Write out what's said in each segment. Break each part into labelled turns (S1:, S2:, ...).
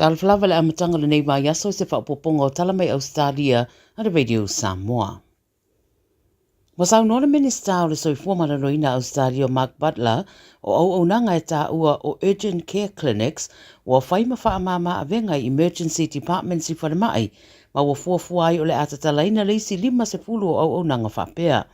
S1: Talofa lava le amataga o lenei vaiaso i se faaopoopoga o Tala Mai Ausetalia a le Radio Samoa. Ua saunoa le Minisita o le Soifua Maloloina Ausetalia o Mark Butler, o auaunaga e taua o Urgent Care Clinics ua fai ma faamama avega i Emergency Departments i falemai ma ua fuafua ai o le a tatalaina le isi 50 o auaunaga faapea.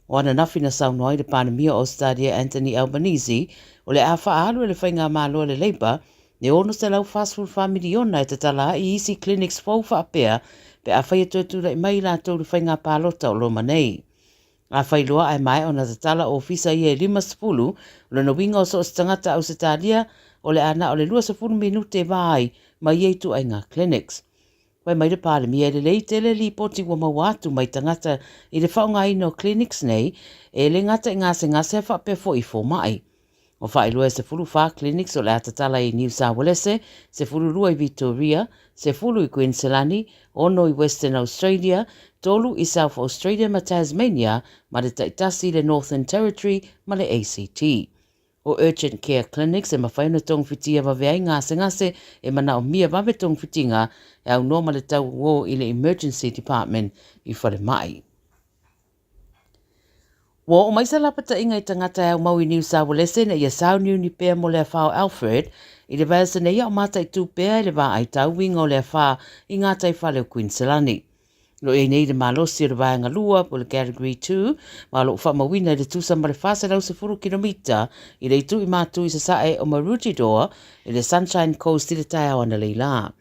S1: O ananafi na saunoa ai le Palemia o Ausetalia Anthony Albanese o le a faaalu e le faigamalo a le Labour le $644 miliona e tatala ai isi clinics fou faapea pe afai e toe tulai mai i latou i le faiga palota o loma nei. Afai loa ae maea ona tatala ofisa ia e 50, o lona uiga o so o se tagata Ausetalia o le a na o le 20 minute e va ai ma ia ituaiga clinics. Fai mai le Palemia e lelei tele lipoti ua maua atu mai tagata i le faaaogaina o clinics nei, e le gata i gasegase a faapea foi i fomai. Ua faailoa e 14 clinics o le a tatala i Niu Saualese, 12 i Vitoria, 10 i Kuiniselani, 6 i Western Australia, 3 i South Australia ma Tasmania, ma le taitasi i le Northern Territory ma le ACT. O Urgent Care Clinics e mafai ona togafitiga vave ai gasegase e manaomia vave togafitiga e aunoa ma le tauo i le Emergency Department i falemai. Ua oo mai se lapataiga i tagata e aumau i Niu Saualese ina ia sauniuni pea mo le afa o Alfred i le vaiaso nei a o mataitu pea i le vaai tauiga o le afa i gataifale o Kuiniselani. O lo o i ai nei le malosi o le Vaega 2 po o le Category 2 ma o lo o faamauina i le tusa ma le 410 kilomita i le itu i matu i sasae o Maroochydore i le Sunshine Coast i le taeao analeila.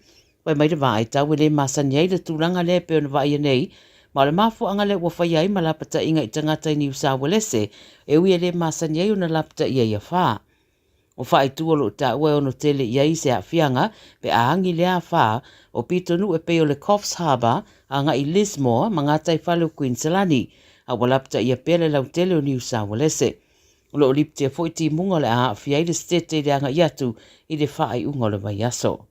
S1: Fai mai le vaai tau e le masani ai le tulaga lea e pei ona vaaia nei, ma o le mafuaaga lea ua faia ai ma lapataiga i tagata i Niu Saualese e ui e le masani ai ona lapataia i afa. O faaitu o lo o taua e ono tele i ai se aafiaga pe a agi lea afa, o pitonuu e pei o le Coffs Harbour agai i Lismore ma gataifale o Kuiniselani, a ua lapataia pea le lautele o Niu Saualese. O lo o lipitia foi timuga o le a aafia ai le setete i le agai atu i le faaiuga o le vaiaso.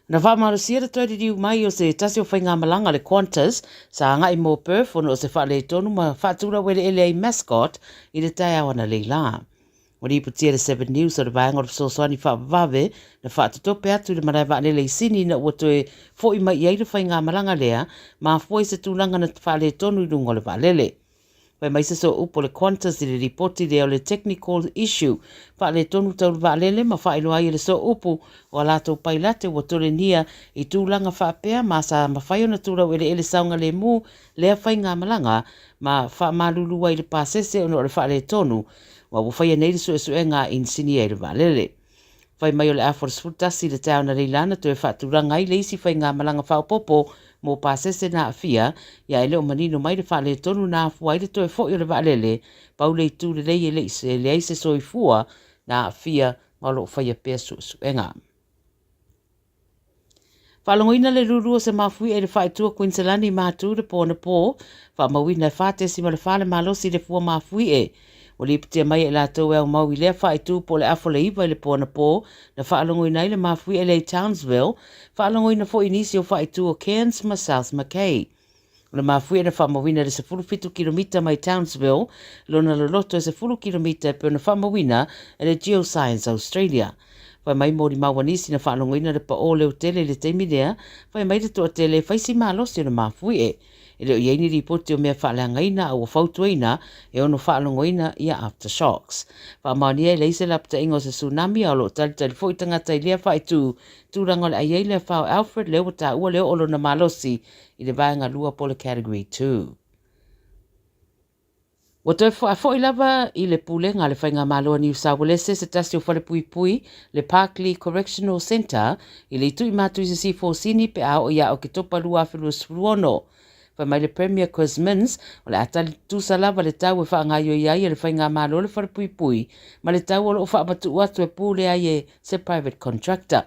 S1: Na faamalosia le toe liliu mai o se tasi o faigamalaga a le Qantas sa agai mo Perth ona o se faaletonu ma faatulaueleele ai Mascot i le taeao analeila. Ua lipotia e le Seven News o le vaega o le fesoasoani faavavave na faatotope atu i le malae vaalele i Sini ina ua toe foi mai i ai le faigamalaga lea, mafua i se tulaga na faaletonu i luga o le vaalele. Fai mai se sooupu o le Qantas i le lipoti lea o le technical issue faaletonu tau le vaalele ma faailoa ai e le sooupu o a latou pailate ua tolenia i tulaga faapea ma sa mafai ona tulau eleele saogalemu lea faigamalaga ma faamalulu ai le pasese ona o le faaletonu ma ua faia nei le suesuega a inisinia i le vaalele. Fai mai o le afa o le 11 i le taeao analeila na toe faatulaga ai le isi faigamalaga faaopoopo mo pasese na aafia, ia e le o manino mai le faaletonu na afua ai le toe foi o le vaalele, pau le itu lelei e le i leai se soifua na aafia ma o lo o faia pea suesuega. Faalogoina le lulu o se mafuie i le faaitua Kuiniselani i Matu i le po anapo, faamauina e 4.4 le malosi i le fua mafuie. Ua lipotia mai e i latou e aumau i lea faaitu po o le afa o le 9 i le po anapo na faalogoina ai le mafuie lea i Townsville, faalogoina foi i nisi o faaitu o Cairns ma South Mackay. O le mafuie na faamauina i le 17 kilomita mai Townsville, lona loloto e 10 kilomita e pei ona faamauina e le Geoscience Australia. Fai mai molimau a nisi na faalogoina le paō leotele i le taimi lea, fai mai le toatele e fai si malosi o le mafuie. E le o i ai ni lipoti o mea faaleagaina a ua fautuaina e ono faalogoina ia aftershocks. Faamaonia e leai se lapataiga o se tsunami a o lo o talitali foi tagata i lea faaitu tulaga o le ai ai le afa o Alfred lea ua taua le oo o lona malosi i le vaega 2 po o le Category 2. Ua toe faafoi lava i le pulega a le Faigamalo a Niu Saualese se tasi o falepuipui, le Parklea Correctional Centre, i le itu i matu i Sisifo o Sini pe a oo ia Oketopa 2026. Fai mai le Premier Chris Minns, o le a tali tutusa lava le tau e faagaoioi ai e le Faigamalo le falepuipui ma le tau o lo o faamatuu atu e pule ai e se private contractor.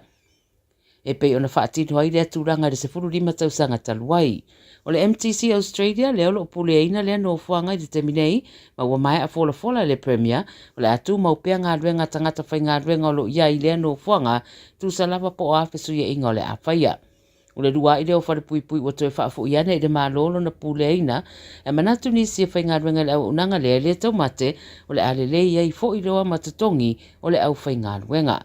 S1: E pei ona faatino ai lea tulaga i le 15 tausaga talu ai. O le MTC Australia lea o lo o puleaina lea nofoaga i le taimi nei, ma ua maea folafola e le Premier, o le a tumau pea galuega a tagata faigaluega o lo o i ai i lea nofoaga, tusa lava po o a fesuiaiga o le a faia. O le luaʻi lea o Falepuipui ua toe faafoi ane i le Malo lona puleaina, e manatu nisi e faigaluega i le auaunaga lea e le taumate, o le a lelei ai foi loa ma totogi o le aufaigaluega.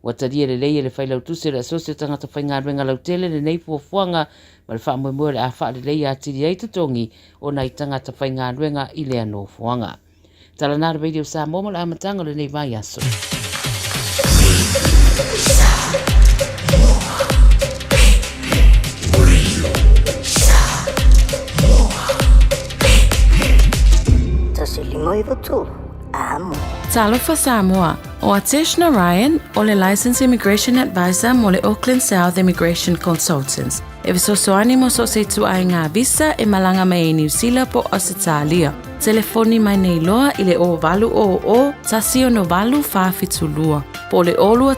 S1: Ua talia lelei e le Failautusi o le Asosi o Tagata Faigaluega Lautele lenei fuafuaga ma le faamoemoe o le a faaleleia atili ai totogi o nai tagata faigaluega i lea nofoaga. Tala na le Radio Samoa mo le amataga o lenei vaiaso.
S2: Talofa Samoa, ʻO Atesh Narayan, ʻo le Licensed Immigration Advisor mo le Auckland South Immigration Consultants, e fesoasoani mo so o se ituaiga visa e malaga mai ai Niu Sila po o Ausetalia. Telefoni mai nei loa i le 0800 168 472 po o le 021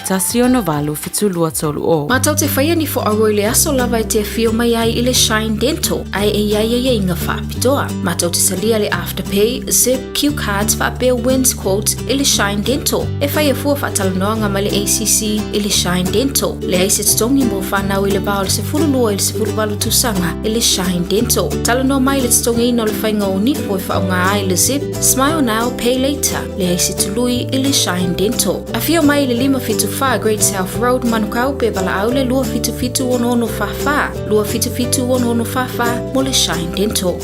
S2: 168 7230.
S3: Matou te faia ni fo'auo i le aso lava e te afio mai ai i le Shine Dental ae e i ai aiaiga faapitoa. Matou te talia le Afterpay, Zip, Cue cards faapea Wins Quote i le Shine Dental. E faia fua faatalanoaga ma le ACC i le Shine Dental. Leai se totogi mo fanau i le va o le 12 i le 18 tausaga i le Shine Dental. Talanoa mai i le totogiina o le faiga o nifo e faaaoga ai le Zip, Smile Now, Pay Later. Leai se tului i le Shine Dental. Afio mai i le 574 Great South Road, Manukau, pe valaau le 277 6644, 277 6644 mo le Shine Dental.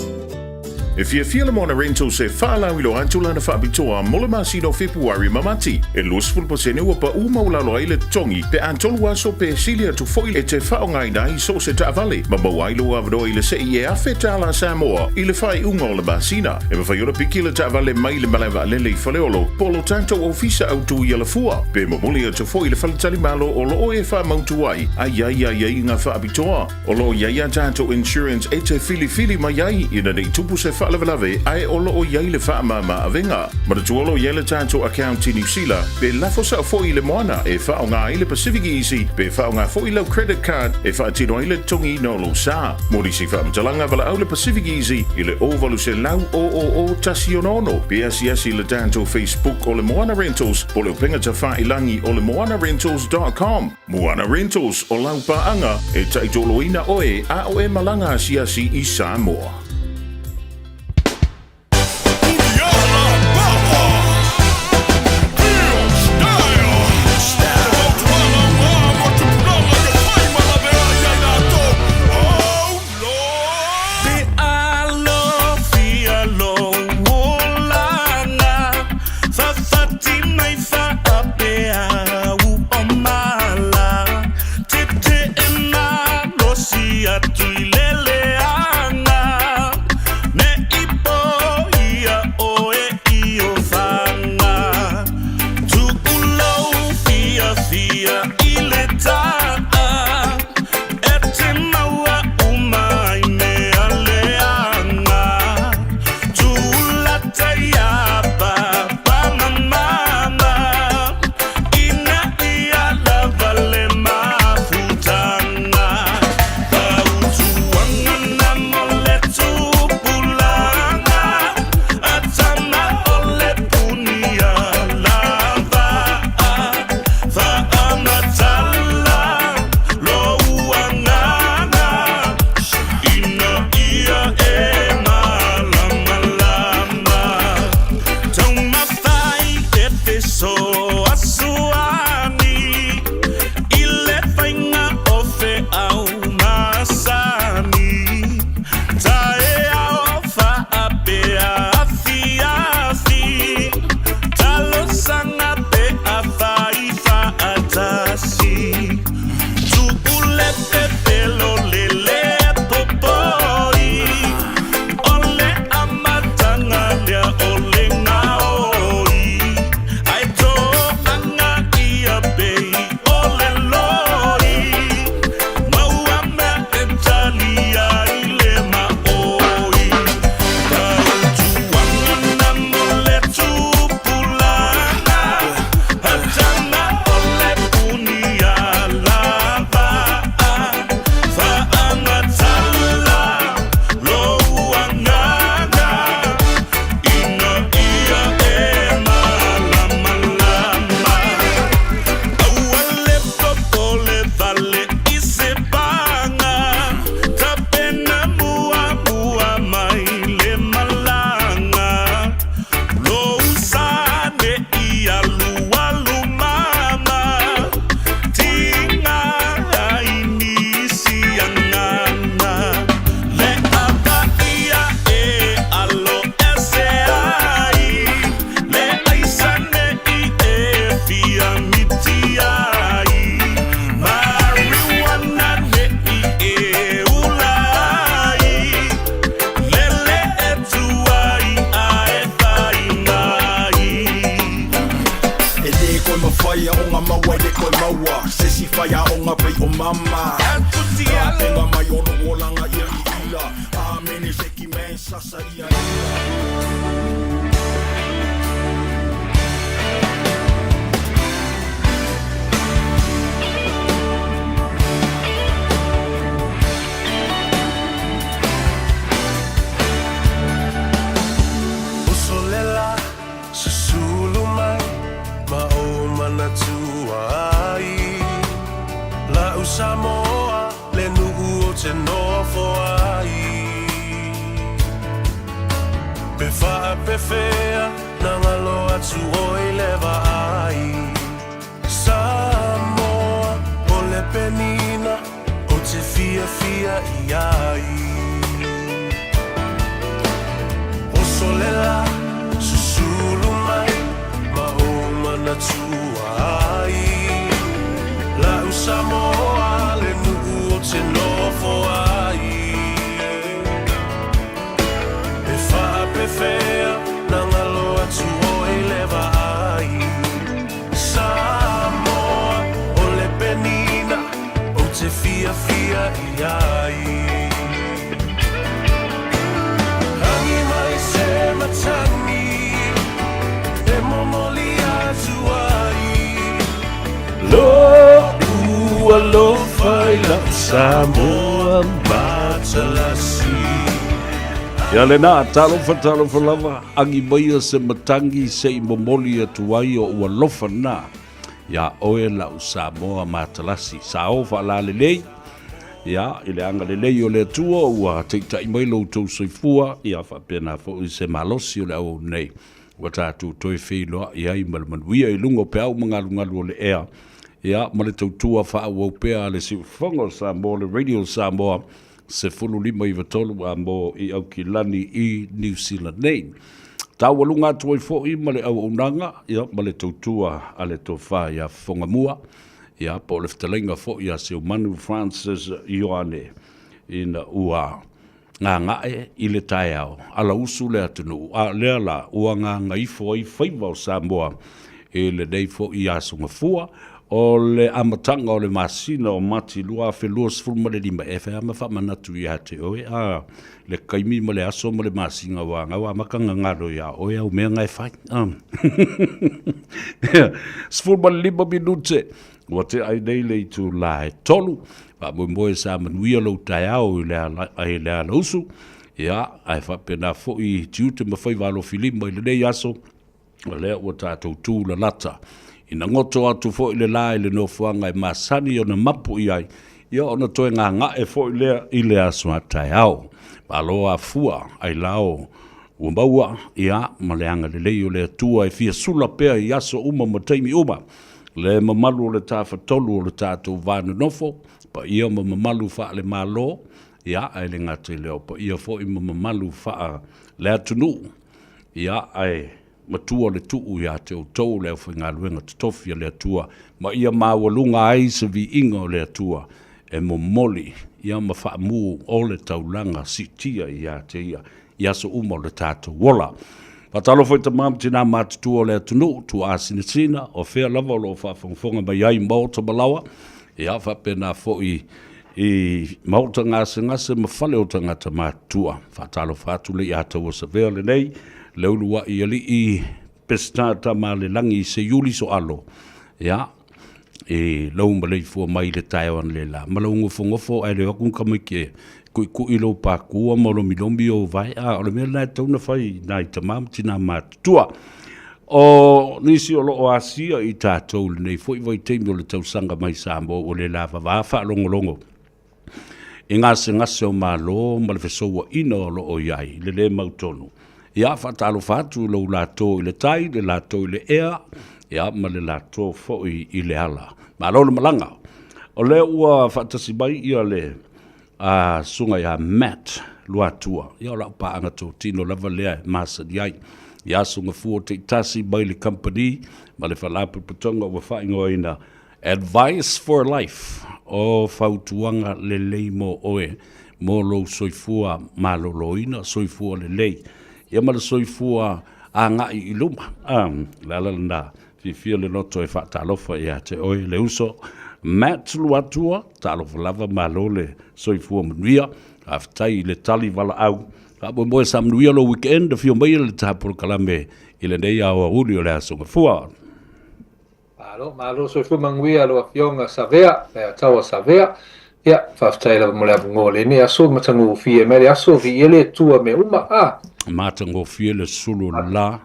S4: E fiafia le Moana Rentals e faalauiloa atu lana faapitoa mo le masina o Fepuari ma Mati. E 20% ua paʻu maualalo ai le totogi pe a tolu aso pe sili atu foi e te faaaogaina ai so o se taavale ma maua ai lou avanoa i le seʻi e $1,000 Samoa i le faaiuga o le masina. E mafai ona piki le taavale mai le malae vaalele i Faleolo po o lo tatou ofisa autu i Alafua pe momoli atu foi i le faletalimalo o lo o e faamautu ai a i ai aiaiga faapitoa. O lo o i ai a tatou insurance e te filifili mai ai ina ne i tupu se faalavelave ae o lo o i ai le faamama avega. Manatua o lo o i ai le tatou account i Niu Sila pe lafo sao foi i le moana e faaaoga ai le Pacific Easy pe faaaoga foi lau credit card e faatino ai le totogiina o lou sa. Mo nisi faamatalaga valaau le Pacific Easy i le 0800 000 166 pe asiasi i le tatou Facebook o le Moana Rentals po o le upega tafailangi o le moanarentals.com. Moana Rentals, o lau paaga e taitoloina oe a o e malaga asiasi i Samoa.
S5: Faiaoga pei o mama Tapenga mai o lou olaga ia i ila Amene sheki man sasa ia ila.
S6: Usolela susulu mai ma ou manatua ai La'u Samoa le nuu ou te nofo ai Pe faapefea na galo atu oi le vaai Samoa o le penina ou te fiafia i ai Osolela susulu mai ma ou manatua ai La'u Samoa le nuu ou te nofo ai E faapefea na galo atu oi le vaai Samoa o le penina ou te fiafia i ai Agi mai se matagi e momoli atu ai Lo'u alofa i la'u Samoa matalasi.
S7: Ia lena, talofa talofa lava, agi maia se matangi se i momoli atu ai o'u alofa na iā oe la'u Samoa matalasi. Sa o faalalelei, ia, i le agalelei o le Atua ua taitai mai lo outou soifua, ia faapena foi se malosi o le auauna nei ua tatou toe feiloai ai ma le manuia i luga o peau ma galugalu o le ea, ia, ma le tautua faaauau pea a le Siufofoga o Samoa, le Radio Samoa 15 93 a mo i Aukilani i Niu Sila nei. Taualuga atu ai foi ma le auaunaga, ia, ma le tautua a le Tofa ia Fofogamua, ia, po o le fetalaiga foi a Seumanu Francis Ioane, ina ua gaga'e i le taeao, alausu le atunuu, a o lea la ua gagaifo ai faiva o Samoa i lenei foi aso Gafua, o le amataga o le masina o Mati 2025, e fai lava ma faamanatu ia te oe a le taimi ma le aso ma le masina ua gau amata gagalo ia oe au mea na e fai. 15 minute ua tea ai nei le itula e tolu, faamoemoe sa manuia lou taeao i le ala, i le alausu, ia, ae faapena foi tiute ma faiva alofilima i lenei aso, O lea ua tatou tu lalata. Ina goto atu foi le la i le nofoaga e masani ona mapu i ai, ia ona toe gaga'e foi lea i le aso a taeao. Malo afua, ailao ua maua, ia, ma le agalelei o le Atua e fia sula pea i aso uma ma taimi uma, le mamalu o le Tafatolu o le tatou va nonofo, paia ma mamalu faale-Malo, ia, ae le gata i lea o paia foi ma mamalu faale-atunuu. Ia, ae matua le tuu ia te outou le aufaigaluega totofi a le Atua, ma ia maualuga ai se viiga o le Atua e momoli ia ma faamu o le taulaga siitia ia te ia i aso uma o le tatou ola. Faatalofa i tama ma tinā matutua o le atunuu, tuaasinasina, o fea lava o lo o faafogafoga mai ai maota ma laoa, ia faapena foi i maota gasegase ma fale o tagata matutua. Faatalofa atu le ia Tauasavea lenei, le uluai alii Peseta Tamalelagi Seiuli Soalo, ia, i lou maleifua mai i le taeao analeila, ma lou gofogofo ae le o atu ni tamaiti e kuikui lou pakua ma lomilomi ou vae, a o le mea lena e tatau ona fai i nai tama ma tina matutua. O nisi o lo o asia i tatou i lenei foi vaitaimi o le tausaga mai Samoa ua le lavava faalogologo i gasegase o Malo ma le fesouaina o lo o i ai le le mautonu. Ia, faatalofa atu i lou lato i le tai, le lato i le ea, ia, ma le lato foi i le ala. Malo le malaga. O lea ua faatasi mai ia le a susuga ia Matt Luatua, ia o lau paaga totino lava lea e masani ai i aso gafua taitasi mai le kamupani ma le faalapotopotoga ua faaigoaina Advice for Life, o fautuaga lelei mo oe mo lou soifua maloloina, soifua lelei, ia ma le soifua agai i luma. A, le ala lena, fiafia le loto e faatalofa ia te oe le uso. Matt Luatua, talofa lava, malo le soifua manuia, faafetai i le tali valaau. Faamoemoe sa manuia lou weekend, afio maia le ta polokalame i lenei aoauli o le Aso Gafua.
S8: Malo, malo soifua manuia lau Afioga Savea, Leiataua Savea. Ia, faafetai lava mo le avanoa o lenei aso, matagofie mai le aso, viia le Atua mea uma, a.
S7: Matagofie le sulu o le la,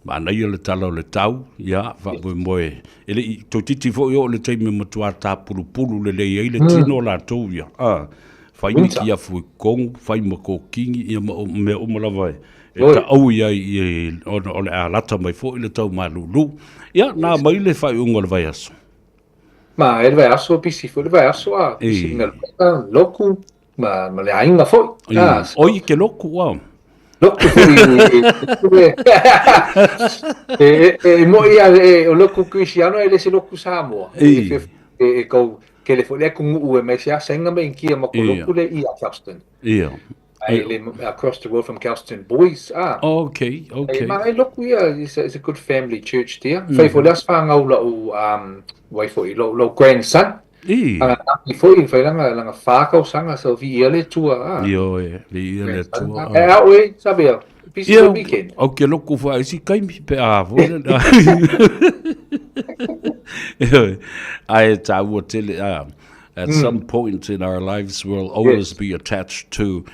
S7: manaia le tala o le tau, ia, faamoemoe, e le i toeitiiti foi oo i le taimi e matua tapulupulu lelei ai le tino o latou ia, a, fai ni kiafu i totonu, fai ma kokini, ia ma mea uma lava e taui ai ona o le a lata mai foi le tau malulu. Ia, na mai le faaiuga o le vaiaso.
S8: Ma e le vaiaso, pisi foi le vaiaso, a, pisi le galuega, loku, ma, ma le aiga foi.
S7: A, oi ke loku, a.
S8: Loku foi e, e, e, mo ia e, o loku Krisiano e le se loku Samoa. E, e, e kau, ke le foi le atunuu e mai se asenga me inkia ma ko loku le i a Kelston.
S7: Ia.
S8: Ai le across the road from Kelston Boys. Ah.
S7: Okay, okay.
S8: Ma e loku ia, it's a good family church there. Mm. Fai foi le asfangau lau wai foi lau grandson.
S7: I.
S8: Anga naki foi fai langa langa wha kausanga so vi ia le tua.
S7: Ah. Io e, vi ia le tua.
S8: E au e, sabe au. Busy
S7: Ia,
S8: the weekend.
S7: Au ke loku wha isi kaimi pe a foi le. Ai tāua tele a. At some point in our lives we'll always be attached to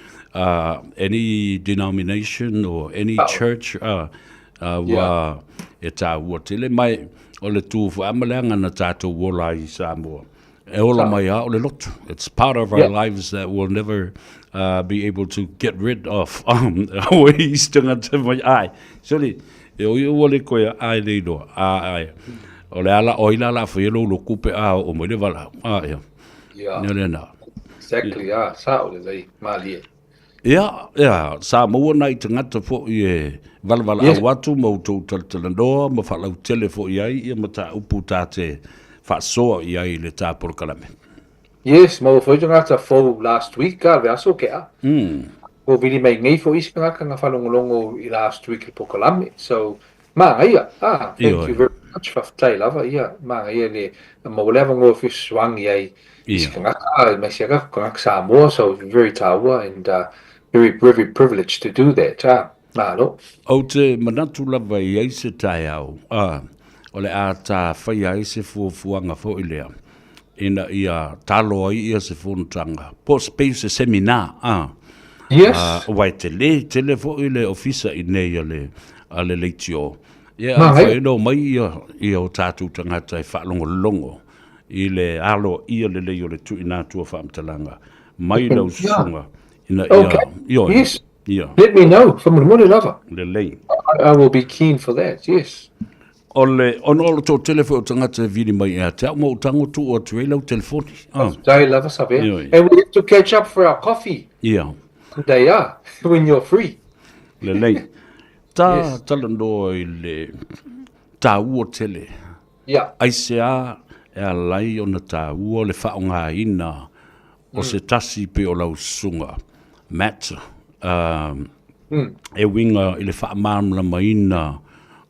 S7: any denomination or any church ua e tāua tele mai o le tū whaamaleanga na tātou ola ai i Samoa. E ola mai a o le lotu. It's part of our lives that we'll never be able to get rid of. Oi isi tangata mai ai. Sorry, e oi ua le koe ai le iloa. Ai. O le ala oi la la fai lo lo kupe a o mai le vala. A ia.
S8: Yeah.
S7: Nea le na.
S8: Exactly, yeah. Sa o le lei, malie.
S7: Ia, ia, sa maua nai tagata foi e valavala atu ma outou talatalanoa ma faalautele foi i ai ia mataupu ta te faasoa i ai i le ta polokalame.
S8: Yes, maua foi tagata fou last week a le aso kea. Ko vili mai nei foi isi tagata nga faalogologo i last week le polokalame. So, manaia, ah, thank you very much, faafetai lava, ia, manaia le maua le avanoa e fesoasoani ai isi tagata, aemaise lava tagata Samoa, so very taua and very, very privileged to do that, ah, malo.
S7: Ou te manatu lava i ai se taeao, ah, o le a ta faia ai se fuafuaga foi lea, ina ia talo ai ia se fonotaga, po o se pei o se seminar, ah.
S8: Yes.
S7: Aua e tele tele foi le ofisa i nei a le, a le leitio. Ia, a fai no mai ia, ia o tātou tagata e faalogologo i le alo ia lelei o le tuuina atu o faamatalaga mai lau susuga ina ia,
S8: Okay.
S7: ioe,
S8: Yes.
S7: ia.
S8: Let me know, faamolemole lava.
S7: Lelei.
S8: I will be keen for that, yes.
S7: O le, ona o le toatele foi o tagata e vili mai ia te au ma ou tago tuu atu ai lau telefoni. Ah.
S8: Faafetai lava Savea.
S7: Ioe.
S8: And we have to catch up for our coffee.
S7: Ia.
S8: Day ah, when you're free.
S7: Lelei. Ta
S8: Yes.
S7: talanoa i le tāua tele.
S8: Yeah.
S7: Aisea e ala ai ona tāua le faaaogaina o se tasi pei o lau susuga Matt, e uiga i le faamalamalamaina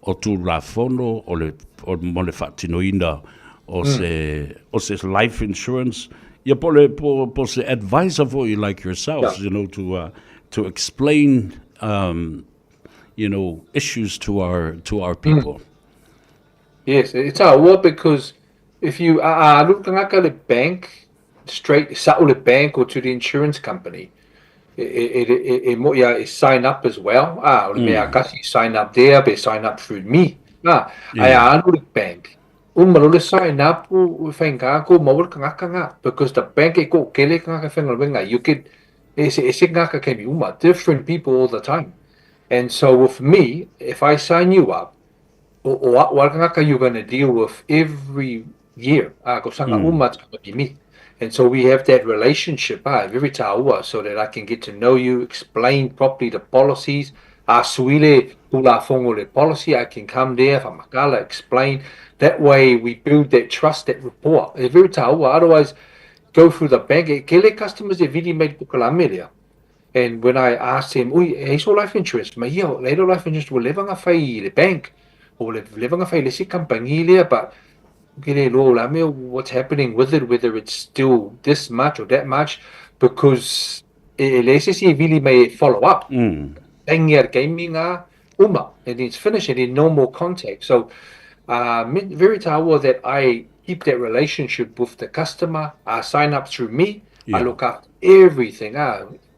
S7: o Tulafono o le, o, mo le faatinoina o se, o se life insurance, ia po le, po, po se advisor foi like yourselves, you know, to explain, you know, issues to our people.
S8: Yes, it's taua because if you a a alu le tagata i le bank, straight sa'o le bank or to the insurance company, e e e e mo'i a e sign up as well, a o le mea kasi sign up there pe sign up through me, a ae a alu le bank, uma loa le sign up ua faigata kou maua le tagata lena because the bank e toatele tagata e faigaluega, you get e eseese tagata taimi uma, different people all the time. And so with me, if I sign you up, o o a'u a le tagata you're gonna deal with every year, a tausaga uma it's gonna be me. And so we have that relationship, a very taua, so that I can get to know you, explain properly the policies, a sui le Tulafono le policy, I can come there, faamatala, explain. That way we build that trust, that rapport. E very taua, otherwise go through the bank, e tele customers e vili mai le polokalame lea. And when I asked him, ui, e ai so life insurance? Ma ia, leai lou life insurance ua leva ona fai i le bank, ua leva ona fai i le isi kamupani lea, but. Ke le iloa o le a mea what's happening with it, whether it's still this much or that much, because e leai se isi e vili mai e follow up. Taingia le taimi ngā, uma, and then it's finished and then no more contact. So, very tāua that I keep that relationship with the customer, sign up through me, I look after everything,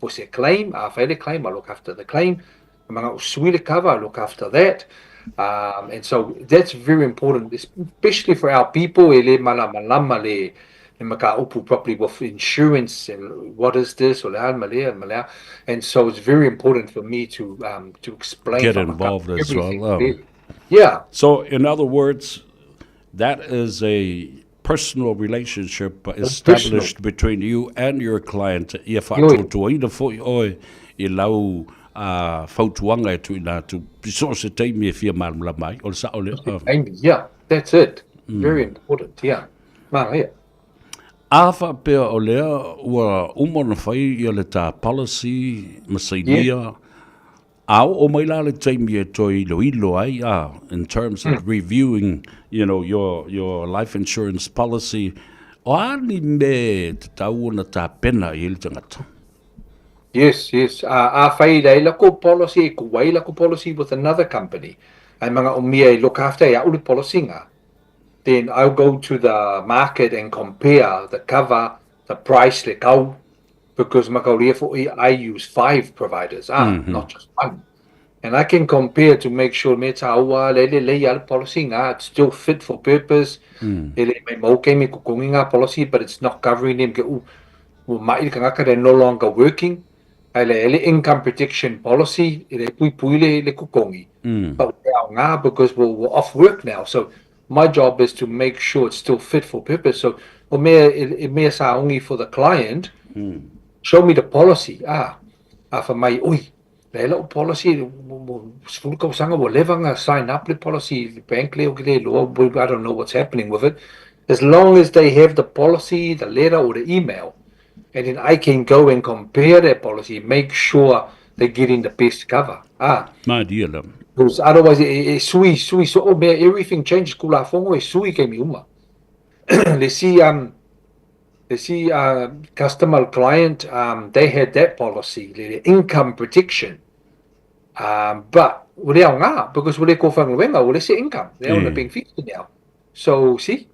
S8: po se claim, a whai le claim, I look after the claim, mga o sui le cover, I look after that. And so that's very important, especially for our people, e le malamalama le mataupu properly with insurance and what is this, o le a ma lea, ma lea. And so it's very important for me to explain
S7: Get involved as
S8: everything,
S7: well.
S8: Really. Yeah.
S7: So in other words, that is a personal relationship established between you and your client ia faatuatuaina foi oe i lau fautuaga e tuuina atu i so o se taimi e fia malamalama ai. O le sao lea?
S8: Yeah, that's it. Very important, yeah. Manaia.
S7: A faapea o lea ua uma ona fai ia le ta policy ma sainia, a oo mai la le taimi e toe iloilo ai, in terms of reviewing, your life insurance policy, o a ni mea e tatau ona tapena i ai le tagata?
S8: Yes. A whai rei lako policy, e ko wai lako policy with another company. Ai mga o mea e look after e a'u le policy ngā. Then I'll go to the market and compare the cover, the price, le kau, because makaulia fo'i, I use 5 providers, not just one. And I can compare to make sure me tāua le le le ia le policy ngā, it's still fit for purpose. E le mai mau kei me kokongi ngā policy, but it's not covering them. Ke u, ua mai le kangaka, they're no longer working. Ai le ele income protection policy, e le pui pui le, le kokongi. But we are ngā because we're off work now. So my job is to make sure it's still fit for purpose. So o mea, e mea sa ongi for the client, show me the policy. A fa mai, ui, le lau policy, sefulu kausanga, ua leva nga sign up le policy, le bank le o ke le loa, I don't know what's happening with it. As long as they have the policy, the letter or the email, and then I can go and compare that policy, make sure they're getting the best cover.
S7: Maria la.
S8: Because otherwise, e sui, sui, so, oh, mea, everything changes, kula fongo e sui kei mi uma. Le si, le si, customer client, they had that policy, le income protection. But, ua le au ngā, because ua le kōwhangaluenga, ua le se income. They on the being fixed now. So, see,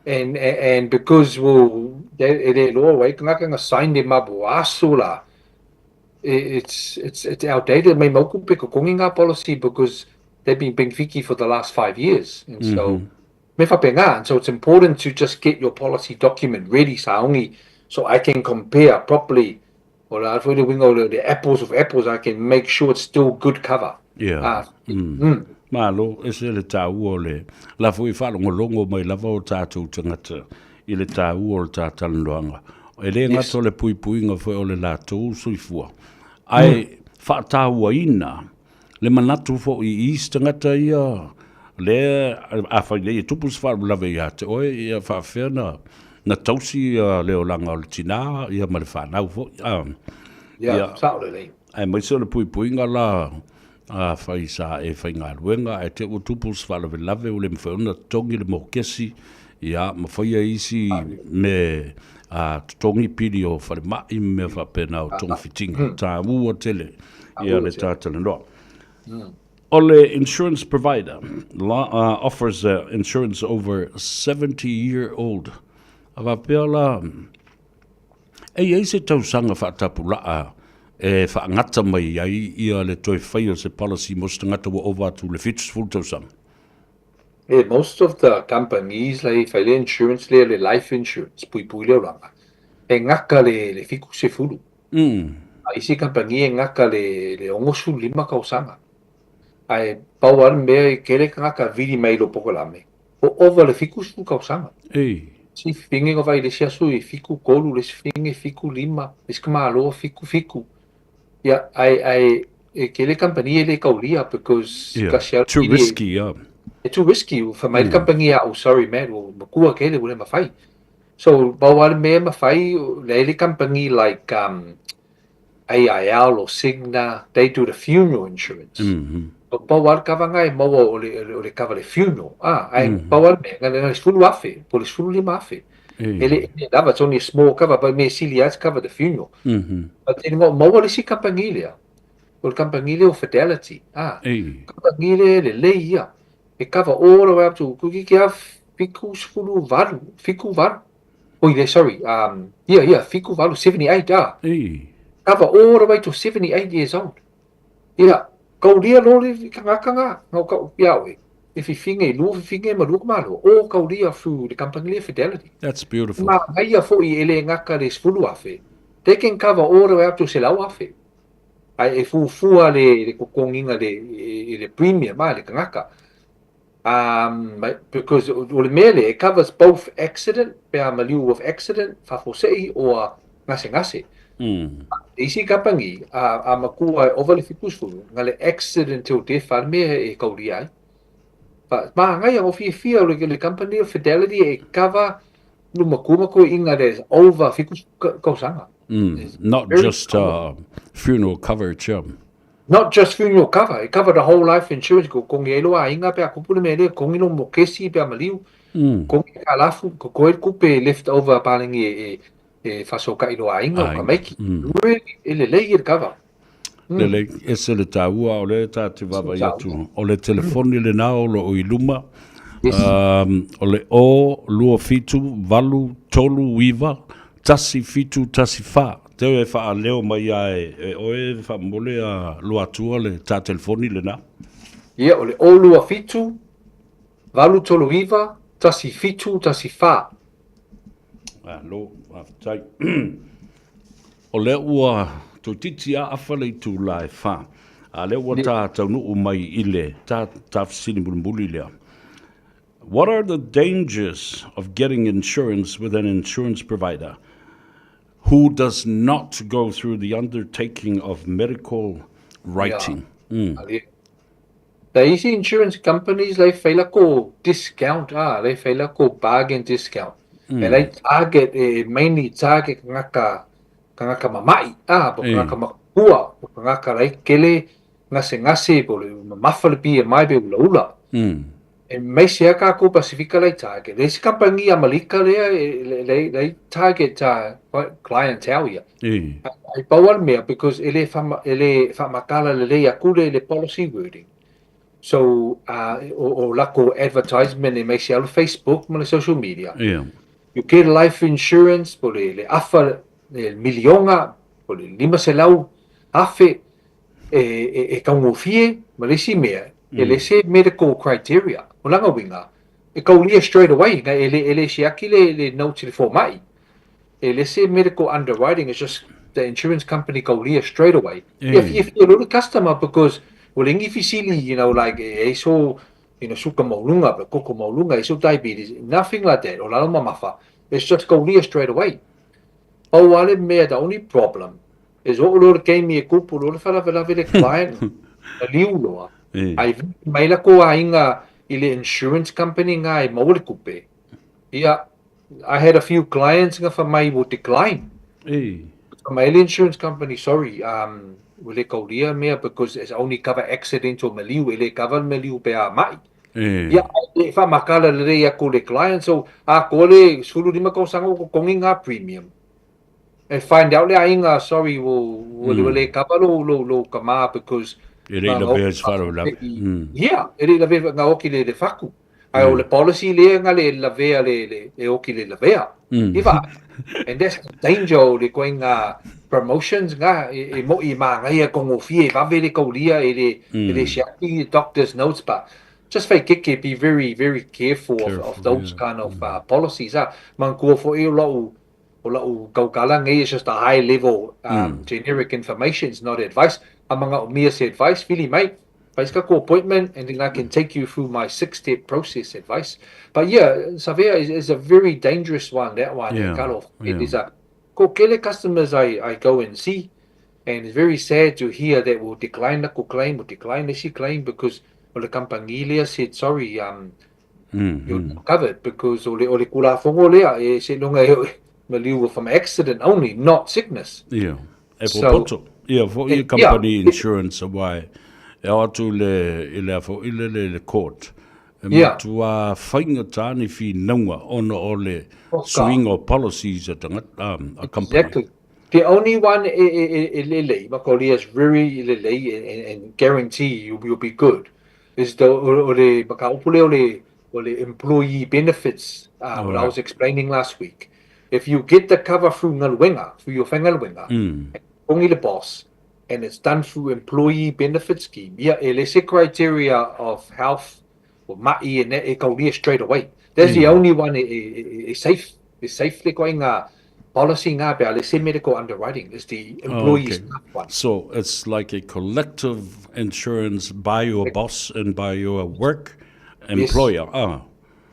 S8: and because we'll, e le loa wai, ngaka nga sign them up aso la, it's outdated. Mai mauku pe kokongi ngā policy because they've been Benfiki for the last 5 years. And so, me whapenga. And so it's important to just get your policy document ready, saongi, so I can compare properly. Or la the wingo the apples of apples, I can make sure it's still good cover.
S7: Yeah. Malo, e se le tāua o le la foi whaalongolongo mai lava o tātou tangata i le tāua o le tātalanoanga. E le ngata o le puipuiga foi o le latou soifua. Ae faatauaina le manatu foʻi i isi tagata ia lea afai nei e tupu se faalavelave ia te oe ia faafefea na tausi ia le olaga o le tinā ia ma le fanau foʻi a
S8: Yeah, sao lelei.
S7: Ae maise o le puipuiga la afai sa e faigaluega ae te ua tupu se faalavelave ua le mafai ona totogi le mokesi ia ma faia isi me totogi pili o falemai ma mea faapena o togafitiga taua tele ia le tatalanoa. O le insurance provider offers insurance over 70 year old. A faapea la e iai se tausaga faatapulaa e faagata mai ai ia le toe fai o se policy mo se tagata ua ova atu le 70 tausaga.
S8: Yeah, most of the companies le fai le insurance le le life insurance pui pui le olaga e ngaka le 70. A isi company e ngaka le 65 kausaga. Ae pau a le mea e kele kangaka vili mai lo pokolame. O over le 70 kausaga.
S7: Ei.
S8: Si finge ngo vai le si aso i 73 le si finge 75 le si kamalo 77. Yeah, ai e kele company e le kaulia because kasi au
S7: Too
S8: ili-
S7: risky, yeah.
S8: E too risky fa mai le company a oh sorry man, o makua kele ua le mafai. So pau a le mea mafai le le company like AIL or Cigna, they do the funeral insurance. O pau lava le kava lena e maua o le, o le kava le funeral, ah, ae pau lava le mea, na le 10,000, po o le 15,000. E le, e le lava, it's only a small cover, but mea sili lava to cover the funeral. But then ua maua le isi kamupani lea, o le kamupani lea o Fidelity, ah, kamupani lea e lelei ia, e cover all the way up to, toeitiiti lava 78, 78, oi le, sorry, yeah, yeah, 78, 78, ah, cover all the way to 78 years old. Ia, kaulia loa le tagata na, na o kau ia oe, e whiwhinga i lua whiwhinga ma lua malo, o kaulia through le company le Fidelity.
S7: That's beautiful.
S8: Manaia foi e le gata le 10,000, they can cover all the way up to 100,000. Ae e fuafua le, le totogiga le, i le premium a le tagata. Because o le mea lea, it covers both accident, pe a maliu with accident, faafuasei or gasegase. E isi kamupani, a matua e ova le 70, na le accident till death a le mea e kaulia ai. But manaia, o fiafia o le company o Fidelity e cover luma kuma koe inga there's over 70 tausaga.
S7: Not
S8: Very
S7: just funeral coverage, yeah.
S8: Not just funeral cover, e cover the whole life insurance, ko kongi ai loa aiga pe a kupu le mea lea, kongi lo mokesi pe a maliu, kongi ka lafu, ko koe le kupe left over palengi e e whasokai loa aiga o ka maiki. Really, e lelei e le cover.
S7: Lelei, ese le taua o lea ta te vaavaai atu, o le telefoni lena o lo o i luma, o le 0 2 7 8 3 9 1 7 1 4. Teo e faaleo mai a e oe faamomole a Luatua le ta telefoni lena.
S8: Ia, o le 0 2 7 8 3 9 1 7 1 4.
S7: Malo, faafetai. O lea ua toeitiiti a afa le itula e fa, a lea ua ta taunuu mai i le ta ta fesili mulimuli lea. What are the dangers of getting insurance with an insurance provider who does not go through the undertaking of medical writing?
S8: Yeah. The isi insurance companies lai fai lako discount, lai fai lako bargain discount. E lai target, e mainly target kangaka, kangaka mama'i, po kangaka makua, po kangaka lai kele gasegase, po le mamafa le BMI pe ulaula. E maise a kākou Pasifika lai target. Le isi kampangi Amalika lea, e lai target ta clientele ia. Ai pau a le mea, because e le whama, e le whamakala lelei aku le, le policy wording. So, o lako advertisement e maise au le Facebook ma le social media. You get life insurance, po le, le afa, le milionga, po le 500,000, e, e, e taugofie ma le isi mea, e le se medical criteria. O lana uiga, e kaulia straight away, na e le, e le siaki le, le note i le fomai. E le se medical underwriting, it's just the insurance company kaulia straight away. Ia fiafia loa le customer because ua le igi fesili, you know, like, e so, you know, suka maualuga, pe koko maualuga, e so diabetes, nothing like that, o lalo mamafa. It's just kaulia straight away. Pau lava le mea, the only problem, is oo loa le taimi e kupu loa le faalavelave le client, na liu loa, ae vili mai la kou aiga i le insurance company nga e maua le tupe. Ia, I had a few clients nga fai mai ua decline. Fai mai le insurance company, sorry, ua le kaulia mea because it's only cover accidental maliu, e le cover le maliu pe a ma'i. Ia, e faamakala lelei atu le client, so atoa le 15 tausaga o totogi nga premium. E find out le aiga, sorry, ua le kava lou tama because
S7: E le i lavea i se faalavelave.
S8: Yeah, e le i lavea nga oki le faku. Ae o le policy lea nga le lavea le e oki le lavea. Iva. And that's the danger o le koinga promotions nga e mo'i e manaia kongofie e vave le kaulia e le e le siaki doctor's notes, but just fai keke, be very very careful of those kind of policies. Manatua foi o lau o lau tautala nei is just a high level generic information, it's not advice. A manaomia se advice, vili mai, fai se tatou appointment and then I can take you through my 6-step process advice. But yeah, Savea is a very dangerous one, that one. It is a ko kele customers I go and see, and it's very sad to hear that will decline the claim, will decline the claim because o le kampangi lea said sorry, you're not covered because o le kulafono lea e se longa e maliu from accident only, not sickness.
S7: Yeah. E popoto. Ia, foi e company insurance a wai. E ao atu i le, i le a foi le, le, le court, e
S8: Yeah.
S7: matua faigata ni finauga ona o le
S8: Oh, God.
S7: suiga o policies a tagata, a company.
S8: Exactly. The only one e, e, e, e lelei, makolia is very lelei and guarantee you'll be good, is the o, o le makaupu lea o le, o le employee benefits, what I was explaining last week. If you get the cover through galuega, through your faigaluega, only the boss, and it's done through employee benefit scheme, ia, e le se criteria of health or ma'i and that, e kaulia straight away. That's the only one e, e, e, e safe. E safe le koe ngā policy ngā pe a le se medical underwriting. It's the employee staff one.
S7: So it's like a collective insurance by your boss and by your work employer. Ah,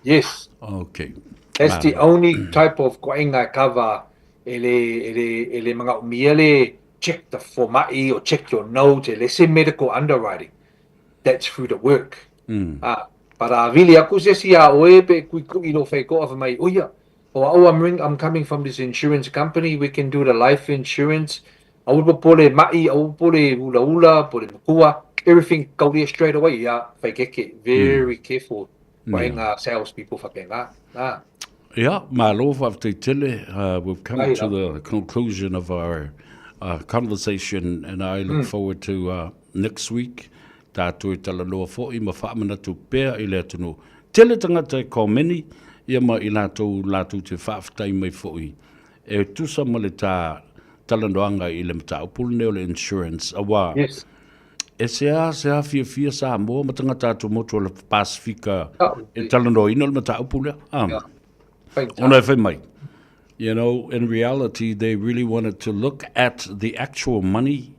S8: Yes.
S7: okay.
S8: That's the only type of koenga cover e le, e le, e le mga umia le check the forma'i or check your notes, e le se medical underwriting. That's through the work. Ah, but a vili aku se si a oe pe kui kui lo whai koa mai, oh yeah, oh, I'm coming from this insurance company, we can do the life insurance. Au pole ma'i, au pole ula ula, pole makua, everything kaulia straight away. Yeah, whai keke, very careful. Koenga sales people whapenga. Ah.
S7: Yeah, malo faafetai tele. We've come
S8: Ai,
S7: to the conclusion of our conversation, and I look forward to next week. Tātou e talanoa fo'i ma faamanatu pea i le atunuu. Tele tagata e komeni, ia ma i latou latou te faafetai mai fo'i. E tusa ma le tā talanoaga i le mataupu lenei o le insurance, auā e se a se a fiafia Samoa ma tagata atumotu o le Pasifika e talanoaina o le mataupu lea. Ah. Ona e fai mai. In reality, they really wanted to look at the actual money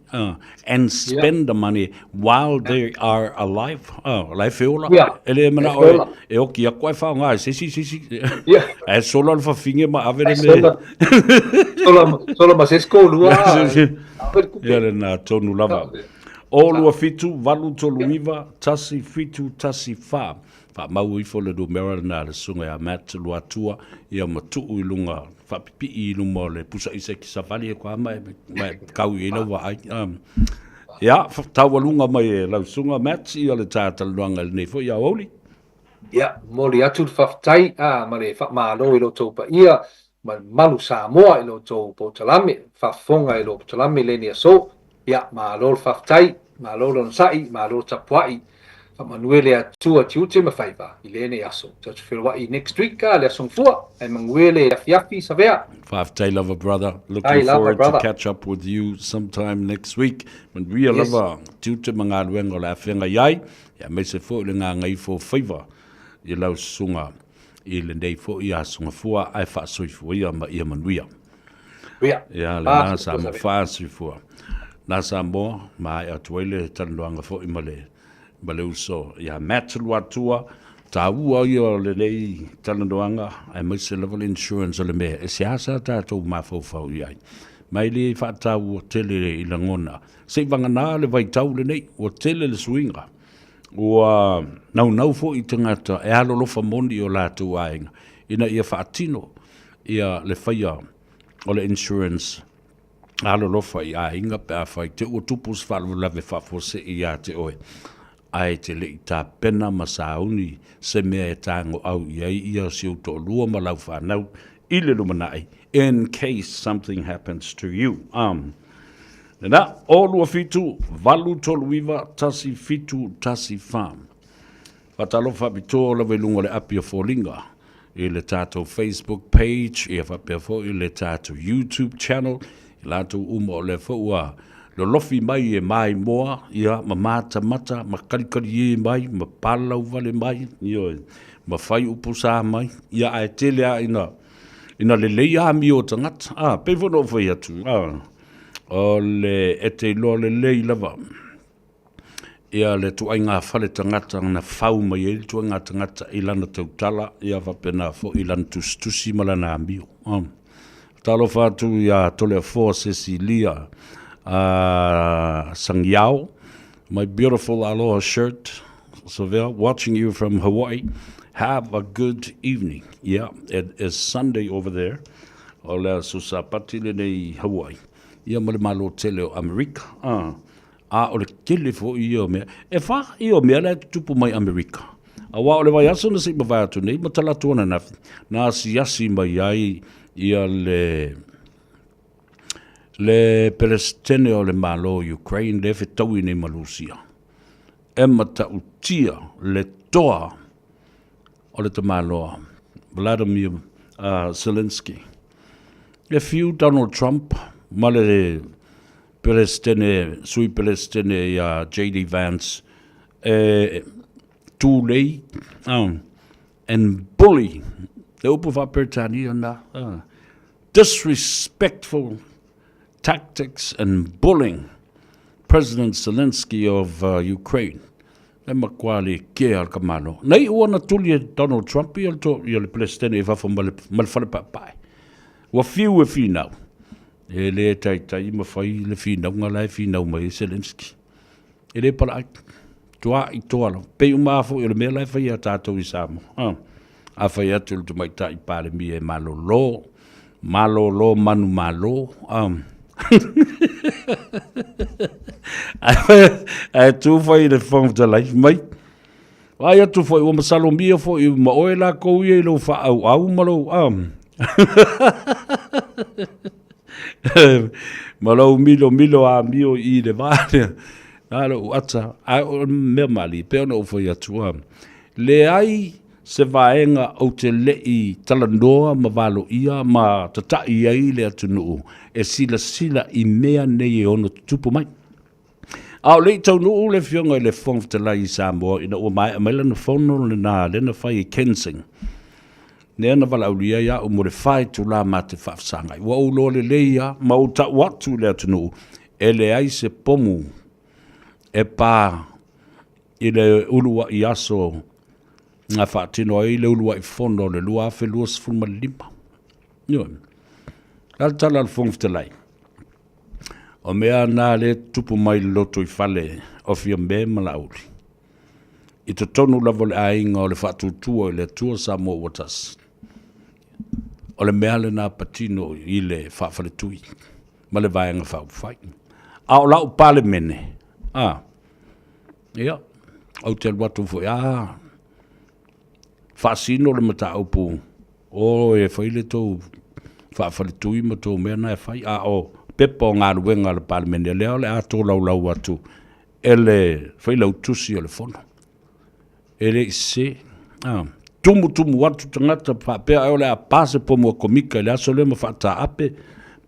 S7: and spend the money while they are alive. La e feola. E le mana o e oki aku ai whaonga e sesi sesi. E solo al whawhinge ma ave le me.
S8: Sola, sola ma se sko lua.
S7: Ia le nā tonu lava. O 27 839 1 7 1 4. Faamau ifo le numera lena a le susuga ia Matt Luatua ia ma tuu i luga faapipii i luma o le pusa aisa e te savali e koa ma e kau i ai lau vaai. Ia, taualuga mai e lau susuga Matt ia le tā talanoaga i lenei foi aoauli.
S8: Ia, momoli atu le faafetai ma le faamalo i lo outou paia ma le mamalu Samoa i lo outou polokalame, faafofoga i lo polokalame i lenei aso. Ia, malo le faafetai, malo le onosai, malo le tapuai. Faamanuia le Atua tiute ma faiva i lenei aso. Tatou feiloai next week le aso Gafua, ae manuia le afiafi Savea.
S7: Faafetai lava brother. Looking
S8: Faafetai lava
S7: forward to
S8: brother.
S7: catch up with you sometime next week. Manuia lava tiute ma galuega o le a feagai ai, aemaise foi o le gagaifo o faiva i lau susuga i lenei foi aso Gafua ae faasoifua ia ma ia manuia.
S8: Ia.
S7: Ia, lena Samoa, faasoifua. Na Samoa, maea atu ai le talanoaga foi ma le, ma le uso ia Matt Luatua, taua ia o lenei talanoaga, aemaise lava le insurance o le mea e seasea tatou mafaufau i ai. Ma e le faataua tele i lagona. Se i vagana le vaitau lenei, ua tele le suiga. Ua naunau foi tagata e alolofa moni i o latou aiga ina ia faatino ia le faia o le insurance alolofa i aiga pe afai te ua tupu se faalavelave faafuasei ia te oe ae e te le i tapena ma sauni se mea e tagoau i ai ia si ou toalua ma lau fanau i le lumanai in case something happens to you. Lena, o 27, 8 3 9 1 7 1 4. Faatalofa faapitoa lava i luga o le api o Foliga i le tatou Facebook page ia faapea foi le tatou YouTube channel i latou uma o lea foi ua lolofi mai e maimoa ia ma matamata ma kalikali e mai ma palauvale mai ioe ma fai upu sa mai ia ae tele lava ina ina lelei amio o tagata a pei foi ona ou fai atu a o le e te iloa lelei lava ia le ituaiga fale tagata na fau mai ai le ituaiga tagata i lana tautala ia faapena foi i lana tusitusi ma lana amio. Talofa atu ia Toleafoa Cecilia Sangiao, my beautiful aloha shirt, Savea, watching you from Hawaii. Have a good evening. Yeah, it is Sunday over there. O le aso Sapati lenei i Hawaii. Ia ma le Malo tele o Amerika. A o le tele foi ia o mea. E fa ia o mea la e tutupu mai Amerika. Aua o le vaiaso na se i mavae atu nei ma talaatu ananafi, na asiasi mai ai ia le le Peresetene o le Malo o Ukraine lea e fetaui nei ma Lusia. E matautia le toa o le tamaloa Vladimir uh, Zelensky. E fiu Donald Trump ma le Peresetene, sui Peresetene ia JD Vance e tūlei um, and bully le upu faa-Peretania na uh, disrespectful tactics and bullying President Zelensky of uh, Ukraine. E matua le kea le kamalo. Nei ua na tuli e Donald Trump ia le, to, ia le President e fafo ma le, ma le fale paepae. Ua fiu e finau. E le taitai ma fai le finauga la e finau mai e Zelensky. E le palaai. Toa i toa lava. Pei uma lava foi o le mea la e fai a tātou i Samoa. Ah. A fai atu le tamaitai Palemia e malolo, malolo manu malo. Ah. Ae tu fai le Fofoga Fetalai mai. Vaai atu foi ua masalomia foi ma oe lakou ia i lou faaauau ma lou ah. ma lou milomilo amio i le vā lea. Na lou ata, ae o mea malie, pei ona ou fai atu, ah, leai se vaega ou te le'i talanoa ma valoia ma tata'i ai le atunuu e silasila i mea nei e ono tutupu mai. A o le'i taunuu le Afioga i le Fofoga Fetalai i Samoa ina ua maea mai lana fono lena lea na fai i Kensing, lea na valaaulia ai a'u mo le fa itula ma te faafesagai. Ua ou iloa lelei lava ma ou ta'u atu i le atunuu e leai se pomu e pa i le ulua'i aso na faatino ai le ulua'i fono o le 2025. Ioe. O le a le tala a le Fofoga Fetalai? O mea na lea e tutupu mai i le lotoifale o Fiame ma Laauli. I totonu lava o le aiga o le Faatuatua i le Atua Samoa ua tasi. O le mea lena patino i le faafaletui ma le Vaega Faaupufai. A o lau Palemene, a, ia, ou te alu atu foi, a, faasino le mataupu O e fai le tou faafaletui ma tou mea na e fai, a o pepa o galuega a le Palemene, lea o le a tolaulau atu e le Failautusi o le Fono. E le i sese. A, tumutumu atu tagata faapea ai o le a pa se pomu atomika i le aso lea ma faataape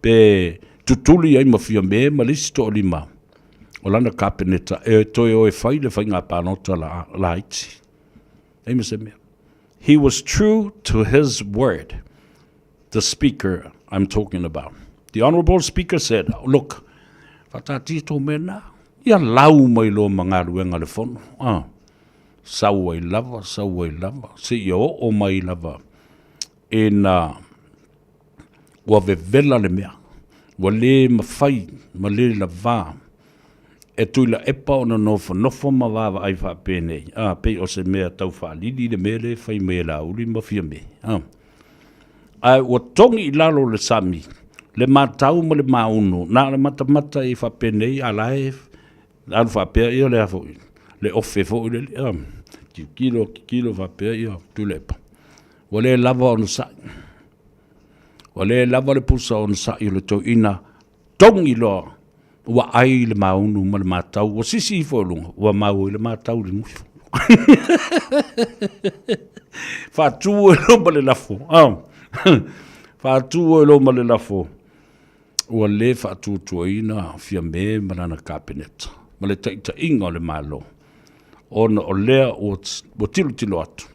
S7: pe tutuli ai ma Fiame ma le isi toalima o lana Kapeneta e toe o e fai le faiga palota laiti. Leai ma se mea. He was true to his word, the speaker I'm talking about. The honourable speaker said, look, faataatia tō mea nā, ia lau mai loa ma galuega a le fono. Ah, sau ai lava, sau ai lava, seia oo mai lava ina ua vevela le mea, ua le mafai ma le lavā e Tuilaepa ona nofonofo ma vaavaai faapenei, a, pei o se mea tau faalili le mea lea e fai mai e Laauli ma Fiame, a. Ae ua togi i lalo o le sami le matau ma le maunu, na o le matamata i faapenei, a la e alu faapea ia le a foi, le ofe foi lele, a, tilotilo, tilotilo faapea ia Tuilaepa. Ua le lava onosai. Ua le lava le pusa onosai o le toeaina togi loa ua ai le maunu ma le matau, ua sisi ifo i luga, ua mau ai le matau i le gufu. Faatu ai loa ma le lafo. Ah. Faatu ai loa ma le lafo. Ua le faatuatuaina Fiame ma lana Kapeneta ma le taitaiga o le Malo, ona o lea ua, ua tilotilo atu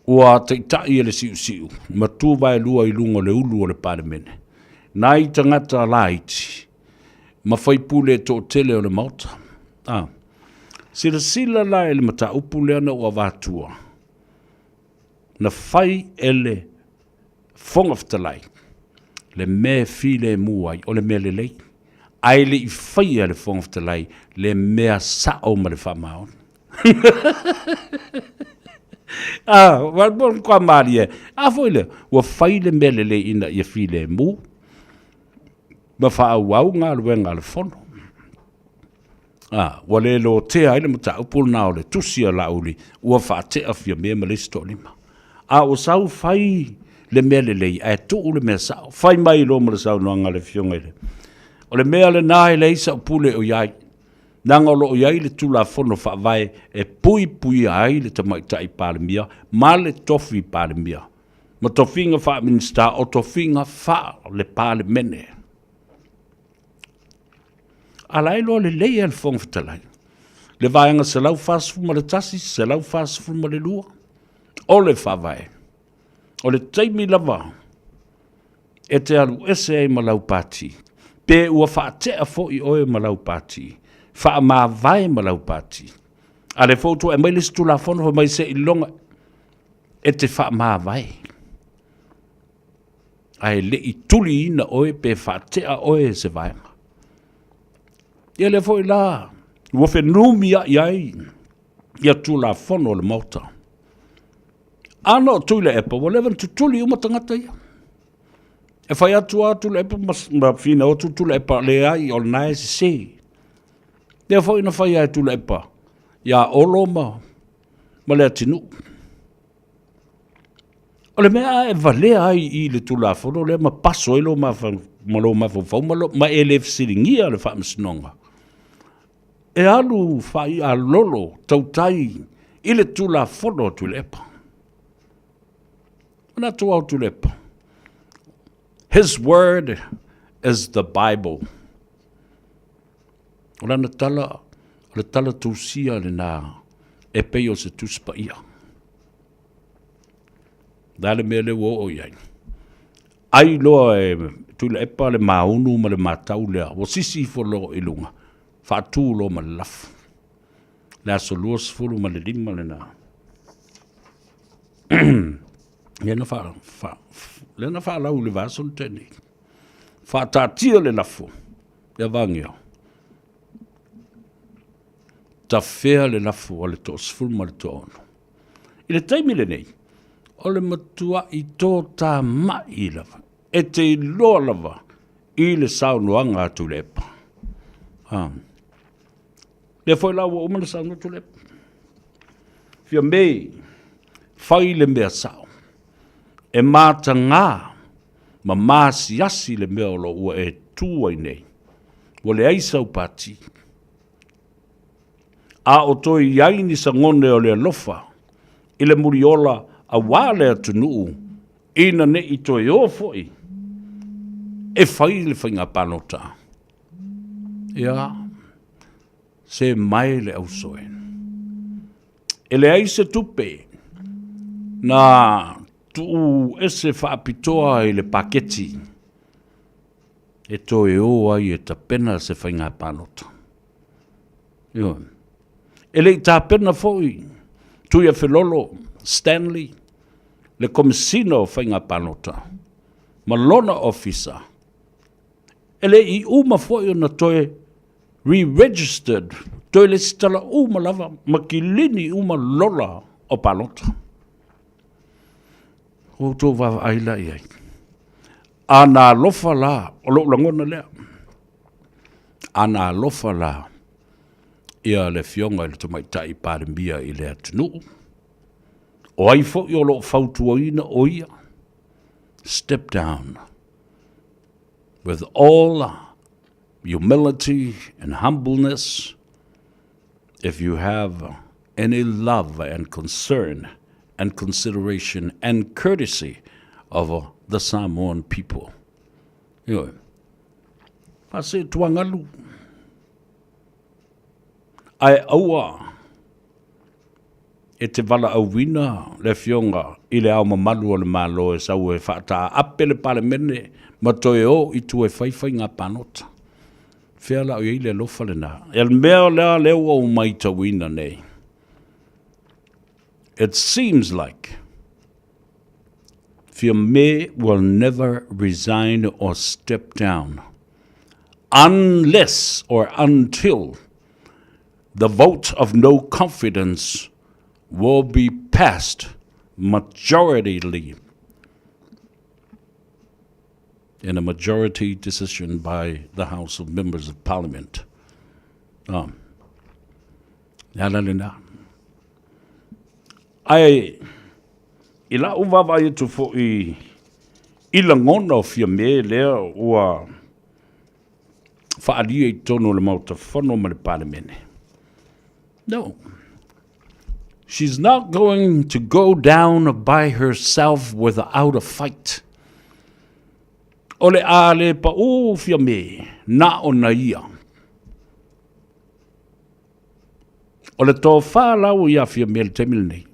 S7: Ua taitai e le siusiu ma tu vaelua i luga o le ulu o le Palemene nai tagata laiti ma faipule toatele o le Maota. A silasila la i le mataupu lea na ou avatua, na fai e le Fofoga Fetalai le mea e filemu ai, o le mea lelei, ae le i faia e le Fofoga Fetalai le mea sao ma le faamaoni. Ah, wa mo kwa malie. A foi le, ua fai le mea lelei ina ia filemu ma faaauau galuega a le fono. A, ua le lotea ai le mataupu lena o le tusi a Laauli ua faatea Fiame ma le isi toalima. A ua sau fai le mea lelei ae tuu le mea sao. Fai mai loa ma le saunoaga a le Afioga i le. O le mea lena e leai sau pule o i ai. Leaga o lo o i ai le Tulafono Faavae e puipuia ai le Tamaitai Palemia ma le tofi Palemia ma tofiga faa-Minisita o tofiga faa-le-Palemene. A la e iloa lelei e le Fofoga Fetalai le vaega 141, 142 o le Faavae. O le taimi lava e te alu ese ai ma lau pati, pe ua faatea foi oe ma lau pati, faamavae ma lau pati. A lea foi ua toe aumai le isi Tulafono fai mai seiloga e te faamavae. Ae le i tuliina oe pe faatea oe e se vaega. Ia lea foi la ua fenumiai ai ia Tulafono o le Maota. A na o Tuilaepa, ua leva ona tutuli uma tagata ia. E fai atu lava Tuilaepa ma finau atu Tuilaepa, leai, o lena e sese. Lea foi na fai lava e Tuilaepa ia Olo ma Leatinuu. O le mea a e valea ai i le Tulafono lea ma paso ai lou mafaufau ma e le fesiligia le Faamasinoga, e alu faaialolo tautai i le Tulafono a Tuilaepa. Manatu lava o Tuilaepa, his word is the Bible. O lana tala, o le tala tusia lena e pei o se Tusi Paia. O le a le mea lea ua oo i ai? Ai loa e Tuilaepa le maunu ma le matau lea, ua sisi ifo loa i luga, faatu loa ma le lafo. Le aso 25 lena. Lea na faa, faa, lea na faalau i le vaiaso na tea nei. Faataatia le lafo, ia vagea. Tafea le lafo a le toasefulu ma le toaono. I le taimi lenei, o le matuai totamai lava, e te iloa lava i le saunoaga a Tuilaepa. Ah. Lea foi la ua uma ona saunoa Tuilaepa. Fiame, fai le mea sao. E mataga ma masiasi le mea o lo o ua e tu ai nei. Ua leai sau pati. A o toe i ai ni sagone o le alofa i le muliola aua le atunuu ina ne i toe o foi e fai le faiga palota. Ia, se mae le ausoe. E leai se tupe na tuu ese faapitoa i le paketi e toe o ai e tapena se faiga palota. Ioe. E le i tapena foi Tuiafelolo Stanley, le Komesina o Faiga Palota, ma lona ofisa, e le i uma foi ona toe re-registered, toe lesitala uma lava ma kilini uma lola o palota. Ua outou vaavaai la i ai. A na alofa la, o lou lagona lea, a na alofa la ia le Afioga i le Tamaitai Palemia i le atunuu, o ai foi o lo o fautuaina o ia, step down with all humility and humbleness if you have any love and concern and consideration and courtesy of the Samoan people. Ioe. Fa se tuangalu. Ae aua e te valaauina le Afioga i le Ao Mamalu o le Malo e sau e faataape le Palemene ma toe o i tua e fai faiga palota. Fea la o i ai le alofa lena? E le mea lea lea ua ou matauina nei, it seems like Fiame will never resign or step down unless or until the vote of no confidence will be passed majoritarily in a majority decision by the House of Members of Parliament. Le ala lena. Ae, i la'u vaavaai atu fo'i i lagona o Fiamē lea ua faaalia i totonu o le Maota Fono ma le Palemene. No. She's not going to go down by herself without a fight. O le a le paʻū Fiamē, na ona ia. O le tofa la ua iā Fiamē i le taimi lenei.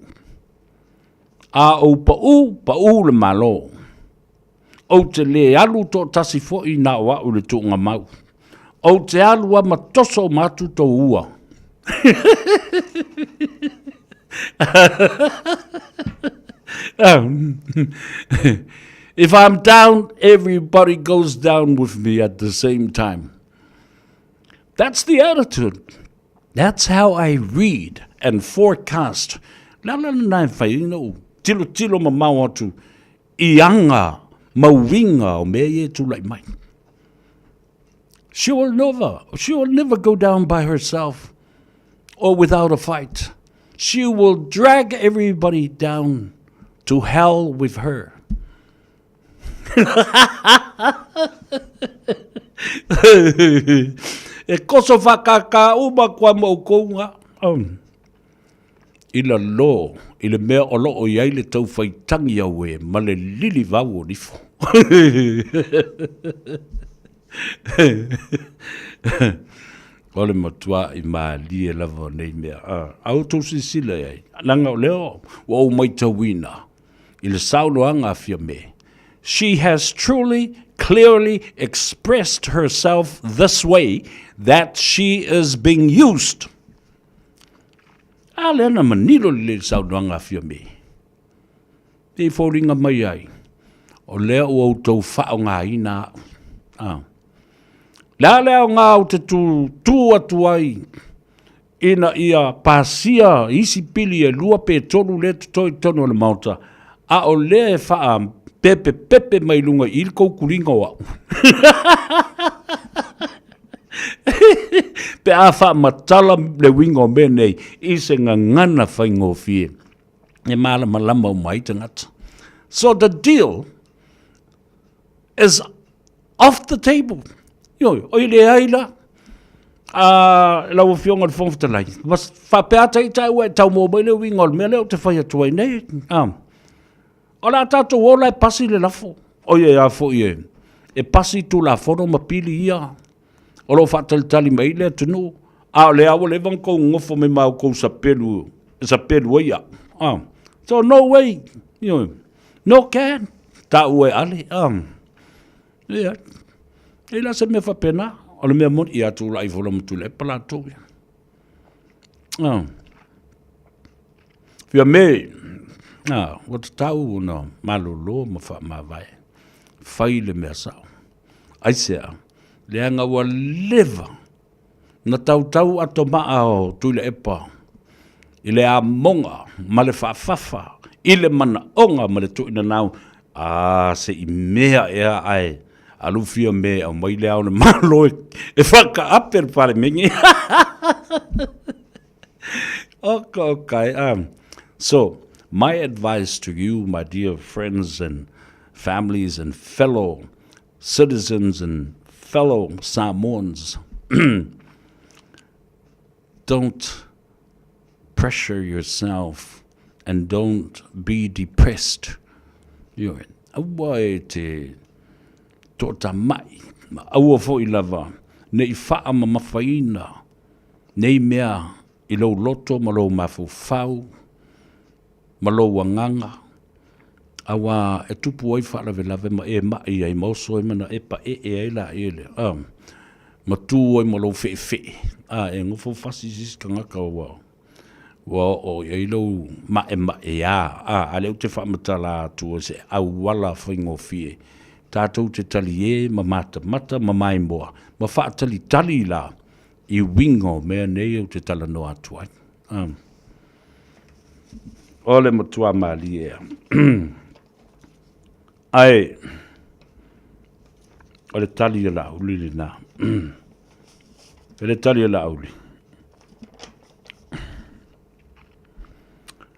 S7: A ou paʻū, paʻū le Malo. Ou te lē alu toatasi foi na o a'u i le tuugamau. Ou te alu a ma toso uma atu tou ua. If I'm down, everybody goes down with me at the same time. That's the attitude. That's how I read and forecast. Le ala lena e fai ai noʻu tilotilo mamao atu i aga ma uiga o mea ia e tulai mai. She will never, she will never go down by herself or without a fight. She will drag everybody down to hell with her. E koso whakakā uma koa mo oukou nga. Um. I lalo, i le mea o loo i ai le tau whaitangi au e ma le lili vau o nifo. O le matua i mālie lava o nei mea. A outou silasila i ai, leaga o lea ua ou maitauina i le saunoaga a Fiamē, She has truly, clearly expressed herself this way that she is being used. A lea na manino lelei le saunoaga a Fiamē. I foliga mai ai, o lea ua outou faaaogaina a'u. A. Le a le aoga ou te tu, tu atu ai ina ia pasia isi pili e lua pe tolu lea totoe i totonu o le Maota, a o lea e faapepepepe mai luga i i le kou kuliga o a'u. Pe a faamatala le uiga o mea nei i se gagana faigofie e malamalama uma ai tagata. So the deal is off the table. Ioe, oi leai la, a lau Afioga i le Fofoga Fetalai, ma faapea ata i taua e tau mai le uiga o le mea lea ou te fai atu ai nei. A, o le a tatou ola e pasi le lafo. Oi e a foi e, e pasi Tulafono ma pili ia o lo o faatalitali mai le atunuu, a o lea ua leva ona tou nonofo mai ma outou sapelu, e sapelu ai au. A, so no way, ioe, no can, taua e ale, a, ia, e la se mea faapena, o le mea moni, ia tulai ifo loa ma Tuilaepa latou ia. A, Fiamē, a, ua tatau ona malolo ma faamavae, fai le mea sao. Aisea? Leaga ua leva na tautau ato maa o Tuilaepa i le amoga ma le faafafa i le manaoga ma le tuuinanau, a se i mea ea ae alu Fiamē aumai le ao o le Malo e whakaape le Palemene. Oka, oka, So, my advice to you, my dear friends and families and fellow citizens and fellow Samoans, don't pressure yourself and don't be depressed. Ioe, aua e te toatamai, ma aua foi lava ne i faamamafaina nei mea i lou loto ma lou mafaufau ma lou agaga, auā e tupu ai faalavelave ma e maʻi ai ma oso ai ma na e paʻeʻe ai laia lea, a, ma tū ai ma lou feʻefeʻe, a e nofo fasi se isi tagata ua, ua oo i ai lou maʻemaʻeā, a, a lea ou te faamatala atu o se auala faigofie, tatou te taliē ma matamata ma maimoa, ma faatalitali la i uiga o mea nei ou te talanoa atu ai. A. O le matua mālie a. Ae, o le tali a Laauli lenā. O le tali a Laauli.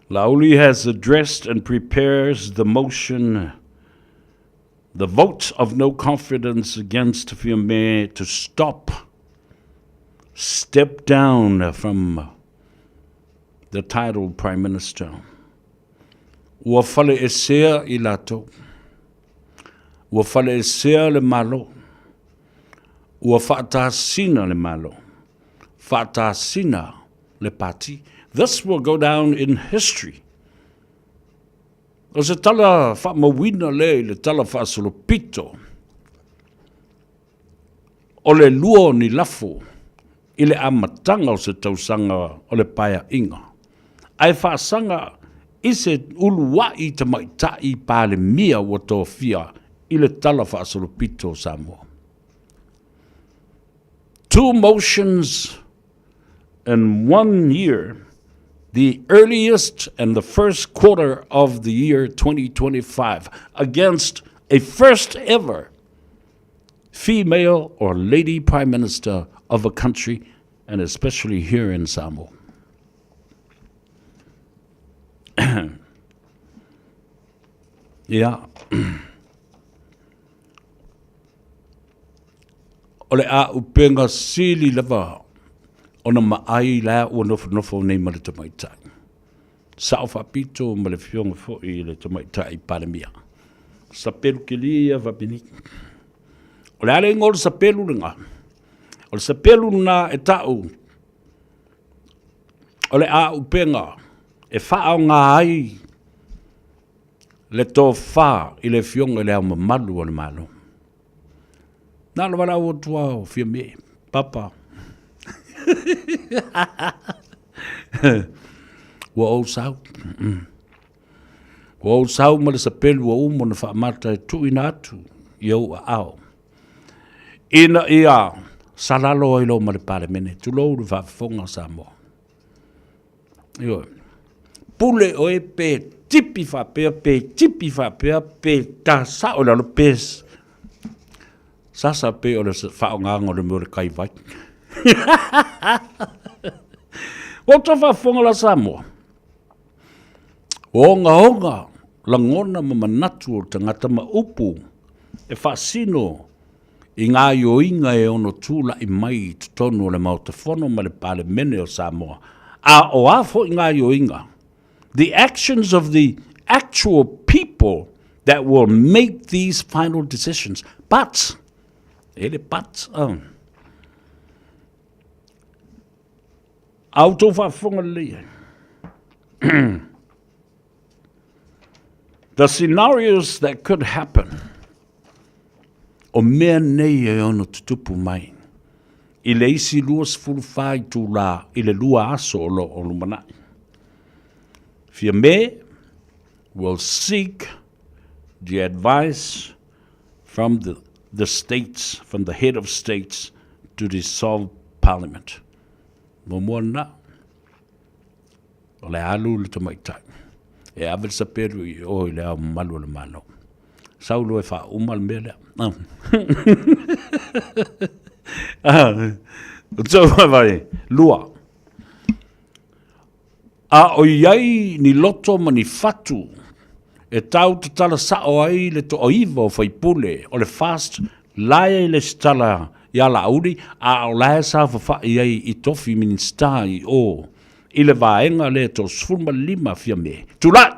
S7: Laauli has addressed and prepares the motion the vote of no confidence against Fiame to stop, step down from the title Prime Minister. Ua faleesea i latou. Ua faleesea le Malo. Ua faatasina le Malo. Faatasina le Pati. This will go down in history. O se tala faamauina lea i le tala faasolopito o le lua o ni lafo i le amataga o se tausaga o le Paeaiga, ae faasaga i se uluai tamaitai Palemia ua tofia i le tala faasolopito o Samoa. Two motions in one year, the earliest and the first quarter of the year 2025, against a first ever female or lady prime minister of a country, and especially here in Samoa. Ia. O le āupenga sili lava ona maai la ua nofonofo nei ma le tamaitai. Sao faapito ma le afioga foi i le tamaitai Palemia. Sapelu kelia ia faapeni. O le a le igoa o le sapelu lena? O le sapelu lena e ta'u o le āupenga e faaaoga ai le tofa i le Afioga i le Ao Mamalu o le Malo. Na le valaau atu ao Fiame, Papa. Ua ou sau. Ua ou sau ma le sapelu ua uma ona faamata e tuuina atu i ou aao. Ina ia salalo ai loa ma le Palemene, tulou le faafofoga a Samoa. Ioe. Pule oe pe tipi faapea, pe tipi faapea, pe ta sao i lalo, pe sasa pe o le faaaogaga o le mea o le kai vai. Ua outou faafofoga la Samoa, ua ogaoga lagona ma manatu o le tagata ma upu e faasino i gaoioiga e ono tulai mai i totonu o le Maota Fono ma le Palemene o Samoa, a o a foi gaoioiga, the actions of the actual people that will make these final decisions. But, e le but, a outou faafofoga lelei ai. The scenarios that could happen, o mea nei e ono tutupu mai i le isi 24 itulā i le lua aso o lo o lumanai. Fiame will seek the advice from the, the states, from the head of states to dissolve parliament. Muamua lena, O le alu le tamaitai. E ave le sapelu i o i le ao mamalu o le Malo. Sau loa e faauma le mea lea. O tou vaai, lua. A o i ai ni loto ma ni fatu e tau tatala sa'o ai le toaiva o faipule o le FAST la e lesitala iā Laauli, a o la e saofafai ai i tofi Minisita i o i le vaega lea 35 Fiame. Tulai!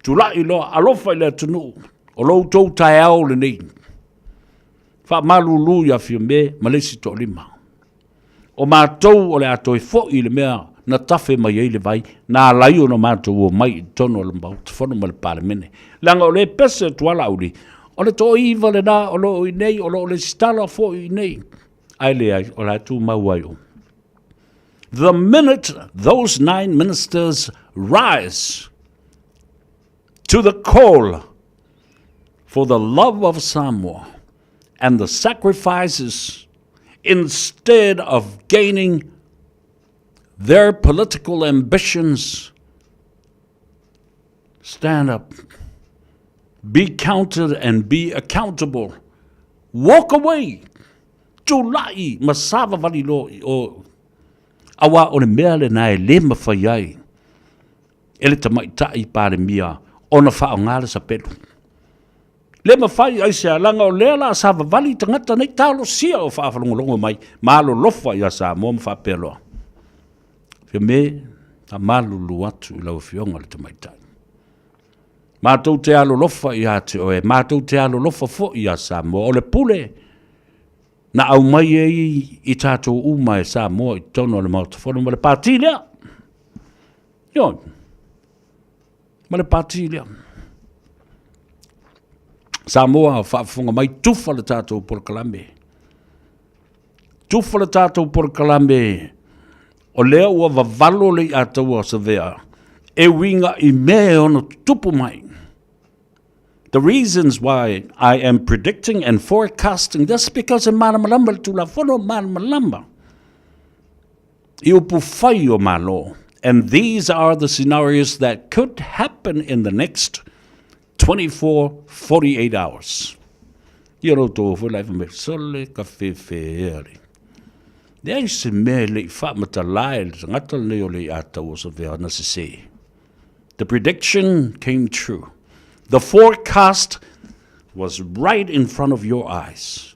S7: Tulai loa, alofa i le atunuu, o lo outou taeao lenei. Faamalulu iā Fiame ma le isi toalima. O matou o le a toe foi i le mea na tafe mai ai le vai, na ala ai ona matou omai i totonu o le Maota Fono ma le Palemene. Leaga o lea e pese atu a Laauli, o le toaiva lena o lo o i inei, o lo o lesitala foi i inei. Ae leai, o la e tumau ai o. The minute those nine ministers rise to the call for the love of Samoa and the sacrifices instead of gaining their political ambitions, stand up, be counted and be accountable. Walk away. Tulai ma savavali loa i o. Aua o le mea lena e le mafai ai. e le Tamaitai Palemia ona faaaoga le sapelu. Le mafai aisea leaga o lea la savavali tagata nei talosia o faafalogologo mai ma alolofa ia Samoa ma faapea loa. Fiame, faamalulu atu i lau Afioga i le Tamaitai. Matou te alolofa ia te oe, matou te alolofa foi ia Samoa. O le pule na aumai ai i tatou uma e Samoa i totonu o le Maota Fono ma le pati lea. Ioe, ma le pati lea. Samoa faafofoga mai, tufa le tatou polokalame. Tufa le tatou polokalame o lea ua vavalo le iataua Savea e uiga i mea e ono tutupu mai. The reasons why I am predicting and forecasting this because e malamalama le Tulafono, malamalama i upu fai o Malo. And these are the scenarios that could happen in the next 24, 48 hours. Ia lo tō foi lai mai, sole ka whewhea le. Leai se mea e lei whaamatala e le tangata lenei o le iataua Savea na sese. The prediction came true. The forecast was right in front of your eyes.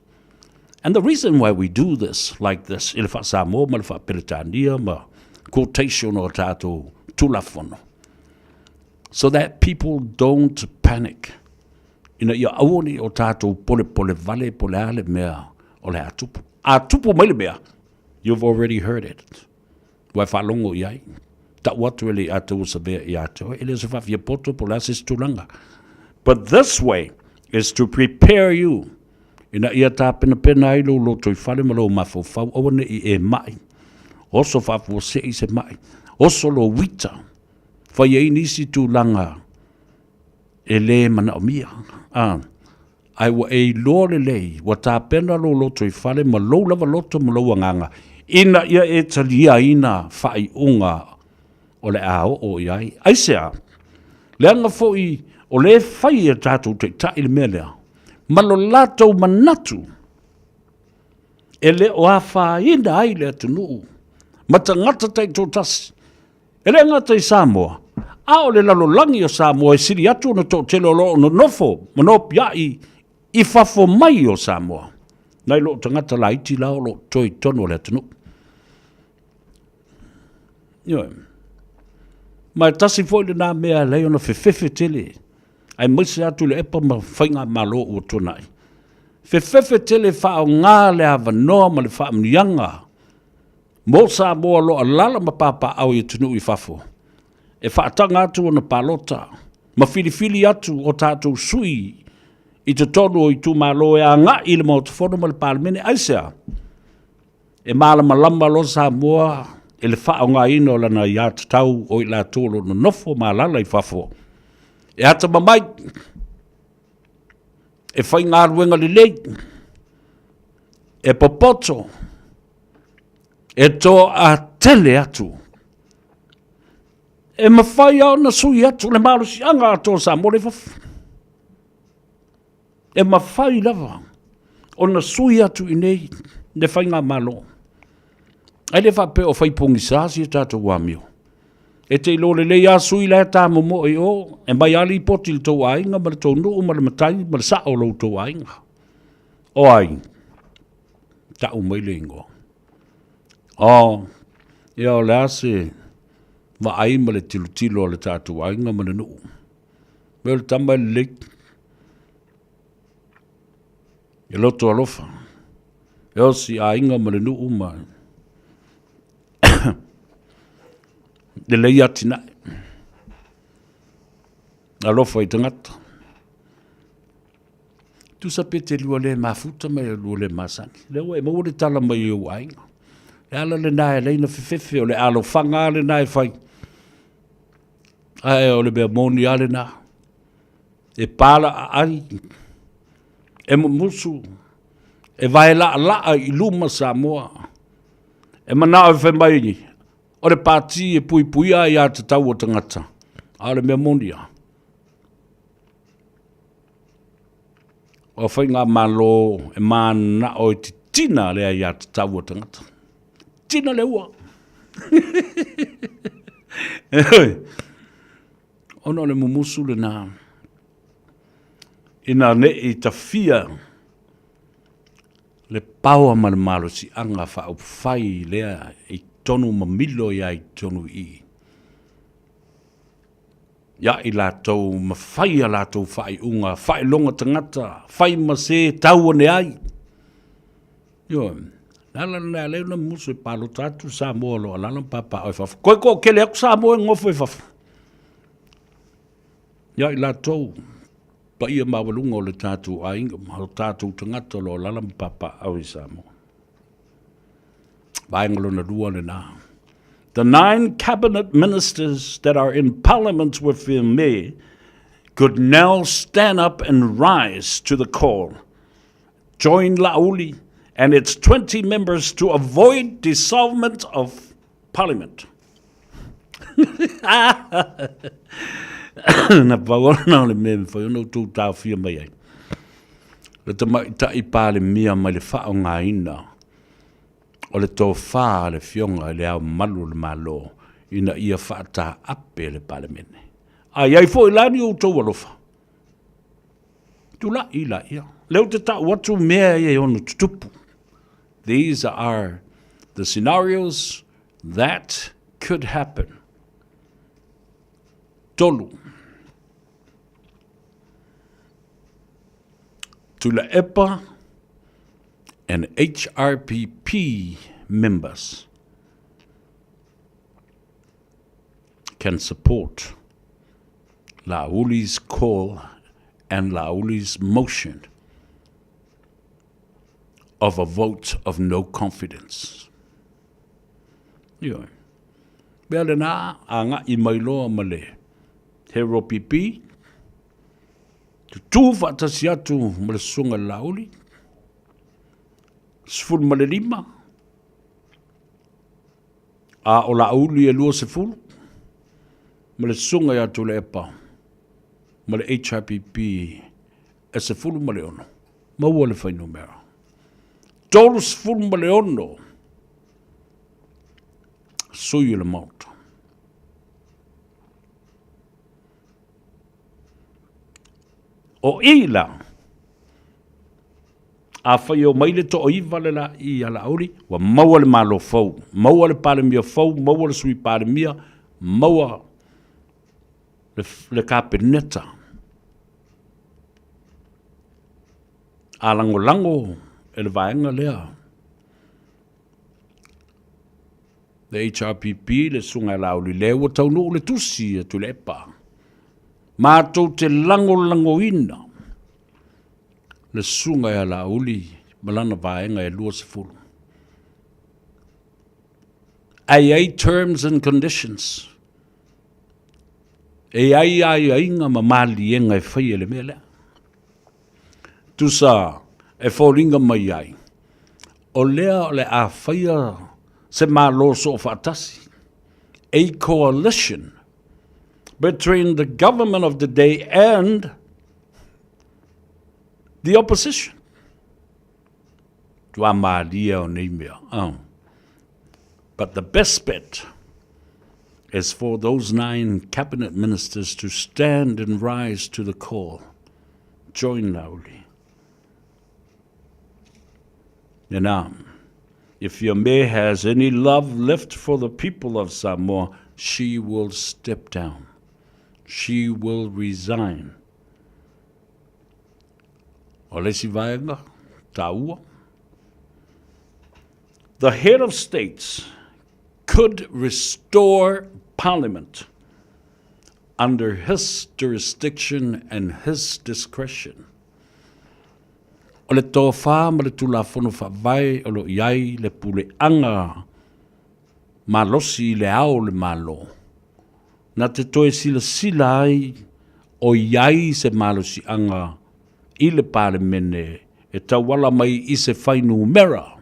S7: And the reason why we do this like this, i le wha-Samoa ma le wha-Peretania ma quotation o tātou tulafono, so that people don't panic. Ina ia aua ne i o tātou polepole vale po o le a le mea o le a tupu. A tupu mai le mea, you've already heard it. Ua e faalogo i ai. Tau atu e le iataua Savea ia te oe, e le o se faafiapoto po o le a se isi tulaga. But this way is to prepare you ina ia tapenapena ai lou lotoifale ma lou mafaufau, aua ne i e mai, oso faafuasei se mai, oso lou uita, fai ai nisi tulaga e lē manaomia. A, ae ua e iloa lelei, ua tapena lou lotoifale ma lou lava loto ma lou agaga, ina ia e taliaina faaiuga o le a oo i ai. Aisea? Leaga foi o lea e fai e tatou taitai le mea lea, ma lo latou manatu e le o afaina ai le atunuu ma tagata taitoatasi. E le gata i Samoa, a o le lalolagi o Samoa e sili atu ona toatele o lo o nonofo ma nopiai i fafo mai o Samoa, nai loo tagata laiti la o lo o toe i totonu o le atunuu. Ioe. Ma e tasi foi lena mea e alai ona fefefe tele, aemaise atu le epa ma faigamalo ua tuanai. Fefefe tele faaaoga le avanoa ma le faamanuiaga Mo Samoa o lo o alaala ma papaaao i atunuu i fafo, e faataga atu ona palota ma filifili atu o tatou sui i totonu o itumalo e agai i le Maota Fono ma le Palemene. Aisea? E malamalama loa Samoa i le faaaogaina o lana aiatatau o i latou o lo o nonofo ma alaala i fafo e atamamai, e faigaluega lelei, e popoto, e toatele atu. E mafai lava ona sui atu le malosiaga atoa o Samoa lea i fafo. E mafai lava ona sui atu i inei le faigamalo. Ae le faapea o fai pogisa si a tatou amio. E te iloa lelei lava sui la e tamomoe i o, e mai lava lipoti i le tou aiga ma le tou nuu ma le matai ma le sao o lo outou aiga. O ai? Tau mai le igoa. Oh, ia o le a se vaai ma le tilotilo a le tatou aiga ma le nuu. Me o le tama e lelei. E loto alofa. E osi aiga ma le nuu ma lelei atinae. Alofa i tagata. Tusa pe te lua le mafuta ma e lua le masani. Lea ua e maua le tala mai i ou aiga. Le ala lena e laina fefefe o le alofaga lena e fai. Ae o le mea moni a lena. E pala aai, e mumusu, e vae laalaa i luma Samoa. E manao e fai mai o le pati e puipuia ai a tatau o tagata. A o le mea moni a. O faigamalo e mananao e titina le aiatatau a tagata. Tina le ua. Ona o le mumusu lena, ina ne i tafia le paoa ma le malosiaga faaupufai lea i totonu mamilo ia i totonu i i. Ia i latou ma fai a latou faaiuga, faailoga tagata, fai ma se tau ane ai. Ioe, le ala lena e ala ai ona musu e palota atu Samoa o lo o alaala ma papaaao i fafo. Koe toatele atu Samoa e nonofo i fafo. Ia i latou, paia maualuga o le tatou aiga ma o tatou tagata o lo o alaala ma papaaao i Samoa. Vaega lona lua lena. The nine cabinet ministers that are in parliament with me could now stand up and rise to the call. Join Laauli and its 20 members to avoid dissolvement of parliament. Na pau ona o le mea e mafai ona outou taofia mai ai. Le tamaitai Palemia mai le faaaogaina o le tofa a le Afioga i le Ao Mamalu o le Malo ina ia faataape le Palemene. A i ai foi la ni outou alofa, tulai laia. Lea ou te tau atu mea ia e ono tutupu. These are the scenarios that could happen. Tolu. Tuilaepa and HRPP members can support Lauli's call and Lauli's motion of a vote of no confidence. Ioe. Mea lena, agai mai loa ma le Hero PP, tutū faatasi atu ma le susuga i le Laauli, 15, a o Laauli e 20, ma le susuga ia Tuilaepa ma le HRPP e 16. Maua le fuainumera. 36 sui o le Maota. O i la, afai e omai le toaiva le la'i a Laauli, ua maua le Malo fou, maua le Palemia fou, maua le Sui Palemia, maua le, le Kapeneta. A lagolago e le vaega lea, le HRPP, le Susuga ia Laauli, lea ua taunuu le tusi a Tuilaepa, matou te lagolagoina le Susuga ia Laauli ma lana vaega e 20. Ae i ai terms and conditions. E i ai aiaiga ma maliega e faia i le mea lea. Tusa e foliga mai ai, o lea o le a faia se Malo soofaatasi, a coalition between the government of the day and the opposition. Tua malie o nei mea. Oh. But the best bet is for those nine cabinet ministers to stand and rise to the call. Join Laauli. And now, if Fiame has any love left for the people of Samoa, she will step down. She will resign. O le isi vaega taua, The head of states could restore parliament under his jurisdiction and his discretion. O le tofa ma le Tulafono Faavae o lo o i ai le puleaga malosi i le ao o le Malo, na te toe silasila ai o i ai se malosiaga i le Palemene e tauala mai i se fuainumera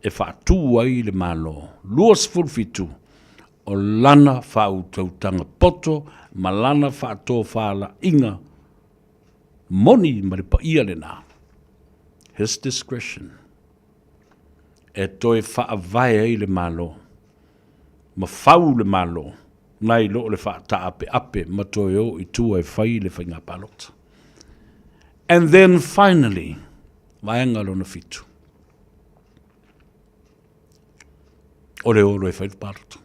S7: e faatū ai le Malo. 27 o lana faautautaga poto ma lana faatofalaiga moni ma le paia lena, his discretion, e toe faavae ai le Malo ma fau le Malo. Nai lo le faataapeape ma toe o i tua e fai le faiga palota. And then finally, vaega lona fitu. O le olo e fai le palota.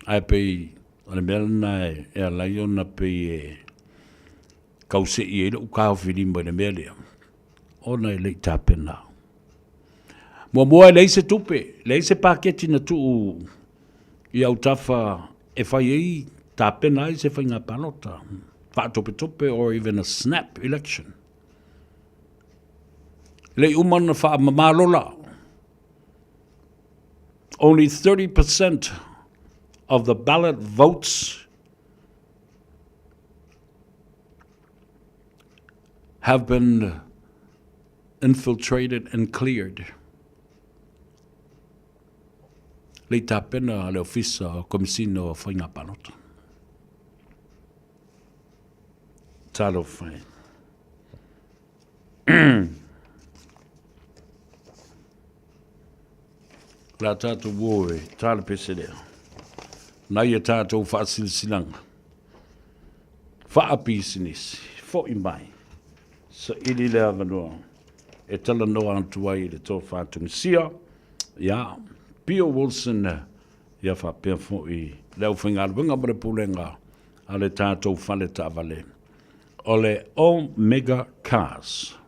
S7: Ae pei o le mea lena e ala ai ona pei e kausei ai lou taofilima i le mea lea, ona e le i tapena. Muamua e leai se tupe, leai se paketi na tuu i autafa e fai ai, tapena ai se faiga palota, faatopetope or even a snap election. E le i uma ona faamama lola. Only 30% of the ballot votes have been infiltrated and cleared. Lei tapena le ofisa o Komisina o Faiga Palota. Talofa e. La tātou ō e, tā le pese lea. Nai e tātou whaasilasilaga. Whaapisinisi, fo'i mai. Saili le avanoa e talanoa atu ai i le tofa Tunisia, ia, Pio Wilson, ia faapea foi le aufaigaluega ma le pulega a le tatou fale taavale o le Omega Cars.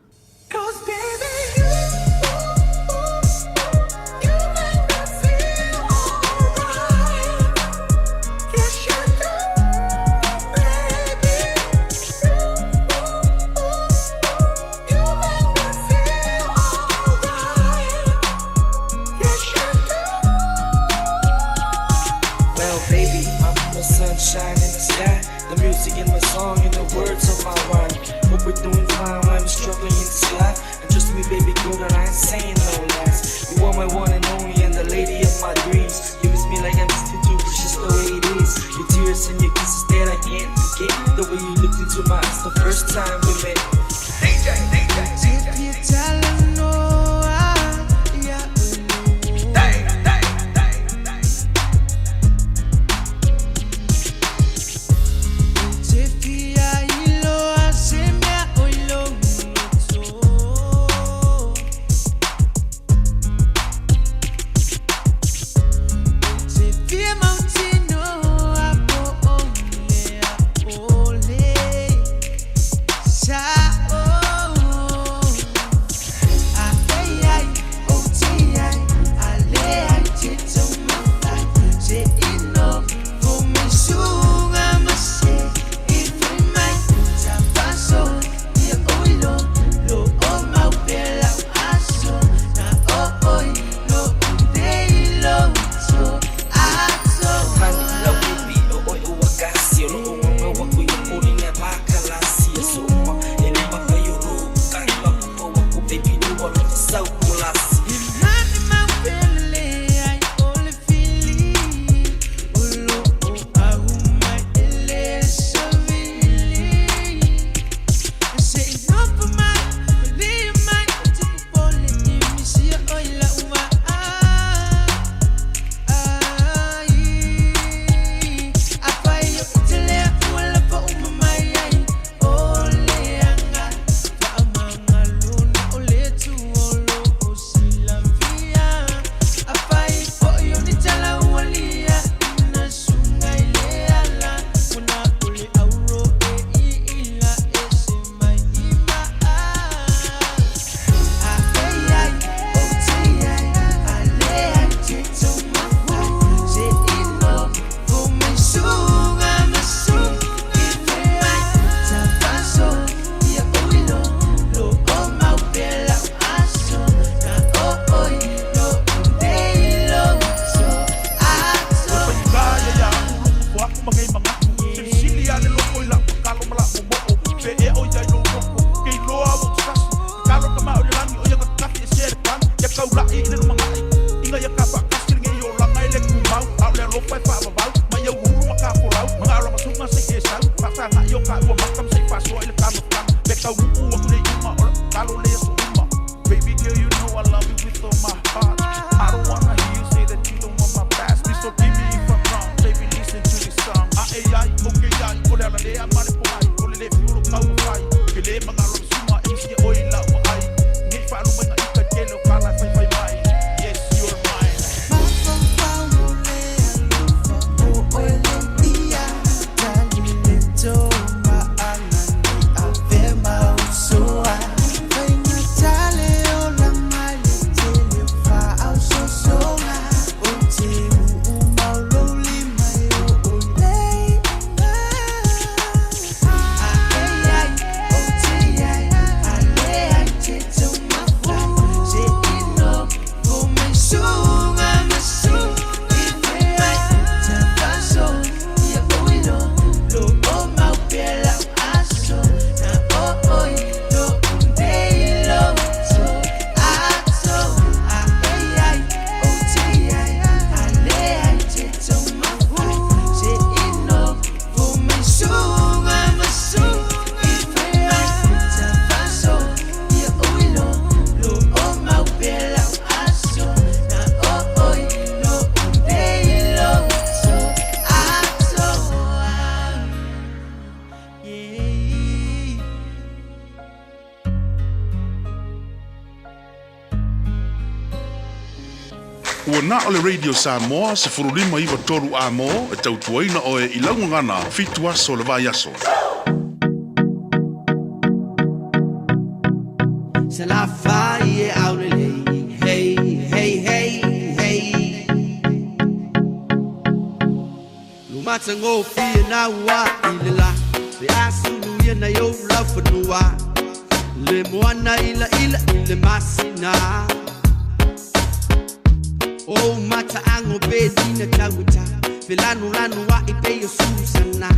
S4: Ua na o le Radio Samoa 1593 amo e tautuaina oe i laugagana 7 aso le vai aso.
S9: Se la fai e aulelei, hey, hey, hey, hey. Lumatangofia na ua i le la, le asulu ia na yo lau fanua. Le moana ila ila i le masina. O mata ango pe dina tauta, felanu lanu wa i pe yo susana.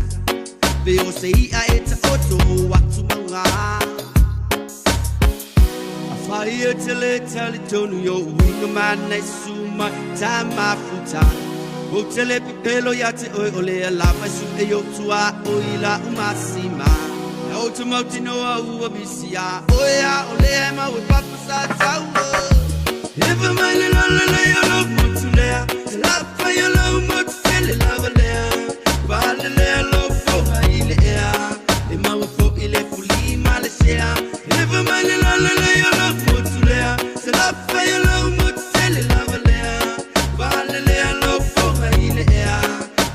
S9: Pe o se ia e ta oto o atu manga. Fire tele tele tonu yo winga mana suma tama futa. O tele pelo ya te oi ole la mai su e yo tua oi la umasima. O te mauti no a ua misia. Oia ole ma we papa sa tau. Ever my la la la yo lo motulea. La fa yo lo motele la valea. Vale le lo fo ile ea. E ma wo fo ile fuli malesea. Ever my la la la yo lo motulea. Se la fa yo lo motele la valea. Vale le lo fo ile ea.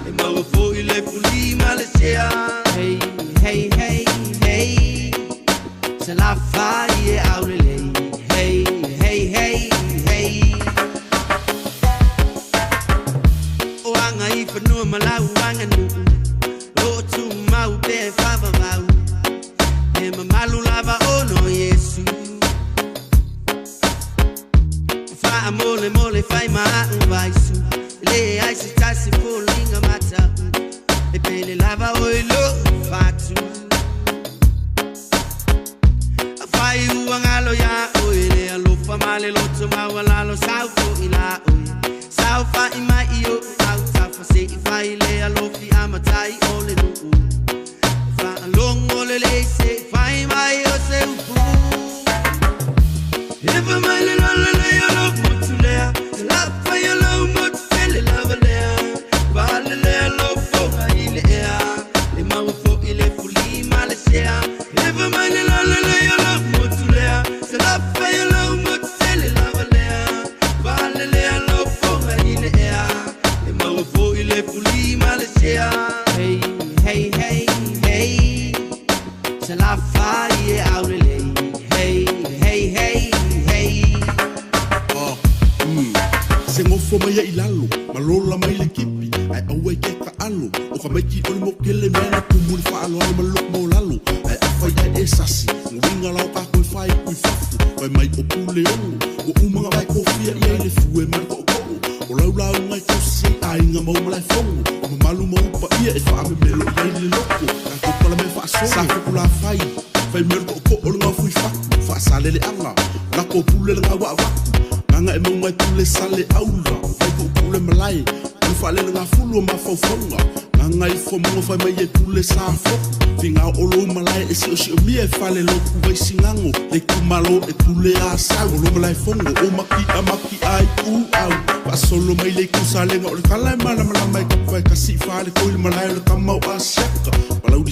S9: E ma wo fo ile fuli malesea. Hey hey hey hey. Se la fa ye aulele. Hey hey hey hey. O anga i whanua malau anga nu. O tu mau pe whawawau. E mamalu lava ono Yesu. Wha mole mole whai maa vaisu. Le ai se tasi fōlinga mata. E pele lava oi lo whatu. Whai uangalo ya oi le alofa male loto mawalalo sau fo ila oi. Sau fa i mai o au tafa se i whai le alofi amatai o le nuu. Wha alongo le le se whai mai o se upu. Ewa mai le lola le alo motulea. La whai alo motele lava lea. Vale le alo foga i le ea. Le maua fo i le fuli malesea. Ewa mai le lola le alo motulea. Se la whai alo motele lava lea. Vale le alo foga i le ea. Le maua fo i le fuli malesea. Hey, hey, hey, hey. Se la whai e aulelei. Hey, hey, hey, hey.
S4: Se ngofo mai i lalo, malola mai le kipi, ai aue ke ka alo, o ka maiki o le mokele mena kumu le whaalo ale malok mo lalo, ai awhai ai e sasi, nguinga lau ka koe whai kui fafu, wai mai o pule ono, o umanga vai kofia i ai le fue mai ko ko, o lau lau ngai kosi ai inga mau malai fongo, o mamalu mau pa ia e wha ame melo i ai le loko, ka kopala me whaasolo, sa fukula whai, whai mero ko ko o le ngau fui faku, whaasale le anga, lako pule le ngau waku, Nganga e maungai pule sale aula, vai ko pule malai, o whalele ngā fulu o mawhauwhaunga, nganga i whamunga whai mai e pule sa foku, whinga o lo malai e sio sio mia e whale loku vai singango, le kumalo e pule a sau, o lo malai fongo, o maki a maki ai u au, wa solo mai le kusalenga o le kala e malamalama e kapu vai kasi whale koi le malai o le kamau a siaka, palau di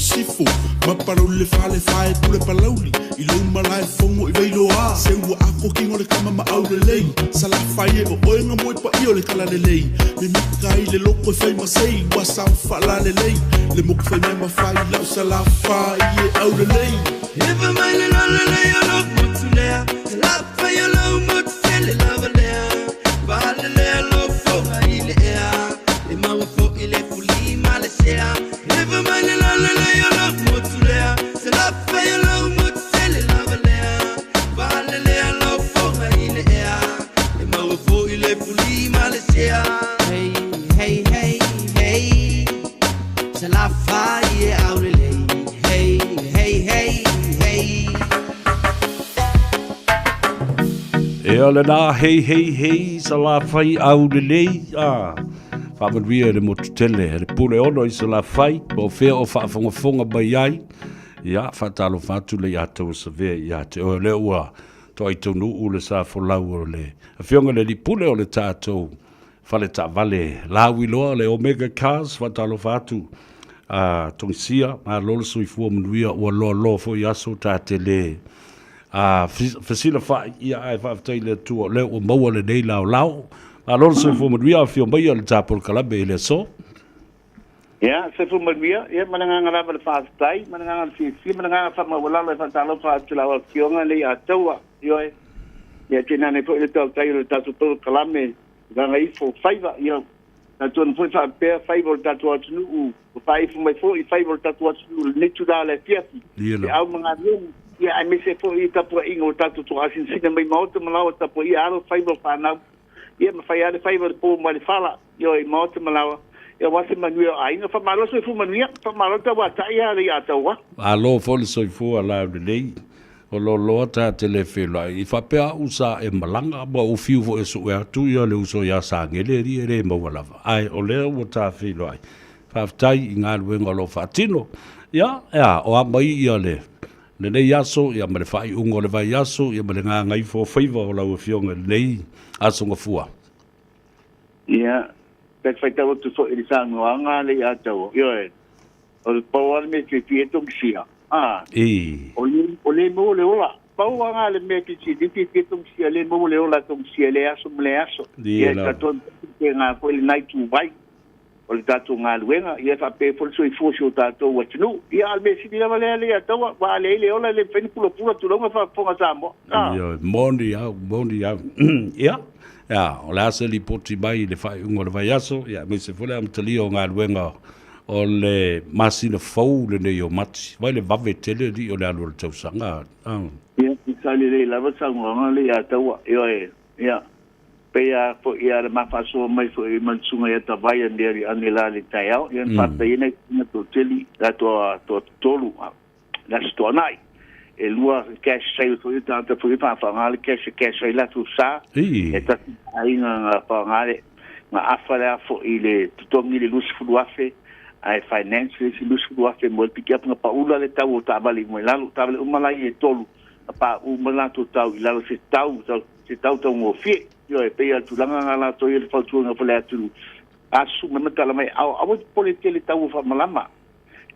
S5: le fale fae pule palauli I lou malae fogo i Vailoa Se ua ako kingo le kama ma au lelei Salafai e o oenga mo e paia o le kala lelei Me mika i le loko e fai masei Ua sao whaala lelei Le moku fai mai mawhai lau salafai e au lelei
S9: Ewa mai le lolo le o lo motu lea Salafai o lo motu tele lava lea Vale lea lo foga i le ea E maua fo i le fuli ma le sea Ewa mai le lolo le o lo motu lea Salafai o lo motu tele lava lea Vale lea lo foga i le ea E maua fo i le fuli ma le sea Hey, hey, hey, hey Salafai e au lelei Hey, hey, hey, hey
S7: E o le nā hei hei hei sa la whai au lelei a whaamanuia le motu tele le pule ono i sa la whai o whea o whaafongafonga mai ai ia whaatalo whātu le ia tau sa vea ia te o le ua to ai tonu u le sa folau o le afionga le li pule o le tātou fale taavale lauiloa le Omega Cars faatalofa atu a Togisia malo le soifua manuia ua loaloa foi aso ta te le a fesilafa'i ia ae faafetai le Atua o lea ua maua lenei laolao malo le soifua manuia afio maia le tapolokalame i le aso.
S10: Ia, soifua manuia, ia ma le agaga lava le faafetai, ma le agaga le fiafia, ma le agaga faamaualalo e faatalofa atu i lau Afioga nei Ataua, ioe, ia tainane foi le tautai o le tatou polokalame Gagaifo Faiva, ia, tatou foi faapea faiva o le tatou atunuu, ua faaifo mai foi faiva o le tatou atunuu i lenei itula o le afiafi, feau ma galuega, ia aemaise foi tapuaiga o tatou toaasinasina mai maota ma laoa tapuaia alo faiva o fanau, ia ma fai lava le faiva o le po ma le fala, ioe, i maota ma laoa, ia aua se manuia o aiga. Faamalo soifua manuia, faamalo tauatai a le ia taua.
S7: Malo foi le soifua laulelei. O loaloa ta te le feiloai i faapea au sa e malaga ma ou fiu foi e sue atu ia le uso ia Sagele alii e le maua lava ae o lea ua ta feiloai faafetai i galuega o lo o faatino ia ea o a mai ia le lenei aso ia ma le faaiuga o le vaiaso ia ma le gagaifo o faiva o lau afioga i lenei aso gafua.
S10: Ia, pe faitau atu foi i le saunoaga a le ia Taua, ioe, o le pau lava le mea e fiafia ai Tongisia, a, o le, o le maua le ola. Pau lava lena le mea e fiafia ai Tongisia, le maua le ola a Tongisia i lea aso ma lea aso. Ia, e talitonu foi tena foi lena ituvai o le tatou galuega, ia faapea foi le soifua o si o tatou atunuu. Ia, a o le mea sili lava lea le ia Taua, aua a leai le ola e le mafai ona pulapula tulou na faafofoga Samoa. A.
S7: Ioe, moni au, moni au. Ia, ia, o le a se lipoti mai i le faaiuga o le vaiaso, ia, aemaise foi le amatalia o galuega o le masina fou lenei o Mati. Vai le vave tele alii o le alu o le tausaga. A.
S10: Ia, e sao lelei lava saunoaga le ia Taua. Ioe, ia, pei a foi ia le ma faasoa mai foi ma le susuga ia Tavai ane ane la le taeao, ia na faafetai ai nai susuga toatele toa toa tolu le Aso Toonai. E lua cash sale foi o tagata foi e faaaoga le cash e cash ai latou sa. E tasi aiga na faaaoga le na afa le a foi le totogi le 20,000 ae finance le isi 20,000 mo le pick up na paula le tau o taavale mai lalo. Taavale uma lai e tolu na paʻu uma latou tau i lalo se tau se tau taugofie. Ioe, pei o le tulaga na latou ia le fautuaga foi le atunuu. A susu mai ma tala mai, ao aua te popole tele tau o faamalama.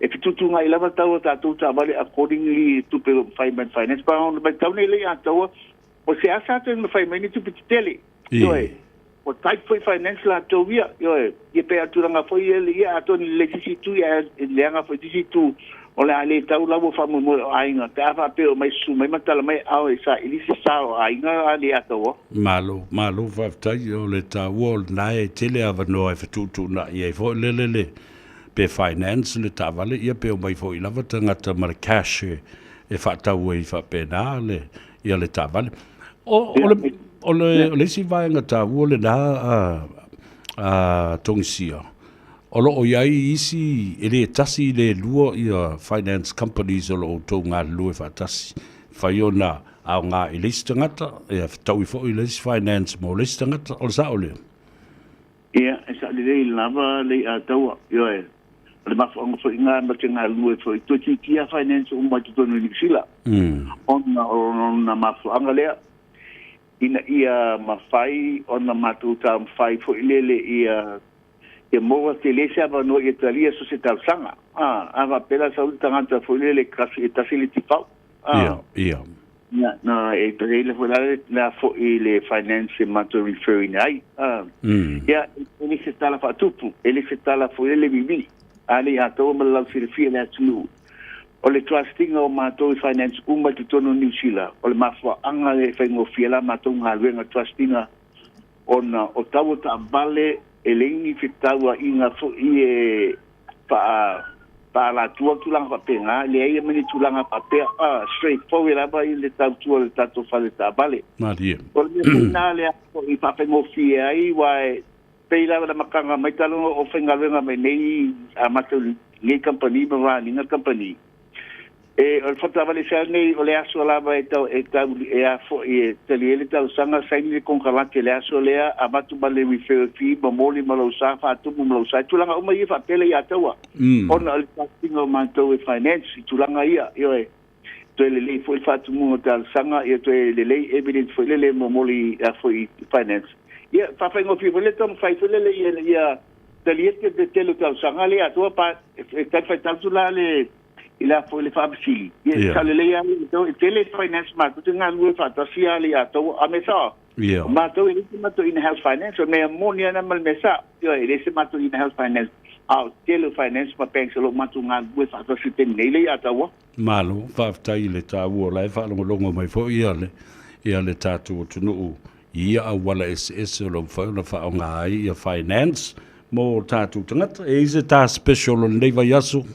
S10: E fetuutuunai lava tau a tatou taavale accordingly i tupe o lo o mafai mai le finance. Pa ona matau nei lea ia taua, o se asa atu e mafai mai ni tupe tetele. Ioe, ua type foi finance latou ia. Ioe, ia pei o le tulaga foi ia, ia atonu i le isi itu, ia e leaga foi i isi itu, o le a le tau lau o faamoemoe o aiga pe a faapea o mai susu mai ma tala mai ao e saili se sa o aiga a le ataua.
S7: Malo, malo faafetai o le taua o lena e tele avanoa e fetuutuunai ai foi lele le pe finance le taavale ia pe omai foi lava tagata ma le cash e faatau ai faapena le ia le taavale. O, o le, o le, o le isi vaega taua lena a, a Togisia, o lo o i ai isi e le tasi le lua ia finance companies o lo o outou galulue faatasi. Fai ona aoga i le isi tagata, ia fetaui foi le isi finance mo le isi tagata, o le sao lea?
S10: Ia, e sao lelei lava le i'a taua, ioe, o le mafuaaga foi lena ma te galulue foi, toeitiiti lava finance uma i totonu i Niu Sila, ona o lona mafuaaga lea, ina ia mafai ona matou taumafai foi lele ia. Ia maua tele se avanoa ia talia so se talosaga. A faapea la sau le tagata foi lele kasi e tasi le tifau.
S7: Ia, ia.
S10: Ia, na e i le foi la le foi le finance e matou refer ina ai. Ia, e le se tala faatupu, e le se tala foi lele mimi. A le atoa ma le lausilafia le atunuu. O le trustinga o matou i finance uma i totonu o Niu Sila, o le mafuaaga e faigofie la matou galuega trustinga ona o tau o taavale e leai ni fetauaiga foi e faa faalatua tulaga faapena, leai ma ni tulaga faapea, straight forward lava i le tautua o le tatou fale taavale.
S7: Malie.
S10: O le mea foi lena lea foi faafaigofie ai, aua e pei lava na mataga mai talu o faigaluega mai nei a matou nei kamupani ma vaaliga kamupani. E o le fataavale se nei o le aso lava e tau e tau e a foi e tali ai le talosaga saini le konekarate le aso lea avatu ma le referral fee momoli ma lou sa faatumu ma lou sa. Tulaga uma ia faapea le ia taua. Ona o le tatinga o matou e finance i tulaga ia, ioe. Toe lelei foi le faatumuga o talosaga, ia toe lelei evidence foi lele momoli a foi i finance. Ia faafaigofie foi le taumafai foi lele ia ia talia te tele o talosaga le atoa pa e tali faitau atu la le i la foi le faafesili. Ia sa lelei lava le e tele finance matou te galulue faatasi lava le atoa a me sao. O matou e le se matou in-house finance, o le mea moni lava ma le mea sao. Ioe, e le se matou in-house finance, a o tele o finance ma banks o lo o matou galulue faatasi i le taimi nei le atoa.
S7: Malo, faafetai i le taua o la e faalogologo mai foi ia le ia le tatou atunuu i ia auala eseese o lo o mafai ona faaaoga ai ia finance mo tatou tagata. E i ai se ta special o lenei vaiaso?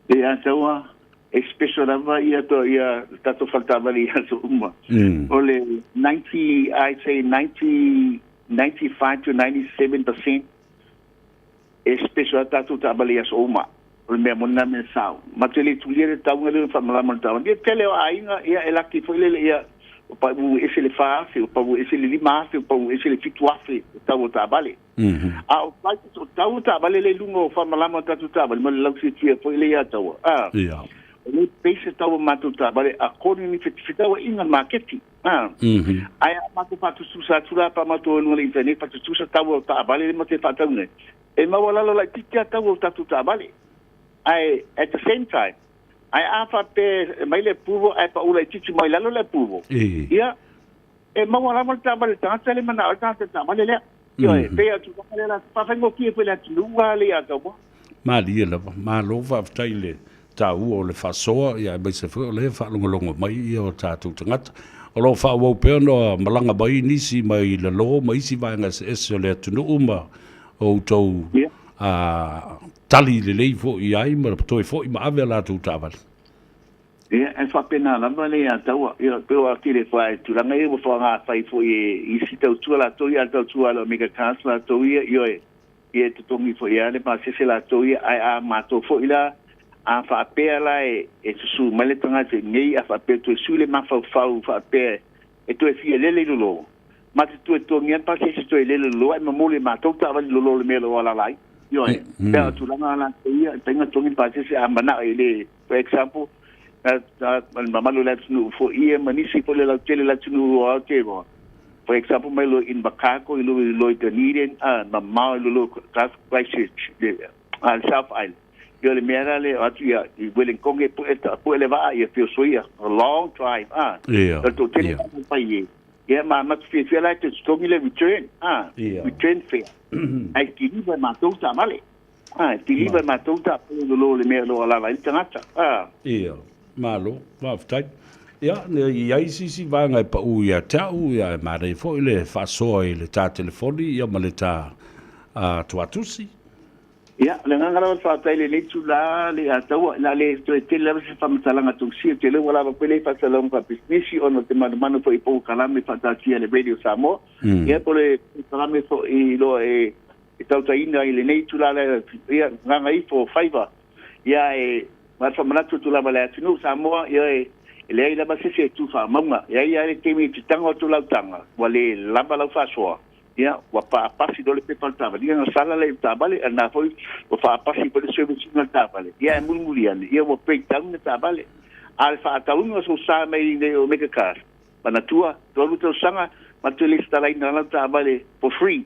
S10: E ataua, e special lava ia to ia tatou faletaavale i aso uma. O le 90, I'd say 90, 95 to 97% e special lava tatou taavale i aso uma. O le mea moni lena mea sao. Matou te le tulia le tauga lea o le faamalama o le taavale. Ia tele o aiga, ia e laki foi lele ia ua pau ese le 4,000, ua pau ese le 5,000, ua pau ese le 7,000 o tau o taavale. A o prices o tau o taavale lea i luga o faamalama o tatou taavale ma le laufiafia foi lea ia taua. A o le base tau o matou taavale according ni fetauaiga le maketi. A ae a matou faatutusa atu la pa matou i luga o le internet faatutusa tau o taavale lea matou te faatau nei, e maualalo laitiiti lava tau o tatou taavale. Ae at the same time, ae a faapea e mai le approval ae pau laitiiti mai lalo le approval, ia e maua lava le taavale tagata le manao ai le tagata i le taavale lea. Ioe, e pei o le tulaga lea la faafaigofie foi i le atunuu a le ia taua.
S7: Malie lava, malo faafetai i le taua o le faasoa, ia aemaise foi o lea e faalogologo mai ia o tatou tagata. O lo o faaauau pea ona malaga mai nisi mai lalo ma isi vaega eseese o le atunuu ma outou tali lelei foi i ai ma toe foi ma ave a latou taavale.
S10: Ia, e faapena lava le ia taua. Ia, pei o atili e whae tulaga ia, ua whaangawhai foi e isi tautua latou ia, a tautua a le Omega Cars latou ia, ioe, ia e totogi foi ia le pasese latou ia, ae a matou foi la, a faapea la e susu mai le tagata i nei, a faapea toe sui le mafaufau faapea e toe fia lele i lolo, ma te toe totogi lava le pasese toe lele i lolo, ae momoli e matou taavale i lolo i le mea o lo o alaala ai. Ioe, pei o tulaga latou ia, e mafai ona totogi le pasese a manao e le. For example, le mamalu o le atunuu foi ia ma nisi foi le lautele o le atunuu o Aotearoa. For example, mai loa i Invercargill i loa i Dunedin, mamao i lalo Christchurch, le South Island. Ia o le mea la lea o atu ia i Wellington e pue le vaa ia Whiosoia, a long drive, O le toatele la fai e. Ia ma matu fiafia la e toe totogi le return, return fare. Ae kiliva e matou taavale. A, e kiliva e matou taavale i lalo o le mea o lo o alaala ai le tagata. A.
S7: Ia, malo, faafetai. Ia, ne i ai se isi vaega e pau ia te au, ia e manaia foi le faasoa i le ta telefoni ia ma le ta tuatusi.
S10: Ia, o le agaga lava o le faafetai i lenei itula le ataua, o le a le toe tele lava se faamatalaga tausia, ou te iloa ua lava foi lea faasalalauga faapisinisi ona o te manumanu foi i polokalame faataatia a le Radio Samoa, ia po o le polokalame foi i loa e e tautaina i lenei itula lea, ia, gagaifo faiva, ia e ma le faamanatu atu lava i le atunuu Samoa, ia e leai lava se isi e tu faamauga. E ai lava le taimi e te tago atu lau taga, ua le lava lau faasoa, ia, ua faapasi loa le pepa o le taavale, ia ona sala lea i le taavale, a na foi ua faapasi foi le service ina o le taavale, ia ae mulimuli ane, ia ua break down le taavale. A o le faatauina o sou sa mai i Omega Cars, manatua, 3 tausaga, ma toe lesitalaina lau taavale for free.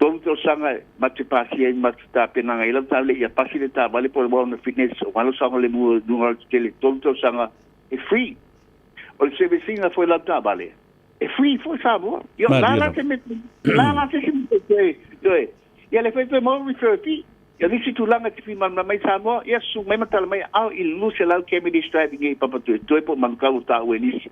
S10: Tolu tausaga ma te pasia ai ma te tapenaga ai lau taavale ia pasi le taavale po o le warrant of fitness aua lou saogalemu i luga o le tetele. Tolu tausaga e free. O le service ina foi lau taavale e free foi Samoa. Ioe, o le a la se mea, o le a la se isi mea toe, ioe, ia lea foi toe maua referral fee. Ia o nisi tulaga e te fia malamalama ai Samoa, ia susu mai ma tala mai ao i le 200 Cavendish Drive i nei i Papatoetoe po o Manukau o taua e nisi.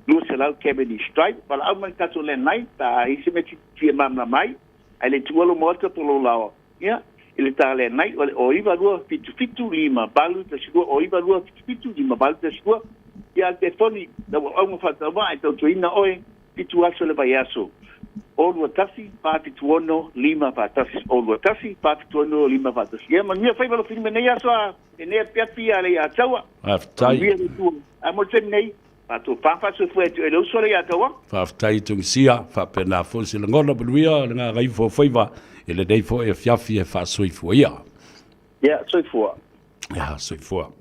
S10: 200 Cavendish Drive, valaau mai i le tatou landline pe a i ai se mea e te fia malamalama ai, ae le tuua lou maota po o lou laoa. Ia, i le ta landline o le 092 77 5 8 1 2, 092 77 5 8 1 2. Ia a le telefoni, lau auaunga faatauvaa e tautuaina oe, Fitu aso le vaiaso. O 2 1 4 7 6 5 4 1. O 2 1 4 7 6 5 4 1. Ia manuia faiva lo fili nei aso a lenei afiafi ia le ia taua.
S7: Faafetai.
S10: Manuia le Atua. A mo le taimi nei, faatoa faasoifua atu e le uso le ia taua.
S7: Faafetai Tungisia, faapena foi se lagona manuia le gagaifo o faiva i lenei foi afiafi e faasoifua ia.
S10: Ia, soifua.
S7: Ia, soifua.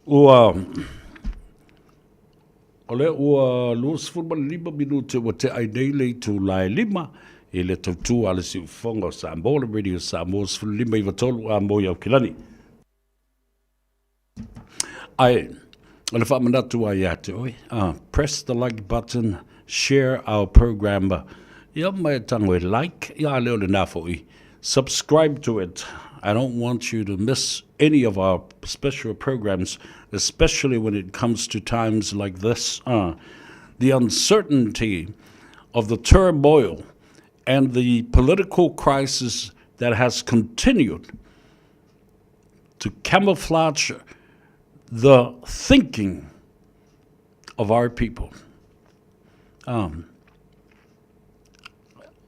S7: Ua O lea ua 25 minute ua tea ai nei le itula e 5 i le tautua a le siufofoga o Samoa, le Radio Samoa 15 93 a mo i Aukilani. Ae, o le faamanatu ai ia te oe, press the like button, share our program, ia ma e tango e like, ia a leo le nā foi, subscribe to it. I don't want you to miss any of our special programs, especially when it comes to times like this. The uncertainty of the turmoil and the political crisis that has continued to camouflage the thinking of our people. Um,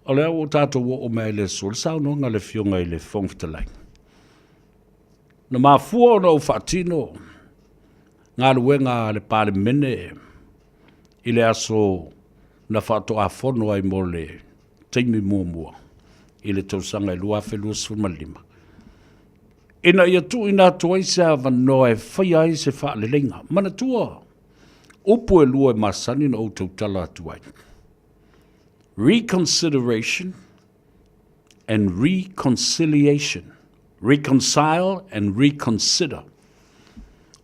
S7: O lea ua tatou oo mai i le aso, le saunoaga a le Afioga i le Fofoga Fetalai. Na mafua ona ou faatino galuega a le Palemene i le aso na faatoa fono ai mo le taimi muamua i le tausaga e 2025, ina ia tuuina atu ai se avanoa e faia ai se faaleleiga. Manatua, upu e lua e masani ona ou tautala atu ai. Reconsideration and reconciliation. Reconcile and reconsider.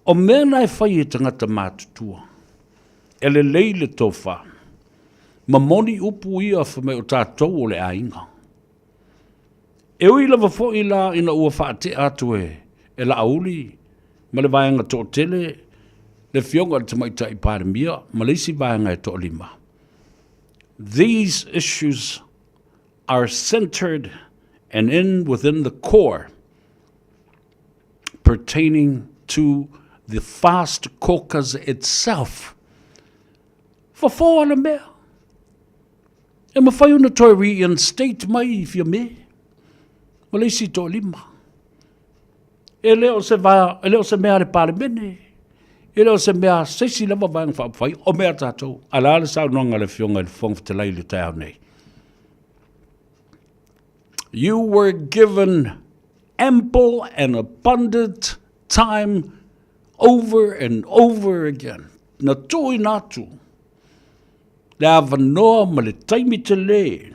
S7: O mea na e fai e tagata matutua, e lelei le tofa, ma moni upu ia fai mai o tatou o le aiga. E ui lava foi la ina ua faatea atu e, e Laauli ma le vaega toatele le Afioga i le Tamaitai Palemia ma le isi vaega e toalima. These issues are centered and in within the core pertaining to the fast caucus itself. Fofo ana mea. E mawhai ona toe reinstate mai i fia me. Ma le isi toalima. E le o se va, e le o se mea a le Palemene, e le o se mea a se isi lava Vaega Faaupufai, o mea a tatou. A o le a le saunoaga a le Afioga i le Fofoga Fetalai i le taeao nei? You were given ample and abundant time over and over again. Na tuuina atu le avanoa ma le taimi tele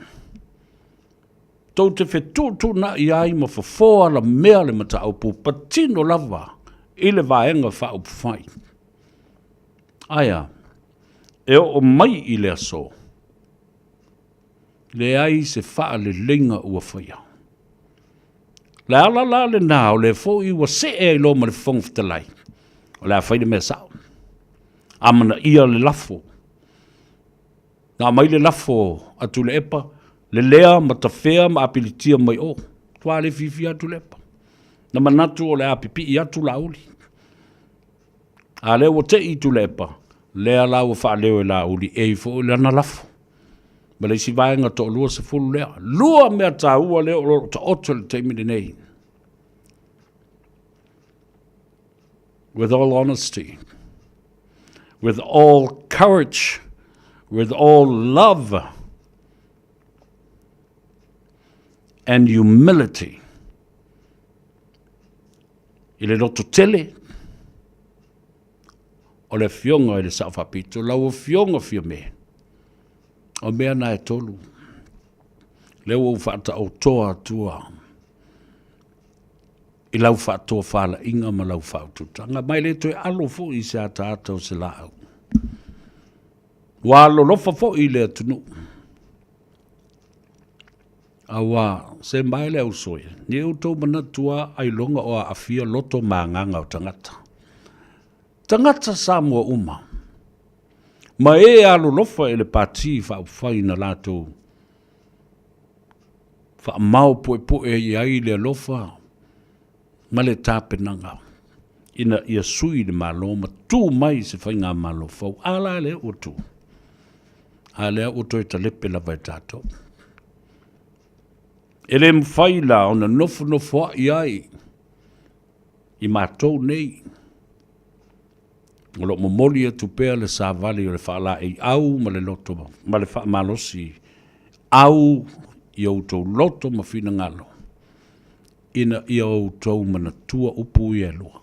S7: Tou te fetuutuunai ai ma fofo alamea le mataupu patino lava i le Vaega Faaupufai. Ae a? E oo mai i le aso, leai se faaleleiga ua faia. Le ala la lena o lea foi ua see ai loa ma le Fofoga Fetalai, o le a fai le mea sao. Amanaia le lafo. Na aumai le lafo a Tuilaepa, lelea ma tafea ma apilitia mai o. Tua le fiafia a Tuilaepa. Na manatu o le a pipii atu Laauli. A lea ua tei Tuilaepa, lea la ua faaleo e Laauli e i foi lana lafo. Ma le isi vaega toalua sefulu lea. Lua mea taua lea o lo o taoto i le taimi lenei. With all honesty, with all courage, with all love and humility. I le loto tele o le afioga i le Sao Faapito, lau afioga Fiame, o mea na e tolu. Lea ua ou faataotoa atua i lau faatofalaiga ma lau faaututaga, ma e le toe alo foi i se ataata o se laau. Ua alolofa foi i le atunuu. Auā, se mae le ausoe, ne i outou manatu lava ailoga o aafia loto ma agaga o tagata. Tagata Samoa uma, ma e alolofa i le Pati Faaupufai na latou faamaopoepoe i ai le alofa ma le tapenaga ina ia sui le Malo ma tu mai se faigamalo fou. A la lea ua tu? A lea ua toe talepe lava e tatou. E le mafai la ona nofonofoa'i ai i matou nei o lo o momoli atu pea le savali o le faalaeiau ma le loto ma le faamalosi au i outou loto ma finagalo ina ia outou manatua upu ia e lua.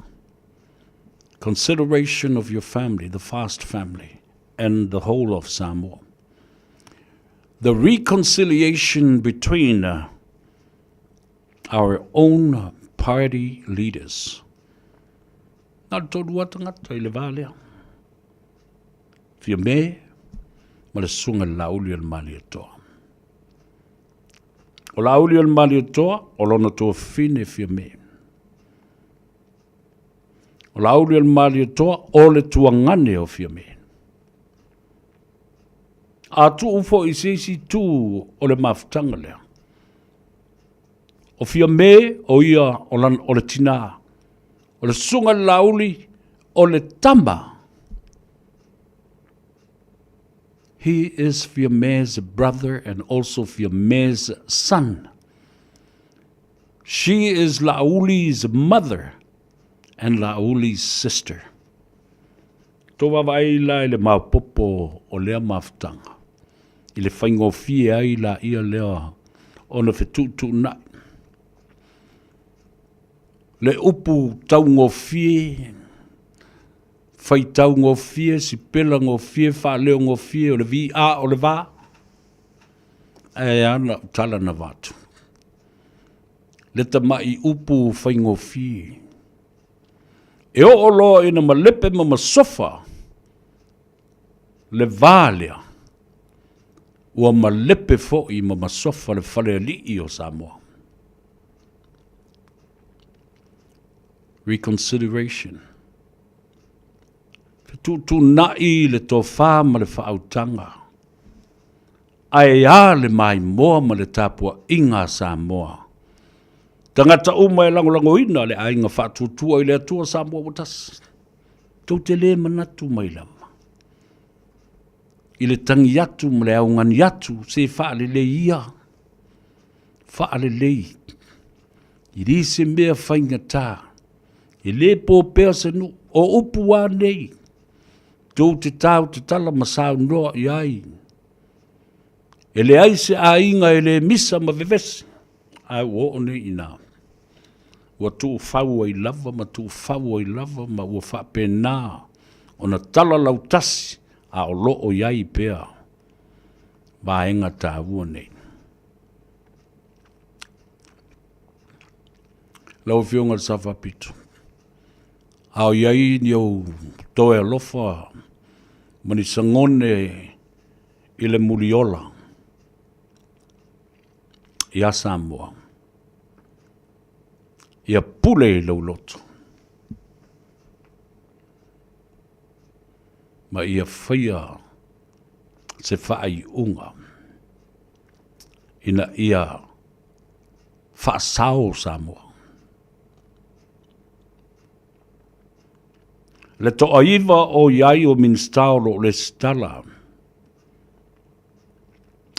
S7: Consideration of your family, the fast family, and the whole of Samoa. The reconciliation between our own party leaders. Na o le toalua tagata i le va lea. Fiame ma le susuga i le Laauli o le Malietoa. O Laauli o le Malietoa, o lona tuafafine Fiame. O Laauli o le Malietoa, o le tuagane o Fiame. A tuu foi i se isi itu o le mafutaga lea, o Fiame o ia o, lana, o le tinā, o le susuga i le Laauli o le tama. He is Fiame's brother and also Fiame's son. She is Laauli's mother and Laauli's sister. Tou vaavaai la i le maopoopo o lea mafutaga, i le faigofie ai laia lea ona fetuutuunai. Le upu taugofie, faitaugofie, sipelagofie, faaleogofie, o le VA o le va, ae a lau tala na avatu. Le tamai upu faigofie. E oo loa ina malepe ma masofa le va lea, ua malepe foi ma masofa le falealii o Samoa. Reconsideration. Fetuutuunai le tofa ma le faautaga, Ae a le maimoa ma le tapuaiga a Samoa. Tagata uma e lagolagoina le aiga faatuatua i le Atua Samoa ua tasi. Tou te le manatu mai lava i le tagi atu ma le augani atu se faalelei ia, faalelei. I le se mea faigata, e le po pea se nuu, o upu a nei, tou te tau tatala ma saunoa i ai. E leai se aiga e le misa ma vevesi, ae ua oo nei i ina. Ua tuufau ai lava ma tuufau ai lava ma ua faapena ona tala lautasi a o lo o i ai pea vaega taua nei. Lau Afioga i le Sao Faapito, a o i ai ni ou toe alofa ma ni sagone i le muliola iā Samoa, ia pule i lou loto ma ia faia se faaiuga ina ia faasao Samoa. Le toaiva o i ai o Minisita o lo o lesitala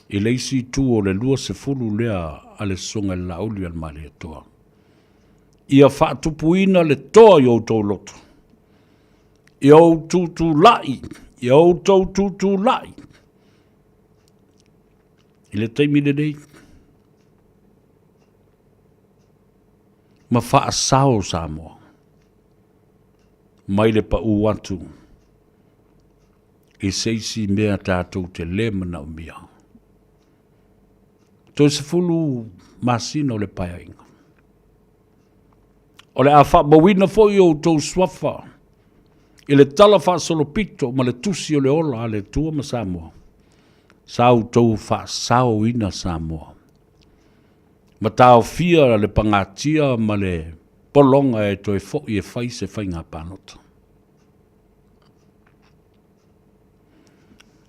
S7: i le isi itu o le 20 lea a le Susuga i le Laauli a le Malietoa. Ia faatupuina le toa i outou loto, ia ou tutulai, ia outou tutulai i le taimi lenei. Ma faasao Samoa mai le pau atu i se isi mea tatou te le manaomia. Toe 10 masina o le paeaiga. O le a faamauina foi o outou suafa i le tala faasolopito ma le tusi o le ola a le Atua ma Samoa, sa outou faasaoina Samoa. Ma taofia le pagatia ma le pologa e toe foi e fai se faiga palota.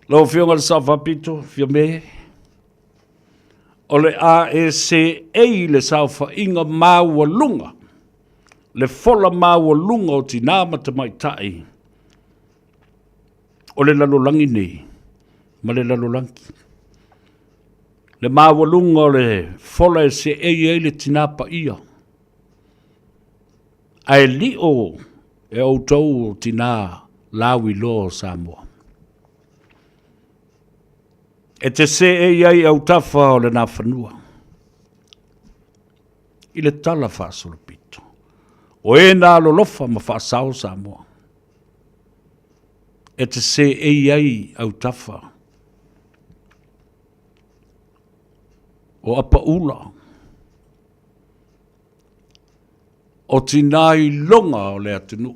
S7: Lau Afioga i le Sao Faapito, Fiame, o le a e seei le saofaiga maualuga, le fola maualuga o tinā ma tamaitai o le lalolagi nei ma le lalolagi. Le maualuga o le fola e seei ai le tinā paia, ae lio e outou o tinā lauiloa o Samoa. E te seei ai autafa o le Nafanua i le tala faasolopito, o e na alolofa ma faasao Samoa. E te seei ai autafa o apaula, o tinā iloga o le atunuu.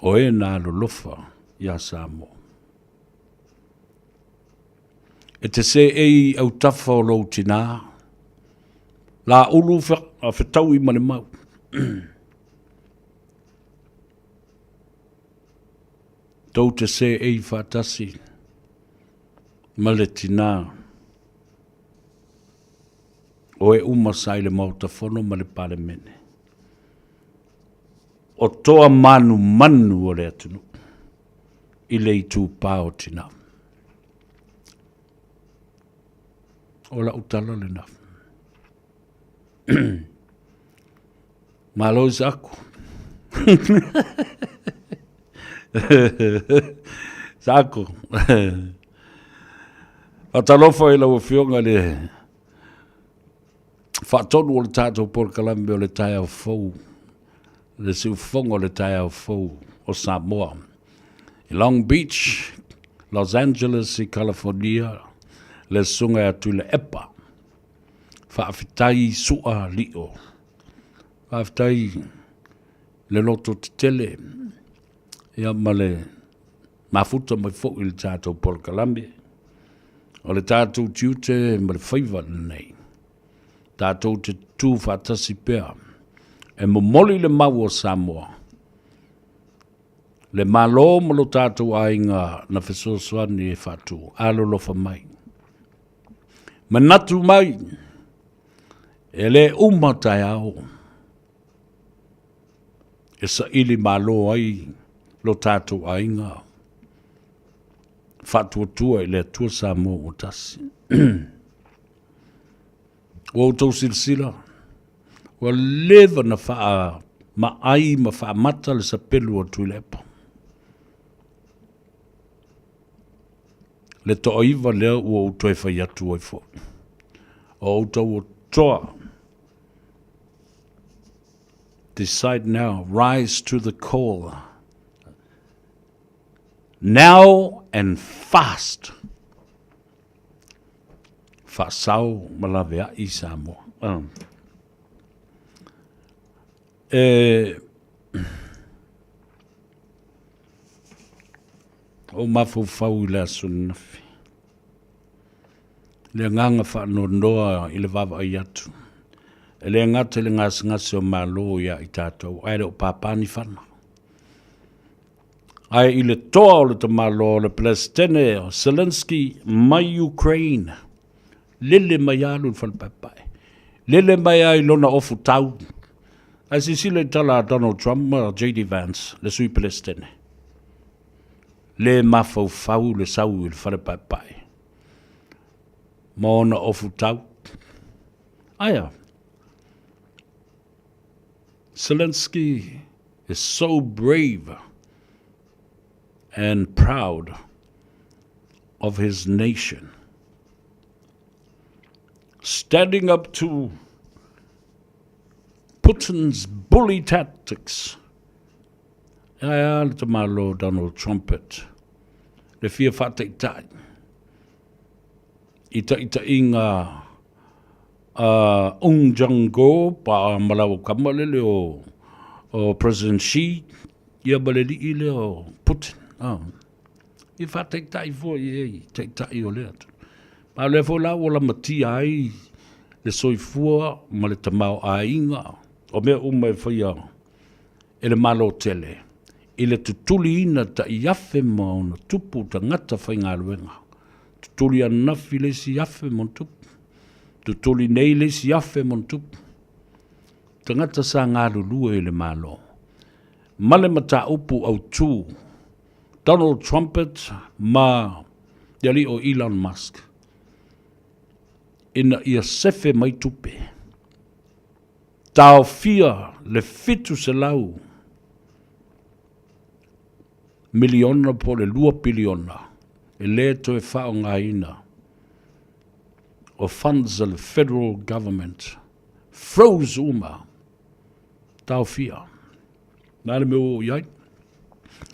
S7: O e na alolofa iā Samoa. E te seei autafa o lou tinā, Lāulu fetaui ma le mau. Tou te seei faatasi ma le tinā o e uma sa i le Maota Fono ma le Palemene. O toa manumanu o le atunuu i le itupa o tinā. O lau tala lena. Malo i saku. Saku. Faatalofa i lau Afioga i le faatonu o le tatou polokalame o le taeao fou, le siufofoga o le taeao fou o Samoa. I Long Beach, Los Angeles i California, le susuga ia Tuilaepa. Faafetai Sua Lio. Faafetai le loto tetele ia ma le mafuta mai foi i le tatou polokalame. O le tatou tiute ma le faiva lenei, tatou te tutū faatasi pea e momoli le mau o Samoa, le Malo ma lo tatou aiga na fesoasoani e faatu. Alolofa mai. Manatu mai, e le uma taeao e saili malo ai lo tatou aiga faatuatua i le Atua Samoa ua tasi. Ua outou silasila, ua leva na faamaai ma faamata le sapelu o Tuilaepa. Le toaiva lea ua ou toe fai atu ai foi. O outou o toa. Decide now, rise to the call. Now and fast. Faasao ma laveai Samoa. E ou mafaufau i le aso ananafi, le agaga faanoanoa i le vaavaai atu, e le gata i le gasegase o Malo ia i tatou, ae le o pāpā ni fana. Ae i le toa o le tamaloa o le Peresetene o Zelensky mai Ukraine, lele mai alu i le falepaepae, lele mai lava i lona ofu tau. Ae silasila i tala a Donald Trump ma JD Vance, le sui Peresetene, le mafaufau le sau i le falepaepae ma ona ofu tau. Aia, Zelensky is so brave and proud of his nation. Standing up to Putin's bully tactics. E ai a le tamalo Donald Trumpet. Le fia whaataitai. i taʻitaʻiga a Ung Jung Go pa ma lau kama lele o o President Xi ia ma le liʻi lea o Putin. Ah. I faataitaʻi foi i ai taʻitaʻi o lea atu. Ma lea foi la ua lamatia ai le soifua ma le tamaoaiga o mea uma e faia e le Malo tele i le tutuliina taʻi 1000+ tagata faigaluega. Tutuli ananafi le isi 1000+, tutuli nei le isi 1000+. Tagata sa galulue i le Malo. Ma le mataupu autū, Donald Trumpet ma le alii o Elon Musk, ina ia sefe mai tupe. Taofia le 700 miliona po o le 2 piliona e lē toe faaaogaina o funds a le federal government froze uma taofia. O le a le mea ua oo i ai?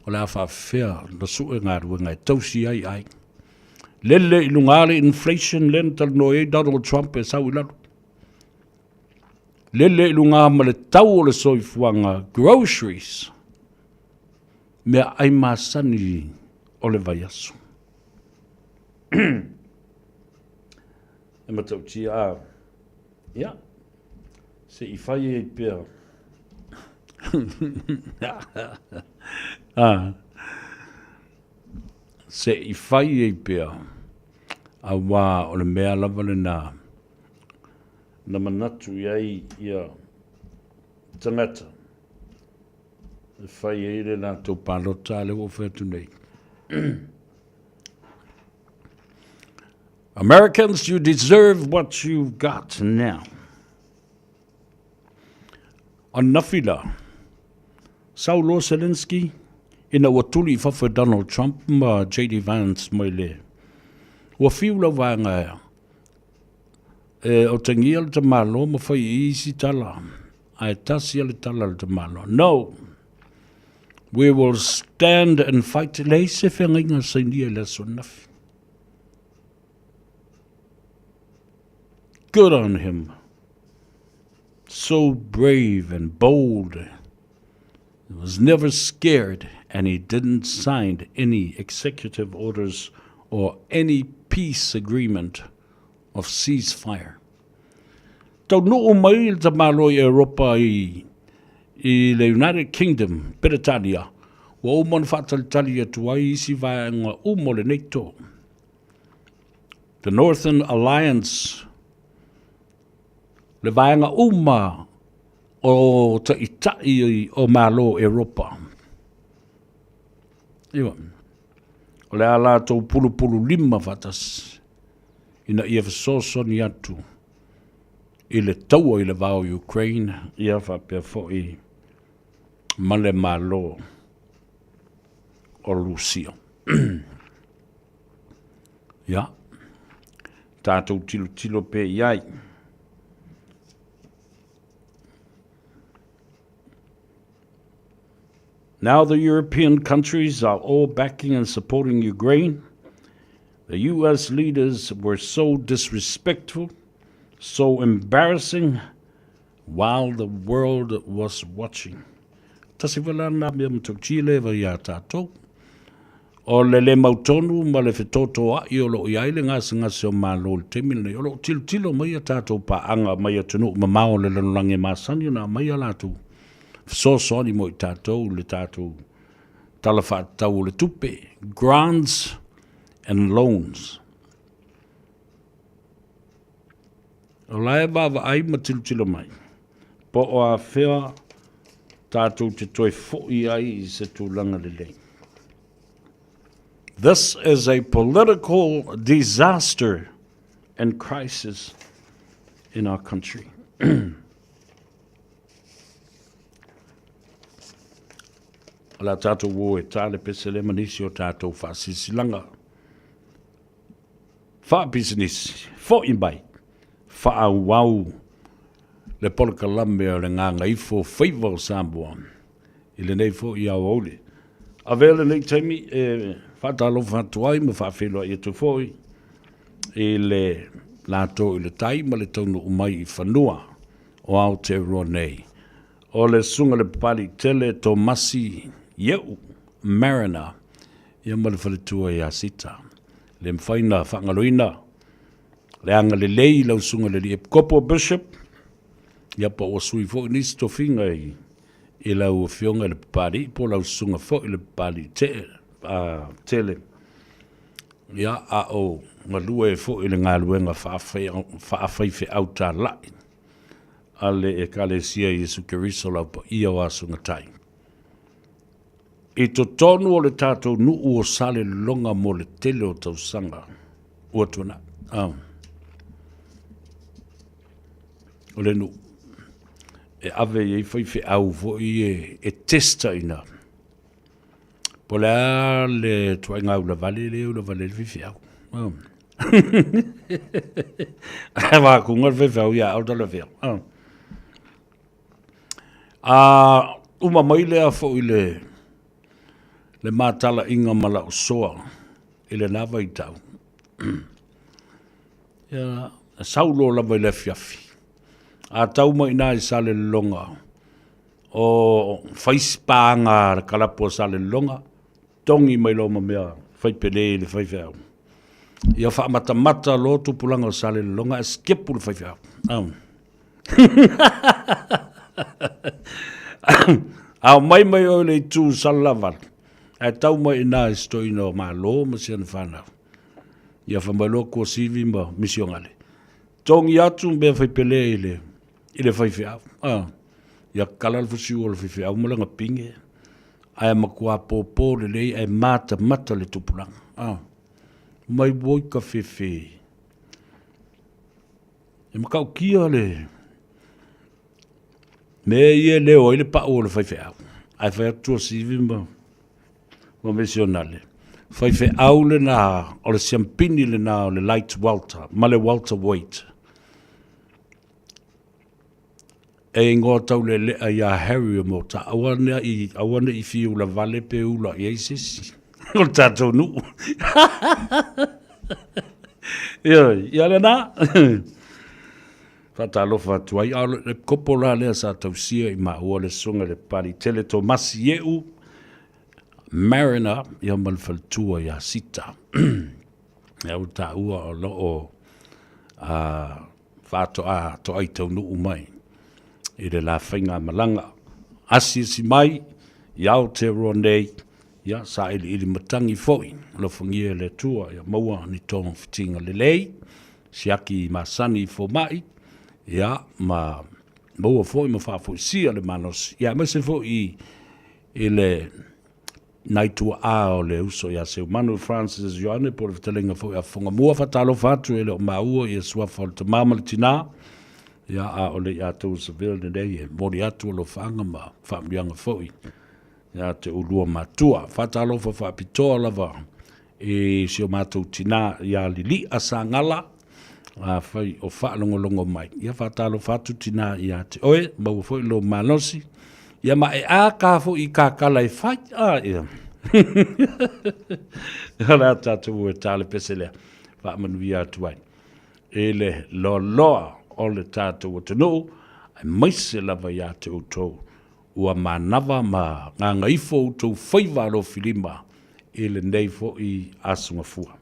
S7: O le a faafefea ona sue galuega e tausi ai aiga. Lele i luga le inflation lea na talanoa i ai Donald Trump e sau i lalo. Lele i luga ma le tau o le soifuaga groceries, meaai masani o le vaiaso. E matautia a, ia, se i fai ai pea. Ah, se i fai ai pea, auā o le mea lava lena na manatu i ai ia tagata e fai ai le latou palota, a lea ua ou fai atu nei. Americans, you deserve what you've got now. Ananafi la, sau loa Zelensky ina ua tuli i fafo e Donald Trump ma JD Vance mai le ua fiu lau vaega e otegia le tamaloa ma fai i isi tala, ae tasi a le tala a le tamaloa. No! We will stand and fight. Leai se feagaiga sainia i le aso ananafi. Good on him. So brave and bold. He was never scared and he didn't sign any executive orders or any peace agreement of ceasefire. Taunuu mai le tamaloa i Europa i, i le United Kingdom, Peretania, ua uma ona faatalitali atu ai isi vaega uma o le NATO. The Northern Alliance, le vaega uma o taʻitaʻi o Malo Europa. Iwa. O le a latou pulupulu lima faatasi ina ia fesoasoani atu i le taua i le va o Ukraine ia faapea foi ma le Malo o Rusia. Ia, tatou tilotilo pea i ai. Now the European countries are all backing and supporting Ukraine. The US leaders were so disrespectful, so embarrassing, while the world was watching. Tasi wala nā mea matautia le wa iā tātou. O le le mautonu ma le fetotoaʻi o lo o i ai le gasegase o Malo i le taimi lenei, o lo o tilotilo mai a tatou paaga mai atunuu mamao o le lalolagi e masani ona aumai a latou fesoasoani mo i tatou i le tatou Tala Faatatau o le Tupe, Grants and Loans. O la e vaavaai ma tilotilo mai, po o afea tatou te toe foʻi ai i se tulaga lelei. This is a political disaster and crisis in our country. O le a tatou o e tā le pese le ma nisi o tatou faasilasilaga faapisinisi, foʻi mai, faaauau le polokalame o le Gagaifo Faiva o Samoa i lenei foi aoauli. Avea lenei taimi e faatalofa atu ai ma faafeiloai atu foi. i le latou i le tai ma le taunuu mai i fanua o Aotearoa nei. O le Susuga i le Papaliitele Tomasi Ieu Mariner ia ma le faletua ia Sita. Le mafai ona faagaloina le agalelei i lau Susuga i le Alii Epikopo, Bishop, ia po ua sui foi nisi tofiga i, i lau Afioga i le Papalii po o lau Susuga foi i le Papalii tele. Ia, a o galue foi i le galuega faafaifeau talai a le Ekalesia Iesu Keriso Lau Paia o Aso Gatai. I totonu o le tatou nuu o Salelologa mo le tele o tausaga ua tuanai. Oh. O le nuu e ave i ai faifeau foi e, e testa ina. Po o le a le tuaiga ulavale lea e ulavale ai le faifeau. Oh. Ae vakuga le faifeau ia au tala feau. Oh. A uma mai lea foi le le matalaiga ma lau soa i lena vaitau. Ia, sau loa lava i le afiafi. A tau mai i ina i Salelologa, o fai si pāga a le kalapu o Salelologa, togi mai loa ma mea faipele i le faifeau. Ia faamatamata loa tupulaga o Salelologa ae sikepu le faifeau. A omai mai oe i le itu Salelavalu, ae tau mai i ina i si toeaina o Malo ma si ana fanau. Ia fai mai loa Kuasivi ma Misionale. Togi atu mea faipele i le i le faifeau. Ah, ia kala le fusiu o le faifeau ma lana pine. Ae matua pōpō lelei ae matamata le tupulaga. Ah, mai oi ka fefe. E matautia le mea ia e leo ai le pau o le faifeau. Ae fai atu Tuasivi ma, ma Misionale. Faifeau lena, o le siampini lena o le light welter ma le welter weight. E ingoa taulelea iā Harry o Mota, aua ne i, aua ne i fiu lavale pe ula i ai se isi o le tatou nuu. Ioe, ia lena. Faatalofa atu ai, a o le kopo la lea sa tausia i maua le susuga i le Papalii Tele Tomasi Ieu Mariner, ia ma le faletua ia Sita. Ia ua taua o lo o faatoa toai taunuu mai i le la faigamalaga. Asiasi mai i Aotearoa nei, ia sailiili matagi foi, alofagia e le Atua ia maua ni togafitiga lelei, siaki masani i fomai, ia ma maua foi ma faafoisia le malosi, ia aemaise foi i le nai tuaa o le uso ia Seumanu Francis Ioane po o le fetalaiga foi a Fofogamua. Faatalofa atu e le o maua ia suafa o le tama ma le tinā, ia a o le ia tou Seville lenei e momoli atu alofaaga ma faamanuiaga foi ia te ulua matua. Faatalofa faapitoa lava i si o matou tinā ia Lili'a Sagala, afai o faalogologo mai. Ia faatalofa atu tinā ia te oe, maua foi lou malosi. Ia ma e a ka foi i kakala e fai. A, ia. Ia la tatou e tale pese lea. Faamanuia atu ai. E le loaloa o le tatou atunuu, aemaise lava ia te outou ua manava ma gagaifo outou faiva alofilima i lenei foi aso gafua.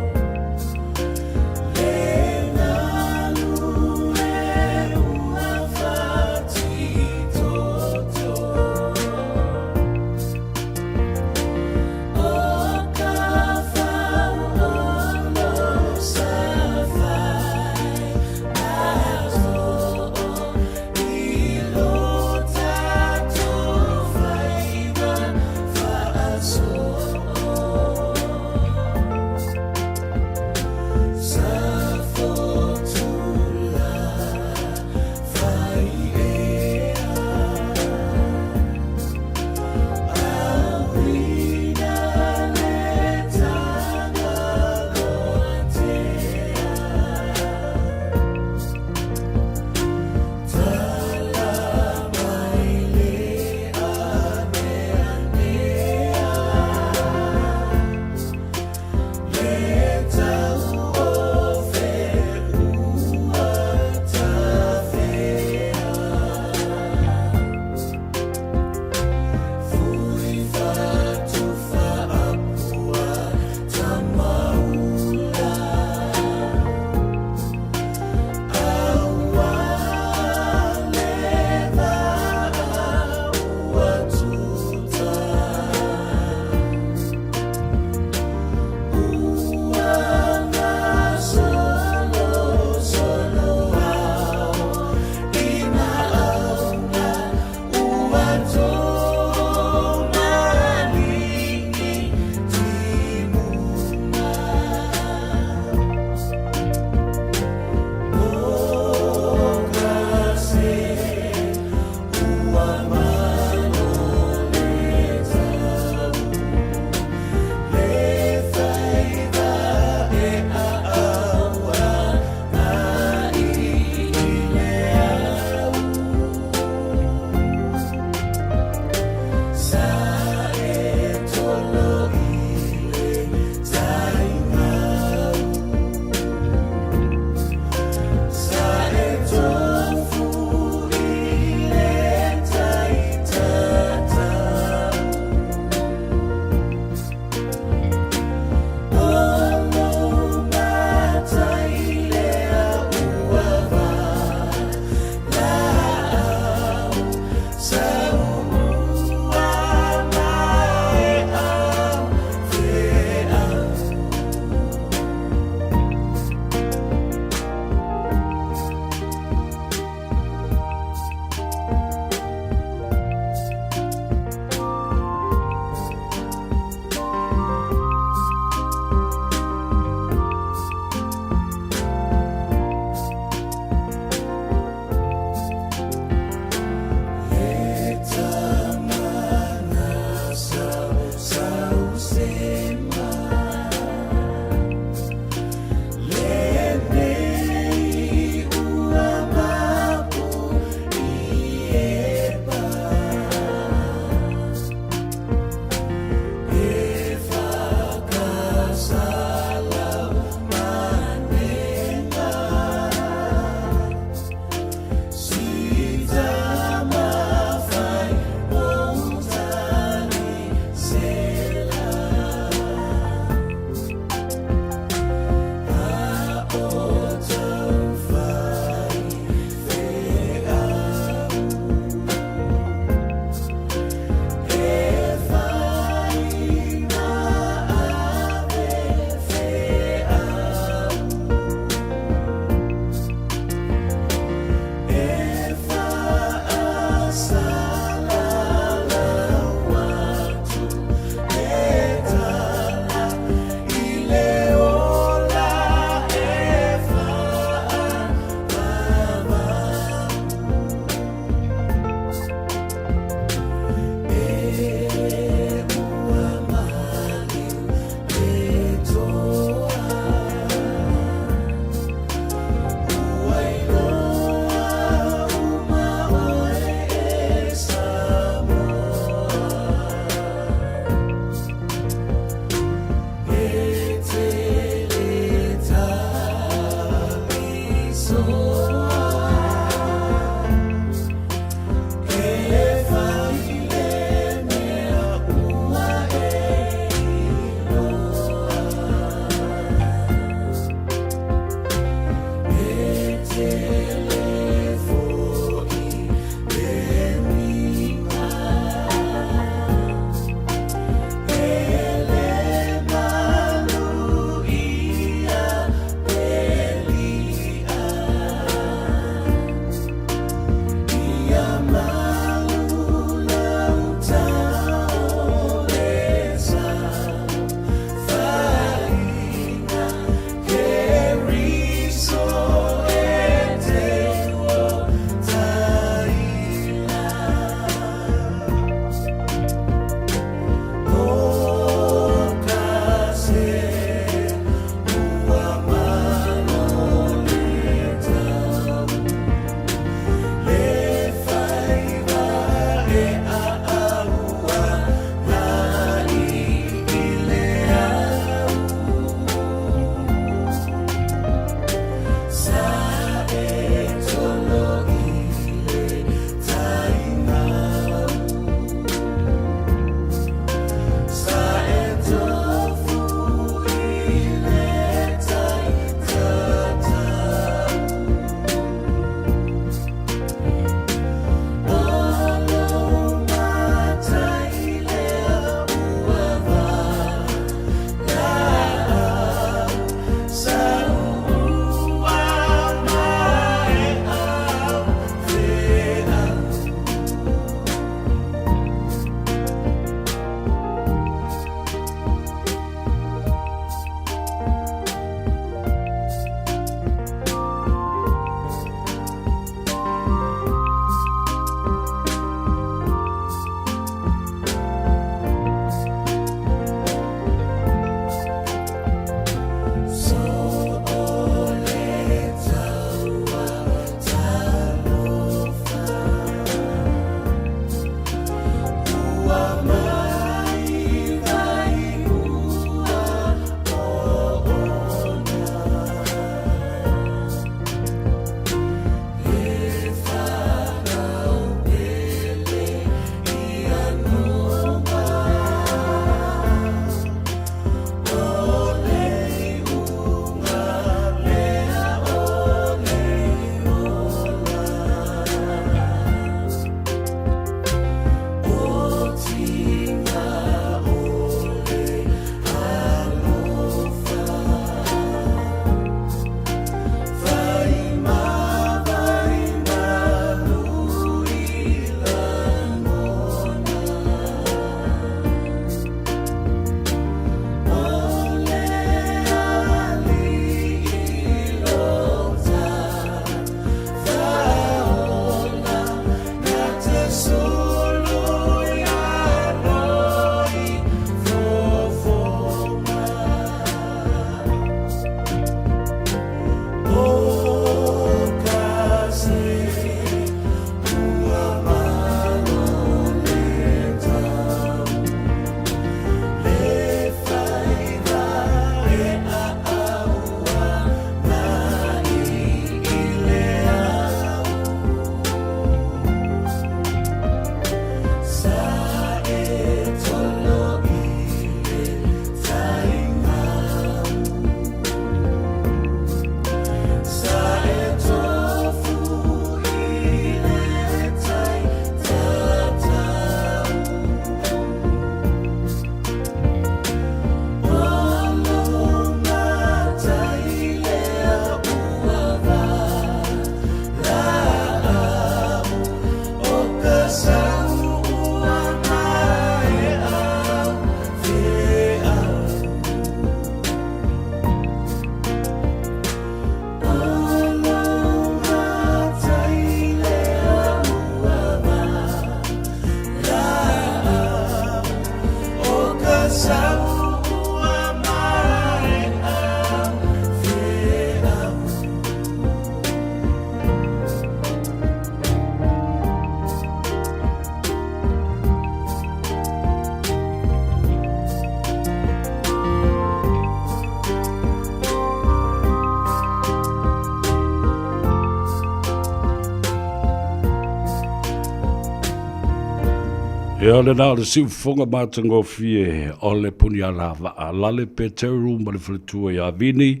S7: Ia lena o le siufofoga matagofie o le punialavaa Lale Peteru ma le faletua ia Vini,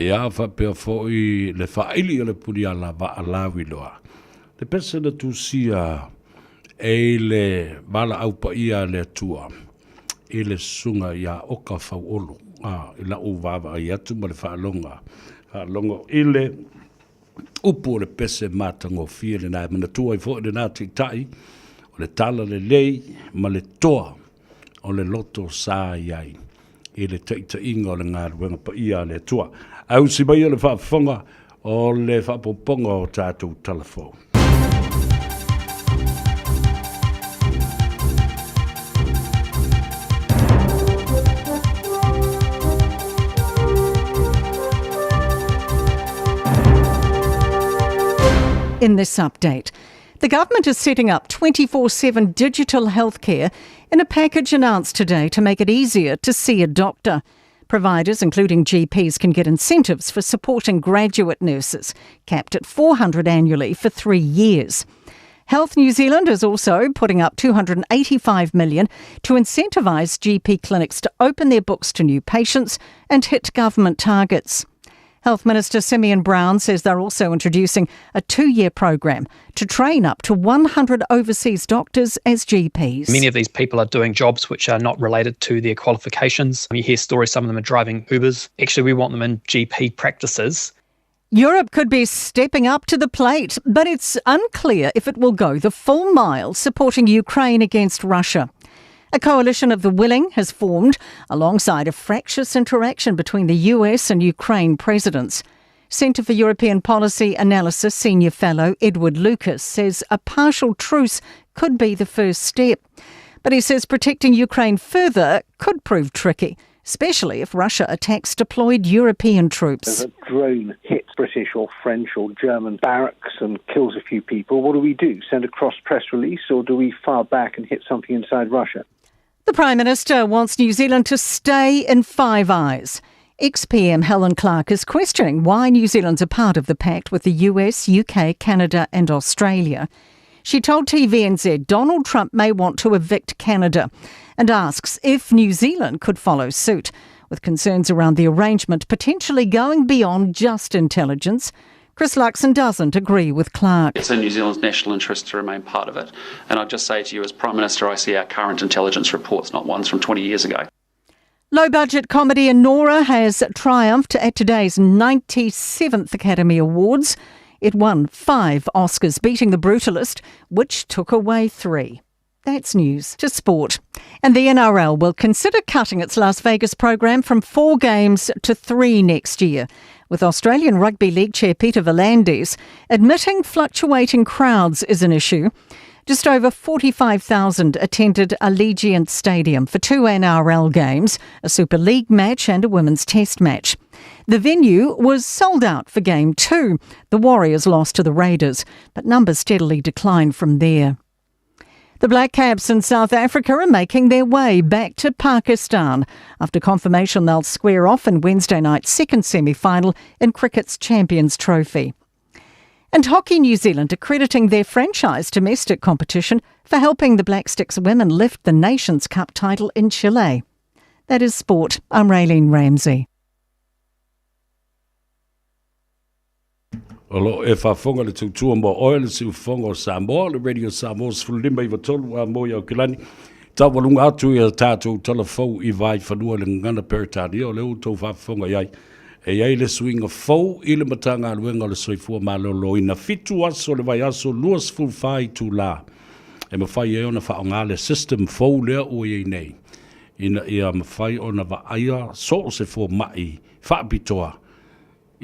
S7: ia faapea foi le faaili o le punialavaa Lauiloa. Le pese na tusia e i le valaau paia a le Atua i le susuga ia Oka Fauolo, a, i la'u vaavaai atu ma le faaloga, faalogo i le upu o le pese matagofie lena e manatua ai foi lena taitai o le tala lelei ma le toa o le loto sa i ai i le taitaiga o le galuega paia a le Atua. Ae usi mai le faafofoga o le faaopoopoga o tatou tala fou.
S11: In this update, the government is setting up 24 7 digital healthcare in a package announced today to make it easier to see a doctor. Providers, including GPs, can get incentives for supporting graduate nurses, capped at 400 annually for three years. Health New Zealand is also putting up 285 million to incentivise GP clinics to open their books to new patients and hit government targets. Health Minister Simeon Brown says they're also introducing a two year program to train up to 100 overseas doctors as GPs.
S12: Many of these people are doing jobs which are not related to their qualifications. You hear stories, some of them are driving Ubers. Actually, we want them in GP practices.
S11: Europe could be stepping up to the plate, but it's unclear if it will go the full mile supporting Ukraine against Russia. A coalition of the willing has formed alongside a fractious interaction between the US and Ukraine presidents. Centre for European Policy Analysis Senior Fellow Edward Lucas says a partial truce could be the first step. But he says protecting Ukraine further could prove tricky, especially if Russia attacks deployed European troops.
S13: If a drone hits British or French or German barracks and kills a few people, what do we do? Send a cross press release or do we fire back and hit something inside Russia?
S11: The Prime Minister wants New Zealand to stay in Five Eyes. Ex PM Helen Clark is questioning why New Zealand's a part of the pact with the US, UK, Canada, and Australia. She told TVNZ Donald Trump may want to evict Canada and asks if New Zealand could follow suit, with concerns around the arrangement potentially going beyond just intelligence. Chris Luxon doesn't agree with Clark.
S14: It's in New Zealand's national interest to remain part of it. And I'd just say to you, as Prime Minister, I see our current intelligence reports, not ones from 20 years ago.
S11: Low budget comedy Nora has triumphed at today's 97th Academy Awards. It won five Oscars, beating The Brutalist, which took away three. That's news to sport. And the NRL will consider cutting its Las Vegas program from four games to three next year, with Australian Rugby League chair Peter V'landys admitting fluctuating crowds is an issue. Just over 45,000 attended Allegiant Stadium for two NRL games, a Super League match and a women's test match. The venue was sold out for game two. The Warriors lost to the Raiders, but numbers steadily declined from there. The Black Caps in South Africa are making their way back to Pakistan after confirmation they'll square off in Wednesday night's second semi final in cricket's Champions Trophy. And Hockey New Zealand accrediting their franchise domestic competition for helping the Black Sticks women lift the Nations Cup title in Chile. That is sport. I'm Raylene Ramsey.
S7: O lo e faafofoga le tautua mo oe le siufofoga o Samoa, le Radio Samoa 15 93 a mo i Aukilani. Taualuga atu i a tatou tala fou i Vaifanua i le gagana Peretania o lea ua outou faafofoga i ai. E i ai le suiga fou i le Matagaluega o le Soifua Maloloina, fitu aso o le vaiaso, 24 itulā e mafai ai ona faaaoga le system fou lea ua i ai nei ina ia mafai ona vaaia so o se fomai faapitoa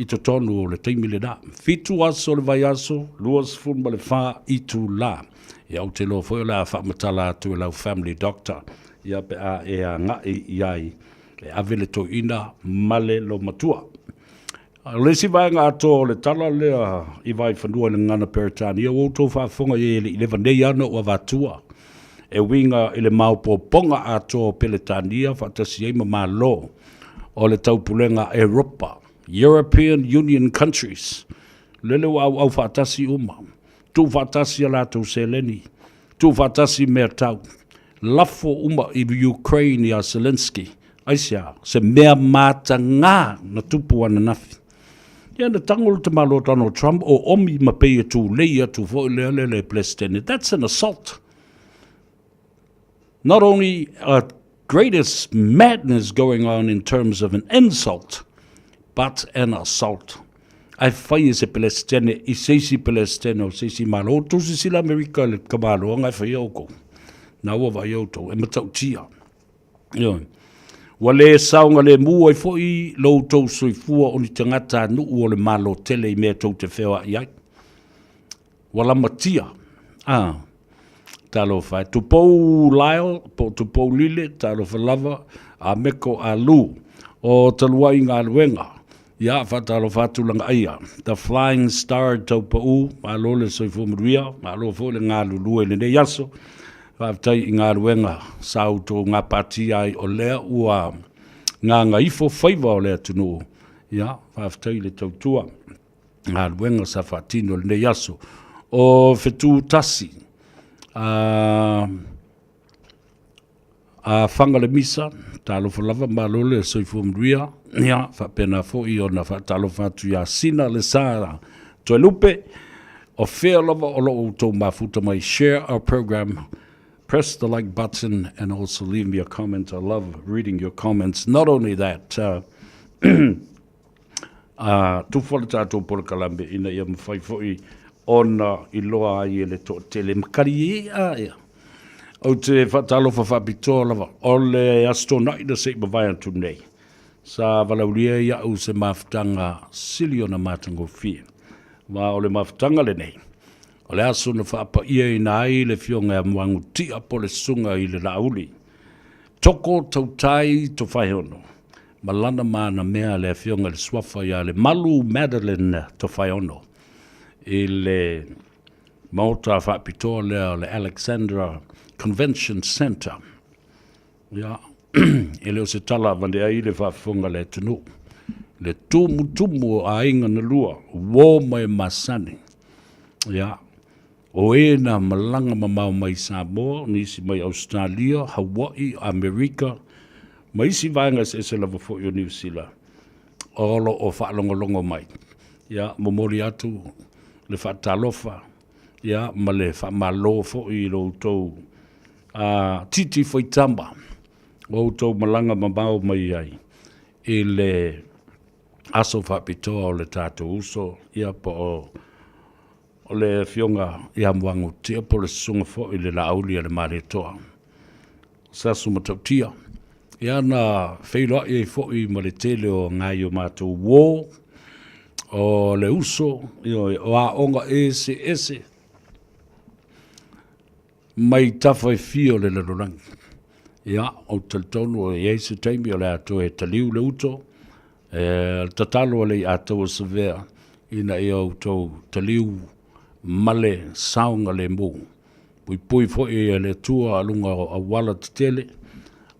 S7: i totonu o le taimi lena. Fitu aso o le vaiaso, 24 itulā. Ia, ou te iloa foi o le a faamatala atu e lau family doctor, ia pe a e agai i ai e ave le toeaina ma le lomatua. O le isi vaega atoa o le tala lea i Vaifanua i le gagana Peretania, ua outou faafofoga i ai e le i leva nei lava ona ou avatua e uiga i le maopoopoga atoa o Peretania faatasi ai ma Malo o le Taupulega Eropa, European Union Countries, lele ua auau faatasi uma, tuufaatasi a latou seleni, tuufaatasi mea tau. lafo uma i Ukraine iā Zelensky. Aisea? Se mea matagā na tupu ananafi. Ia na tago le tamaloa o Donald Trump o omi ma pei e tulei atu foi lea le le Peresetene. That's an assault. Not only a greatest madness going on in terms of an insult, but an assault. Ae fai e se Peresetene i se isi Peresetene o se isi Malo. O tou sisila Amerika le kamaloaga e faia oukou. Na ua vaai outou, e matautia. Ioe. Ua le saogalemu ai foi lo outou soifua o ni tagata nuu o le Malo tele i mea tou te feoai ai. Ua lamatia. Ah. Talofa e. Tupou Lyle, po o Tupou Lile, talofa lava, a Meko a Lu. O taluai galuega. Ia, faatalofa atu Lagaaia. The Flying Star Taupau, malo le soifua manuia, malo foi le galulue i lenei aso. Faafetai i galuega sa outou gapatia ai o lea ua gagaifo faiva o le atunuu. Ia, faafetai i le tautua galuega sa faatino i lenei aso. O Fetu Tasi, a A fanga le misa, talofa lava, malo le soifua manuia, ia, faapena foi ona faatalofa atu ia Sina le Sa Toelupe, o fea lava o lo o outou mafuta mai, share our program, press the like button and also leave me a comment. I love reading your comments. Not only that, uh, tufa le tatou polokalame ina ia mafai foi ona iloa ai e le toatele makali e a ia. Ou te faatalofa faapitoa lava, o le Aso Toonai na se i mavae atu nei. Sa valaulia iaʻu se mafutaga sili ona matagofie. Ma o le mafutaga lenei, o le aso na faapaiaina ai le Afioga ia Muagutia po o le Susuga i le Laauli. Toko Tautai Tofaeono, ma lana manamea le Afioga i le Suafa ia Lemalu Madeline Tofaeono i le Maota faapitoa lea o le Alexandra Convention Centre. Ia, e le o se tala avane ai le faafofoga a le atunuu. Le tumutumu o aiga na lua, uo ma e masani. Ia, o e na malaga mamao mai Samoa, nisi mai Australia, Hawaii, Amerika, ma isi vaega eseese lava foi o Niu Sila, o lo o faalogologo mai. Ia, momoli atu le faatalofa, ia, ma le faamalo foi i lo outou a, titi faitama, o outou malaga mamao mai ai i le aso faapitoa o le tatou uso, ia, po o O le Afioga ia Muagututia po o le Susuga foi i le Laauli a le Malietoa. O se aso matautia. Ia na feiloai ai foi ma le tele o ngai o matou uo, o le uso, ioe, o aoga eseese mai tafa e fia o le lalolagi. Ia, ou te talitonu e i ai se taimi o le a toe taliu le uto, E tatalo a le Ataua Savea ina ia outou taliu ma le saogalemu. Puipui foi e le Atua a luga o auala tetele,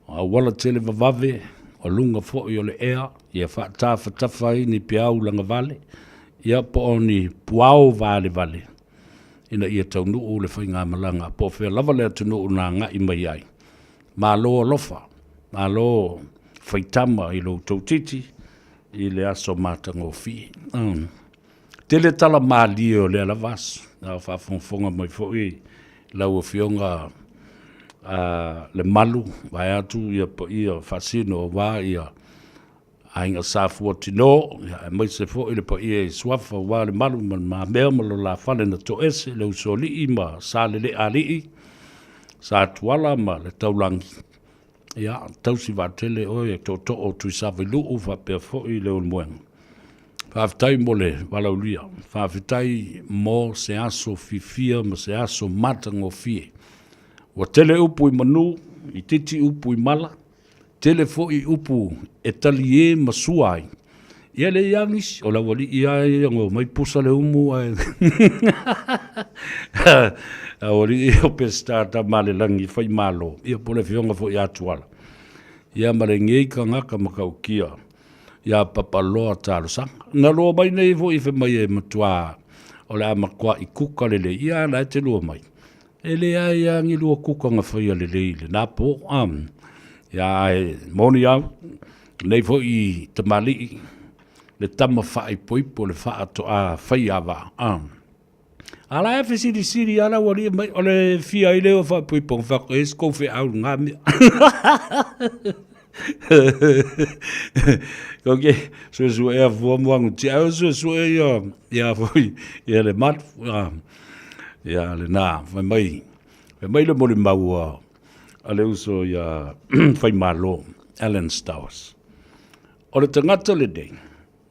S7: o auala tele vavave, o luga foi o le ea, ia faatafatafa ai ni peau lagavale, ia po o ni puao valevale, ina ia taunuu le faigamalaga po o fea lava le atunuu na agai mai ai. Malo alofa, malo faitama i lo outou titi i le aso matagofie. Mm. Tele tala malie o lea lava aso. A o faafogafoga mai foi lau Afioga a le malu vaeatu ia paia faasino aua ia Aiga Sa Fuatino, ia, aemaise foi le paia i Suafa aua le malu ma le mamea ma lo la fale na toese, le Usoalii ma Saleleaalii, Sa Tuala ma le Taulagi. Ia, tausi vaatele oe e tootoo o Tuisavailuu faapea foi le Ulumoega. Faafetai mo le valaulia, faafetai mo se aso fiafia ma se aso matagofie. Ua tele upu i manu, itiiti upu i mala, Tele foi upu e talie ma sua ai. Ia le ia nisi, o le aualii lava ia na omai pusa le umu ae aualii o Peseta Tamalelagi Faimalo, ia po o le afioga foi ia Tuala. Ia ma lenei tagata matautia ia Papaloa Talosaga. Na lua mai nei foi fai mai e matua o le a matuai kuka lelei, ia la e te lua mai. E leai lava ni lua kuka na faia lelei i lena po. A, ia ae moni au, lenei foi tamalii, le tama faaipoipo le faatoa faiava. A, a la e fesilisili lava le aualii mai, o le fia ai lea o faaipoipoga, fai atu, e se tou feau i lena mea. Kou ke suesuea fua mo agutia, ae o suesue ia, ia foi, ia le malu. A, ia lena, fai mai, fai mai le molimau a, a le uso ia Faimalo, Alan Stowers. O le tagata lenei,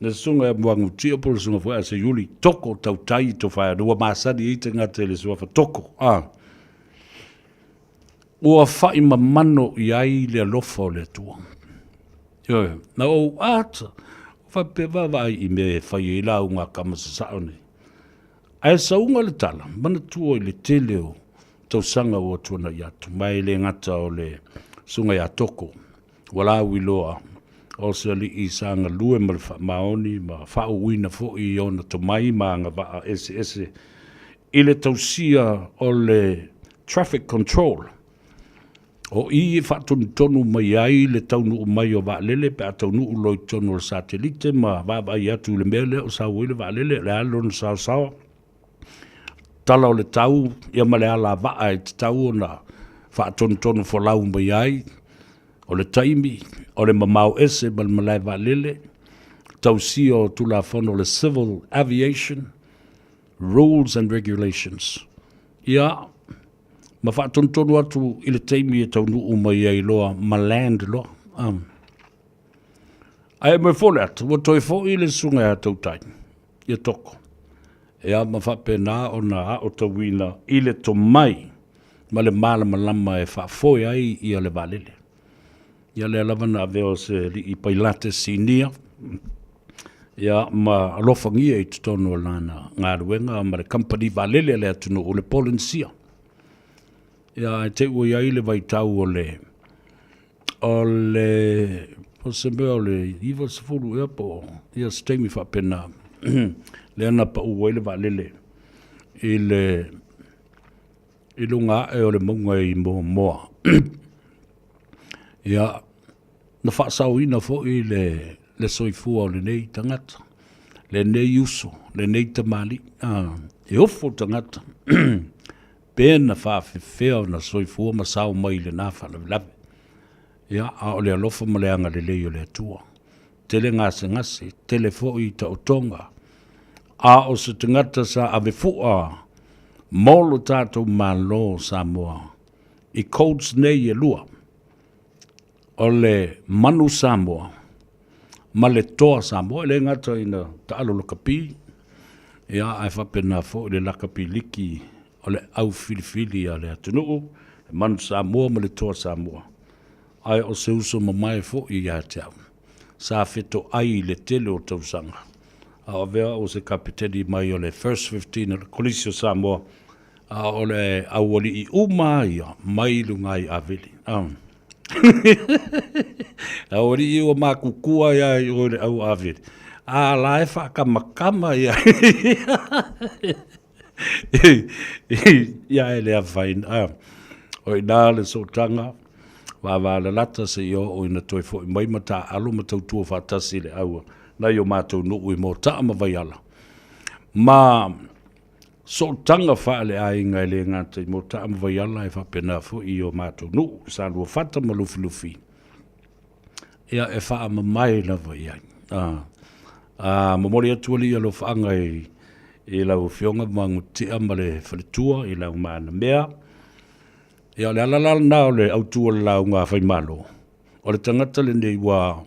S7: le susuga ia Muagutuia po o le susuga foi ia Seiuli, Toko Tautai Tofaeono, ua masani ai tagata i le suafa Toko, a. Ua fai mamano i ai le alofa o le Atua. Ioe, na ou ata, faapea vaavaai i mea e fai ai lauga a tama sasao nei. Ae sauga le tala, manatua i le tele o tausaga ua tuanai atu, ma e le gata o le susuga ia Toko, ua lauiloa o se alii sa galue ma le faamaoni ma faauuina foi i ona tomai ma agavaa eseese i le tausia o le traffic control. O i e faatonutonu mai ai le taunuu mai o vaalele pe a taunuu loa i totonu o le satelite ma vaavaai atu i le mea lea o sau ai le vaalele, o le a lona saosaoa, tala o le tau, ia ma le alavaa e tatau ona faatonutonu folau mai ai, o le taimi, o le mamao ese ma le malae vaalele, tausia o Tulafono o le Civil Aviation Rules and Regulations. Ia, ma faatonutonu atu i le taimi e taunuu mai ai loa ma land loa. Um. Ae mai fole atu, ua toe foi le susuga ia Tautai, ia Toko. Ia ma faapena ona aotauina i le tomai ma le malamalama e faafoe ai ia le vaalele. Ia lea lava na avea o se alii pailate sinia, ia ma alofagia i totonu o lana galuega ma le kamupani vaalele a le atunuu, le Polenisia. Ia ae te i ua i ai le vaitau o le o le o se mea o le 90 ea po o ia se taimi faapena lea na pau ai le vaalele i le i luga ae o le mauga i Moamoa. Ia, na faasaoina foi le, le soifua o lenei tagata, lenei uso, lenei tamalii. Ah, e ofo tagata pe na faafefea ona soifua ma sao mai i lena faalavelave. Ia, a o le alofa ma le agalelei o le Atua. Tele gasegase, tele foi taotoga, a o se tagata sa ave fua mo lo tatou Malo o Samoa i codes nei e lua, o le manu Samoa ma le toa Samoa. E le gata ina taalo lakapi, ia, ae faapena foi le lakapi liki o le au filifili a le atunuu, le manu Samoa ma le toa Samoa. Ae o se uso mamae foi ia te au, sa fetoai i le tele o tausaga, a o avea o se kapeteni mai o le First 15 o le Kolisi o Samoa, a o le aualii uma ia mai luga i Avele. Aualii ua makukua ia i o le au Avele, a la e faakamakama ia. Ia e le afaina. O i nā le sootaga, vavalalata seia oo ina toe foi mai ma taaalo ma tautua faatasi i le aua nai o matou nuu i Moataa ma Vaiala. Ma sootaga faaleaiga e le gata i Moataa ma Vaiala ae faapena foi i o matou nuu, Saluafata ma Lufilufi, ia e faamamae lava i ai. A, a momoli atu alii alofaaga i, i lau Afioga Magutia ma le faletua i lau maanamea. Ia o le ala la lena o le autu o le lauga a Faimalo, o le tagata lenei ua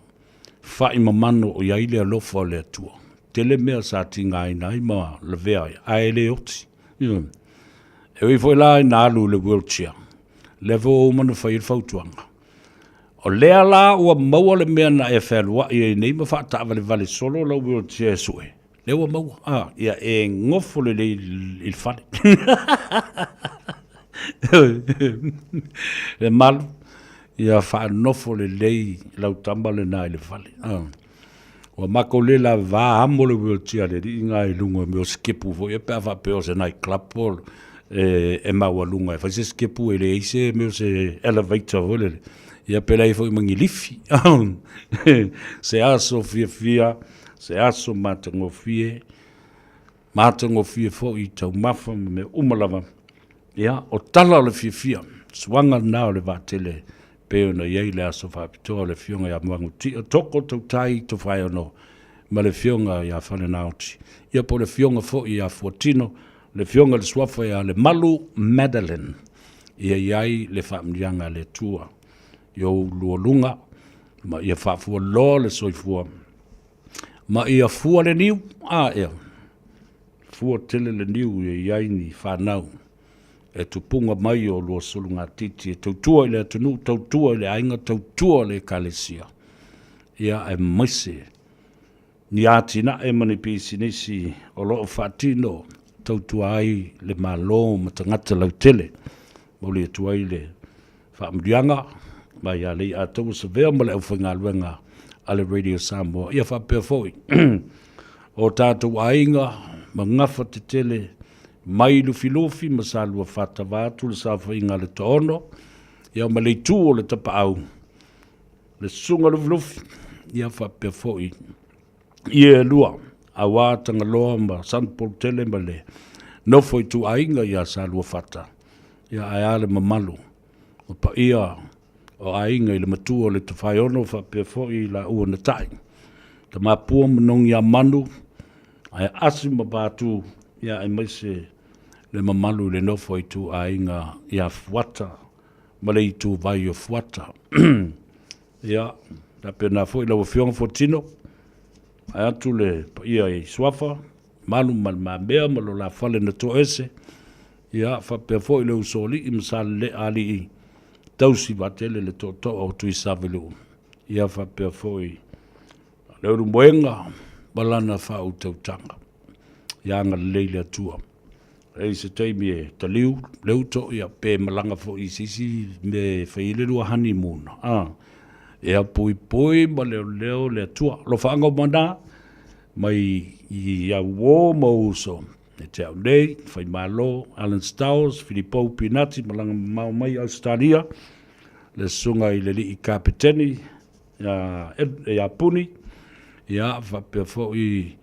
S7: faimamano i ai le alofa o le Atua. Tele mea sa tigaina ai ma lavea ai, ae le oti. E ui foi la ina alu i le wheelchair, lea foi ua uma ona fai ai le fautuaga. O lea la ua maua le mea na e fealuai ai nei ma faataavalevale solo lau wheelchair e sue, lea ua maua, a, ia e gofo lelei i le fale. Le malu, ia faanofo lelei lau tama lena i le fale. A. Ua matou le lava amo le wheelchair a le alii na i luga o mea o sikepu foi ia pe a faapea o se night club po o e, e maualuga e fai se sikepu e leai se mea o se elevator foi lele. Ia pe leai foi ma ni lifi. Se aso fiafia, se aso matagofie, matagofie foi i taumafa ma mea uma lava. Ia, o tala o le fiafia, suaga lena o le vaatele pei ona i ai le aso faapitoa o le Afioga ia Muagututia Toko Tautai Tofaeono ma le Afioga ia Falenaoti, ia po o le Afioga foi ia Fuatino, le Afioga i le Suafa ia Lemalu Madeline, ia i ai le faamanuiaga a le Atua i ou lualuga, ma ia faafualoa le soifua, ma ia fua le niu, a ea, fua tele le niu ia i ai ni fanau e tupuga mai o lua sulugatiti e tautua i le atunuu, tautua i le aiga, tautua i le Ekalesia, ia aemaise ni atinae ma ni pisinisi o lo o faatino tautua ai le Malo ma tagata lautele. Momoli atu ai le faamanuiaga mai ia Leiataua Savea ma le aufaigaluega a le Radio Samoa. Ia faapea foi o tatou aiga ma gafa tetele mai Lufilufi ma Saluafata vaeatu le saofaiga a le Toaono, ia ma le itu o le Tapaau, le Susuga Lufilufi, ia faapea foi i e lua, aua Tagaloa ma Sagapolutele ma le nofo ituaiga ia Saluafata, ia ae a le mamalu o paia o aiga i le matua o le Tofaeono faapea foi i laua na ta'i, Tamapua ma Nogiamanu, ae Asi ma Patu, ia aemaise le mamalu i le nofo ituaiga ia Fuata ma le ituvai o Fuata. Ia, faapena foi lau Afioga Fuatino, vae atu le paia i Suafa, Malu ma Le Mamea ma lo la fale na toese, ia, faapea foi le Usoalii ma Saleleaalii, tausi vaatele le tootoo o Tuisaveluu, ia faapea foi le Ulumoega ma lana faautautaga. Ia agalelei le Atua. E i se taimi e taliu le uto, ia pe malaga foi i se isi mea e fai ai le lua honeymoon. A, ia puipui ma leoleo le Atua. Alofaaga o mana mai i au uō ma ou uso. E te au nei, Faimalo, Alan Stowers, Filipou Pinati, malaga mamao mai Ausetalia, le susuga i le alii Kapeteni, ia Puni, ia faapea foi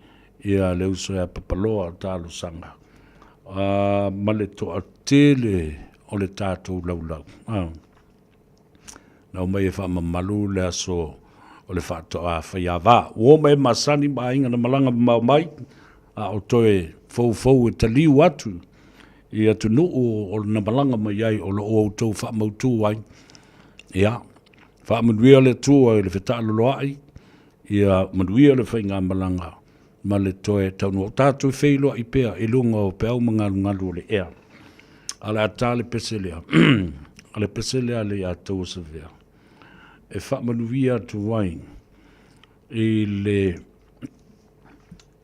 S7: ia le uso ia Papaloa talosaga ma le toatele o le tatou laulau. Na omai e faamamalu le aso o le faatoa faiava. Ua oma e masani ma aiga na malaga mamao mai, a o toe foufou e taliu atu i atunuu o na malaga mai ai o lo o outou faamautu ai. Ia, Faamanuia le Atua i le fetaaloloai, ia manuia le faigamalaga ma le toe taunuu. O tatou e feiloai pea i luga o peau ma galugalu o le ea. A o le a ta le pese lea, o le pese lea a le ia Tauasavea, e faamanuia atu ai i le,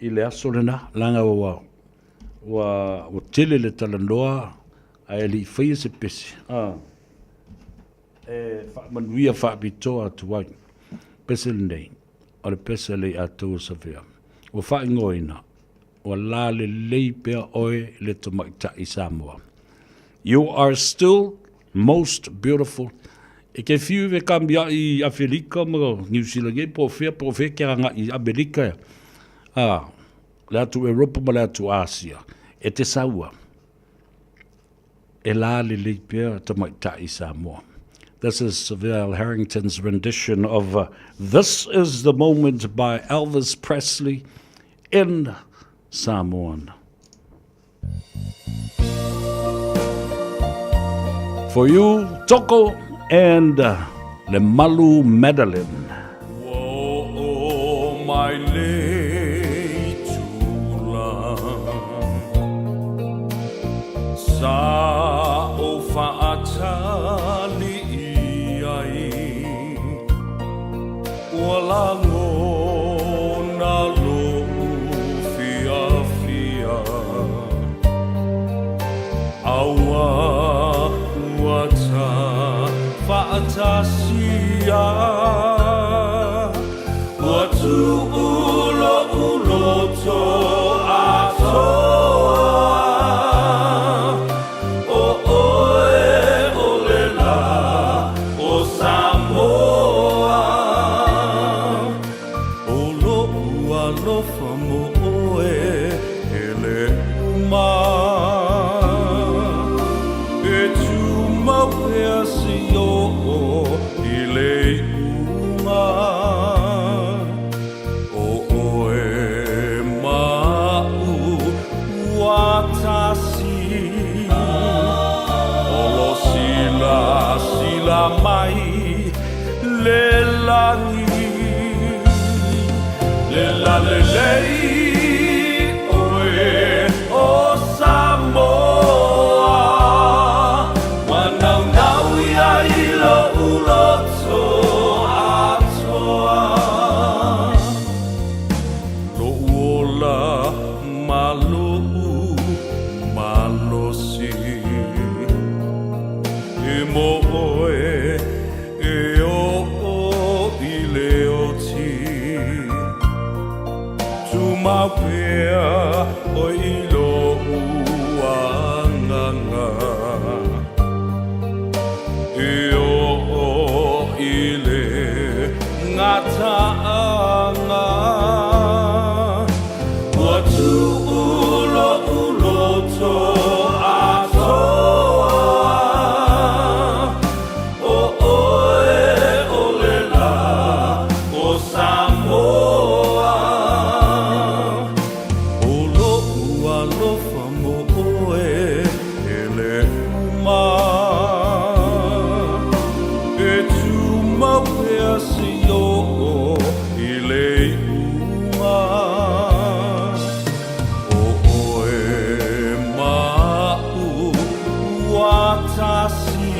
S7: i le aso lena, leaga ua, ua, ua tele le talanoa ae le i faia se pese. E faamanuia faapitoa atu ai. Pese lenei, o le pese a Leiataualesavea. Ua faaigoaina, ua lalelei pea oe le tamaitai Samoa. You are still most beautiful. E ke fiu ve ka mia i Afelika ma Niu Sila nei po o fea po o fea ke agai i Amerika a le atu Europa ma le atu Asia. E te saua. E lalelei pea tamaitai Samoa. This is Seville Harrington's rendition of This is the Moment by Elvis Presley in Samoan. For you, Toko and Lemalu Madeline.
S6: Ua mai le itula Sa o faatali i ai Ua lagona lo'u fiafia Aua ua ta faatasia Ua tuu. alofa mo ʻoe e le uma. E tumau pea seia oo i le iuga. ʻO ʻoe ma aʻu ua tasi. Olo silasila mai le lagi. Le lalelei ʻoe o Samoa. Ua naunau ia i loʻu loto atoa. Loʻu ola ma loʻu malosi. E mo ʻoe e oʻo i le oti. Tumau pea ʻoe i loʻu agaga. E oʻo i le gataaga. Ua tuʻu loʻu loto atoa. ʻO ʻoe ʻo le lā o Samoa. ʻO loʻu alofa mo ʻoe e le uma. E tumau pea seia oo i le iuga. ʻO ʻoe ma aʻu ua tasi.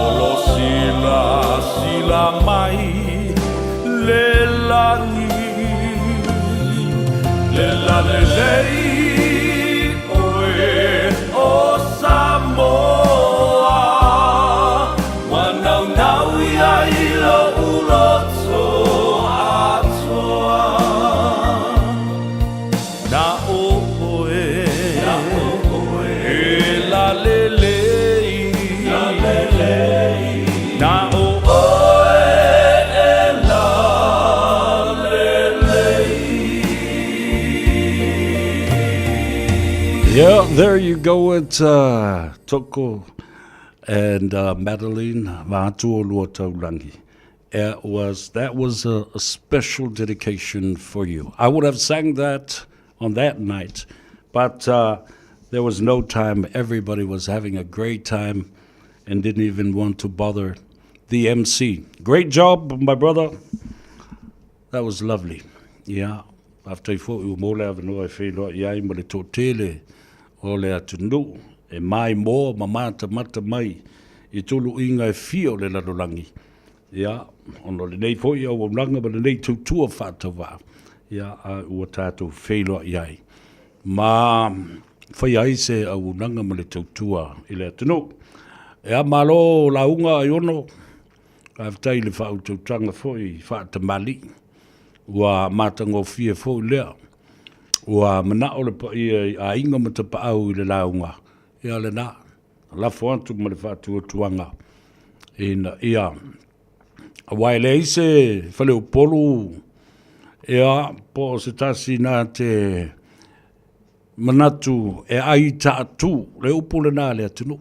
S6: Olo silasila mai le lagi. Le lalelei ʻoe o Samoa. Ua naunau ia i loʻu loto atoa. Na ʻoe e lalelei. Na ʻoe e lalelei.
S7: Yeah, there you go. It's uh, Toko and uh, Madeline Vātua Lua Taurangi. It was, that was a, a special dedication for you. I would have sang that on that night, but uh, there was no time. Everybody was having a great time and didn't even want to bother the MC. Great job, my brother. That was lovely. Yeah. Faafetai foi ua maua le avanoa e feiloai ai ma le toatele o le atunuu e maimoa ma matamata mai i tuluiga e fia o le lalolagi. Ia, ona o lenei foi auaunaga ma lenei tautua faatauvaa, ia, a ua tatou feiloai ai ma faia ai se auaunaga ma le tautua i le atunuu. Ia, malo lauga Aiono, faafetai i le faautautaga foi faatamalii, ua matagofie foi lea. Ua manao le paia i aiga ma tapaau i le lauga, ia lena. Lafo atu ma le faatuatuaga ina ia aua e leai se faleupolu ia po o se tasi na te manatu e ai taatu le upu lena a le atunuu.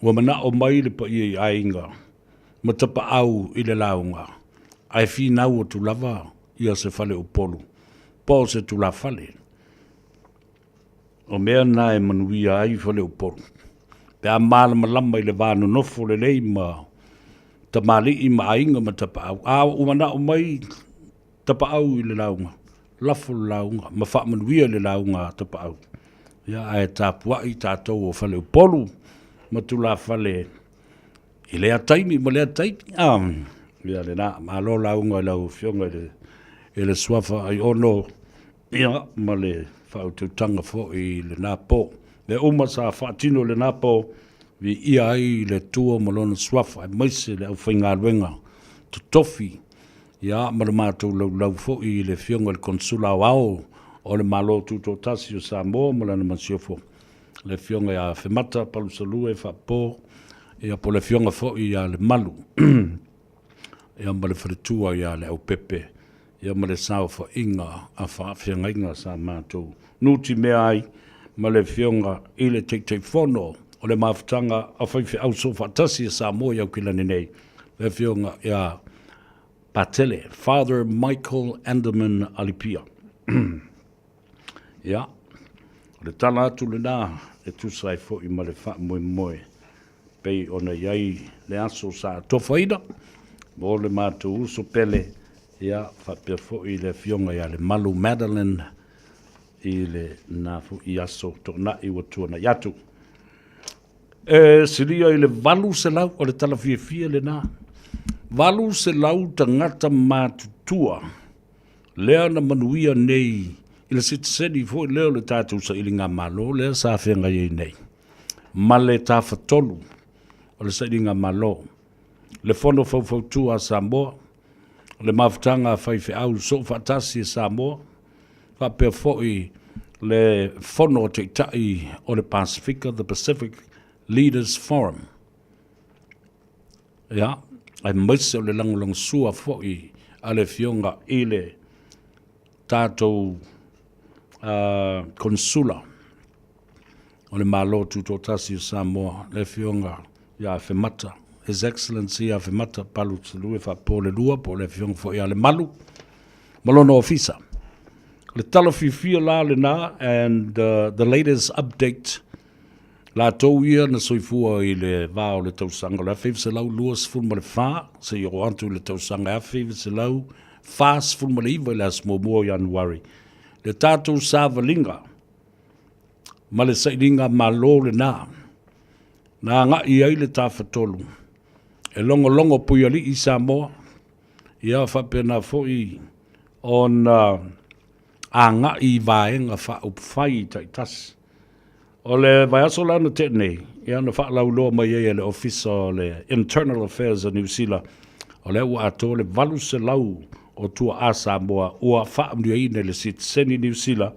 S7: Ua manao mai le paia i aiga ma tapaau i le lauga ae finau atu lava ia se faleupolu po o se tulafale. O mea na e manuia ai Faleupolu, pe a malamalama i le va nonofo lelei ma tamalii ma aiga ma tapaau. A ua manao mai tapaau i le lauga, lafo le lauga ma faamanuia i le lauga a tapaau. Ia, ae tapuai tatou o Faleupolu ma tulafale i lea taimi ma lea taimi. Ah, ia lena, malo lauga i lau Afioga i le, i le Suafa Aiono. Ia, ma le faautautaga foi i lena po. Mea uma sa faatino i lena po, viia ai le Atua ma Lona Suafa, aemaise le aufaigaluega totofi, ia, ma le matou laulau foi i le Afioga i le Konesula Aoao o le Malo Tutoatasi o Samoa ma lana Masiofo, le Afioga ia Femata Palusalue Faapo, ia, po o le Afioga foi ia Lemalu, ia, ma le faletua ia Leaupepe. ia ma le saofaiga a faafeagaiga sa matou nutimea ai ma le Afioga i le Taitaifono o le Mafutaga a Faifeau Soofaatasi a Samoa i Aukilani nei, le Afioga ia Patele, Father Michael Anderman Alipia. Ia, o le tala atu lena e tusa ai foi ma le faamoemoe pei ona i ai le aso sa atofaina mo le matou uso pele, ia, faapea foi le Afioga ia Lemalu Madeline i lena foi aso toonai ua tuanai atu. E silia i le 800, o le tala fiafia lena, 800 tagata matutua lea na manuia nei i le sitiseni foi lea o le tatou sailigamalo lea sa feagai ai nei ma le tafatolu o le sailigamalo, le Fono Faufautua a Samoa, le Mafutaga a Faifeau Soofaatasi a Samoa, faapea foi le Fono a Taitai o le Pasefika, the Pacific Leaders Forum. Ia, aemaise o le lagolagosua foi a le Afioga i le tatou Konesula o le Malo Tutoatasi o Samoa, le Afioga ia Afemata, His Excellency Afemata Palu Salue Faapolelua, po o le Afioga foi ia Lemalu ma lona ofisa. Le tala fiafia la lena and the latest update latou ia na soifua i le va o le tausaga o le 1924 seia oo atu i le tausaga 1949 i le aso muamua o Ianuari, le tatou savaliga ma le sailiga malo lena na agai ai le Tafatolu e logologo puialii Samoa, ia faapena foi ona agai i vaega faaupufai taitasi. O le vaiaso la na tea nei, ia na faalauiloa mai ai e le Ofisa o le Internal Affairs a Niu Sila, o lea ua atoa le 800 o tuaa Samoa ua faamanuiaina i le sitiseni Niu Sila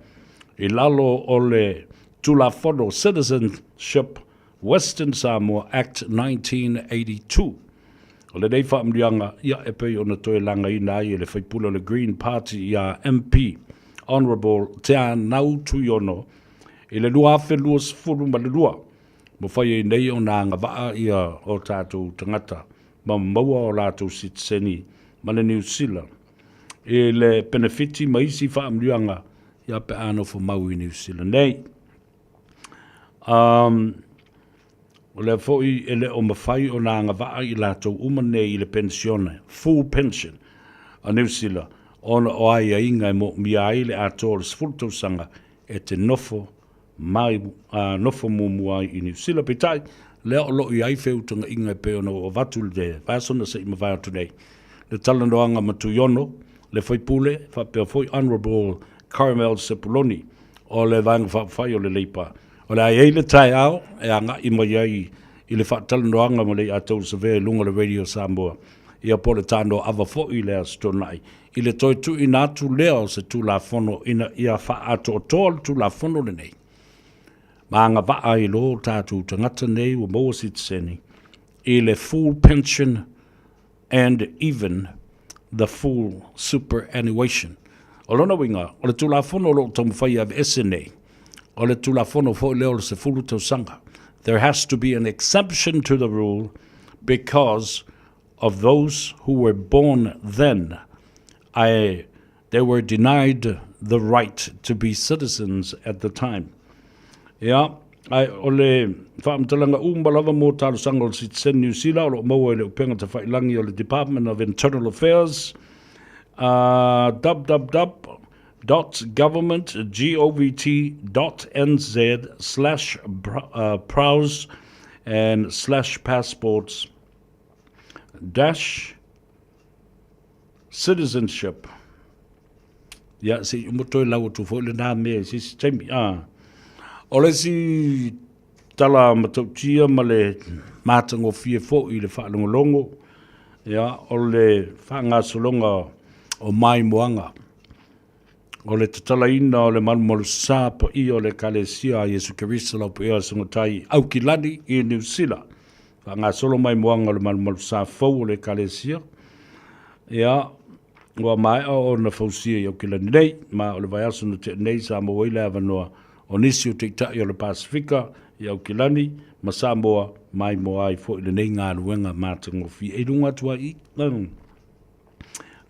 S7: i lalo o le Tulafono Citizenship Western Samoa Act 1982. O lenei faamanuiaga, ia, e pei ona toe lagaina ai e le faipule o le Green Party ia MP Honourable Teanau Tuiono i le 2022, mafai ai nei ona agavaa ia o tatou tagata ma maua o latou sitiseni ma le Niu Sila i le penefiti ma isi faamanuiaga ia pe a nofo mau i Niu Sila nei. Um, o lea foi e le o mafai ona agavaa i latou uma nei i le penisione, full pension, a Niu Sila, ona o aiaiga e moomia ai le atoa o le 10 tausaga e te nofo mai, nofo muamua ai i Niu Sila. Peitai, lea o lo o i ai feutagaiga e pei ona ou avatu i le vaiaso na se i mavae atu nei, le talanoaga ma Tuiono, le faipule, faapea foi Honourable Carmel Sepuloni o le Vaega Faaupufai o le Leipa. O le a i ai le taeao e agai mai ai i le faatalanoaga ma le Iatau Savea i luga o le Radio Samoa, ia po o le tanoa-ava foi i le Aso Toonai, i le toe tuuina atu lea o se Tulafono ina ia faaatoatoa le Tulafono lenei ma agavaa ai loa o tatou tagata nei ua maua sitiseni i le full pension and even the full superannuation. O lona uiga, o le Tulafono o lo o taumafai e aveese nei, o le Tulafono foi lea o le 10 tausaga. There has to be an exception to the rule because of those who were born then, ae they were denied the right to be citizens at the time. Ia, ae o le faamatalaga uma lava mo talosaga o le Citizen Niu Sila o lo o maua i le upega tafailangi o le Department of Internal Affairs, www government govt nz slash browse and slash passports dash citizenship. Ia, se i uma toe lau atu foi lena mea i se isi taimi. Ah. O le isi tala matautia ma le matagofie foi i le faalogologo, ia, o le faagasologa o maimoaga, o le tatalaina o le malumalusā paia o le Ekalesia a Iesu Keriso Laupua Sogotai i Aukilani i Niu Sila. Faagasolo maimoaga o le malumalusā fou o le Ekalesia. Ia, Ua maea ona fausia i Aukilani nei, ma o le vaiaso na tea nei sa maua ai le avanoa o nisi o Taitai o le Pasefika i Aukilani ma Samoa maimoa ai foi lenei galuega matagofie. E i luga atu ai i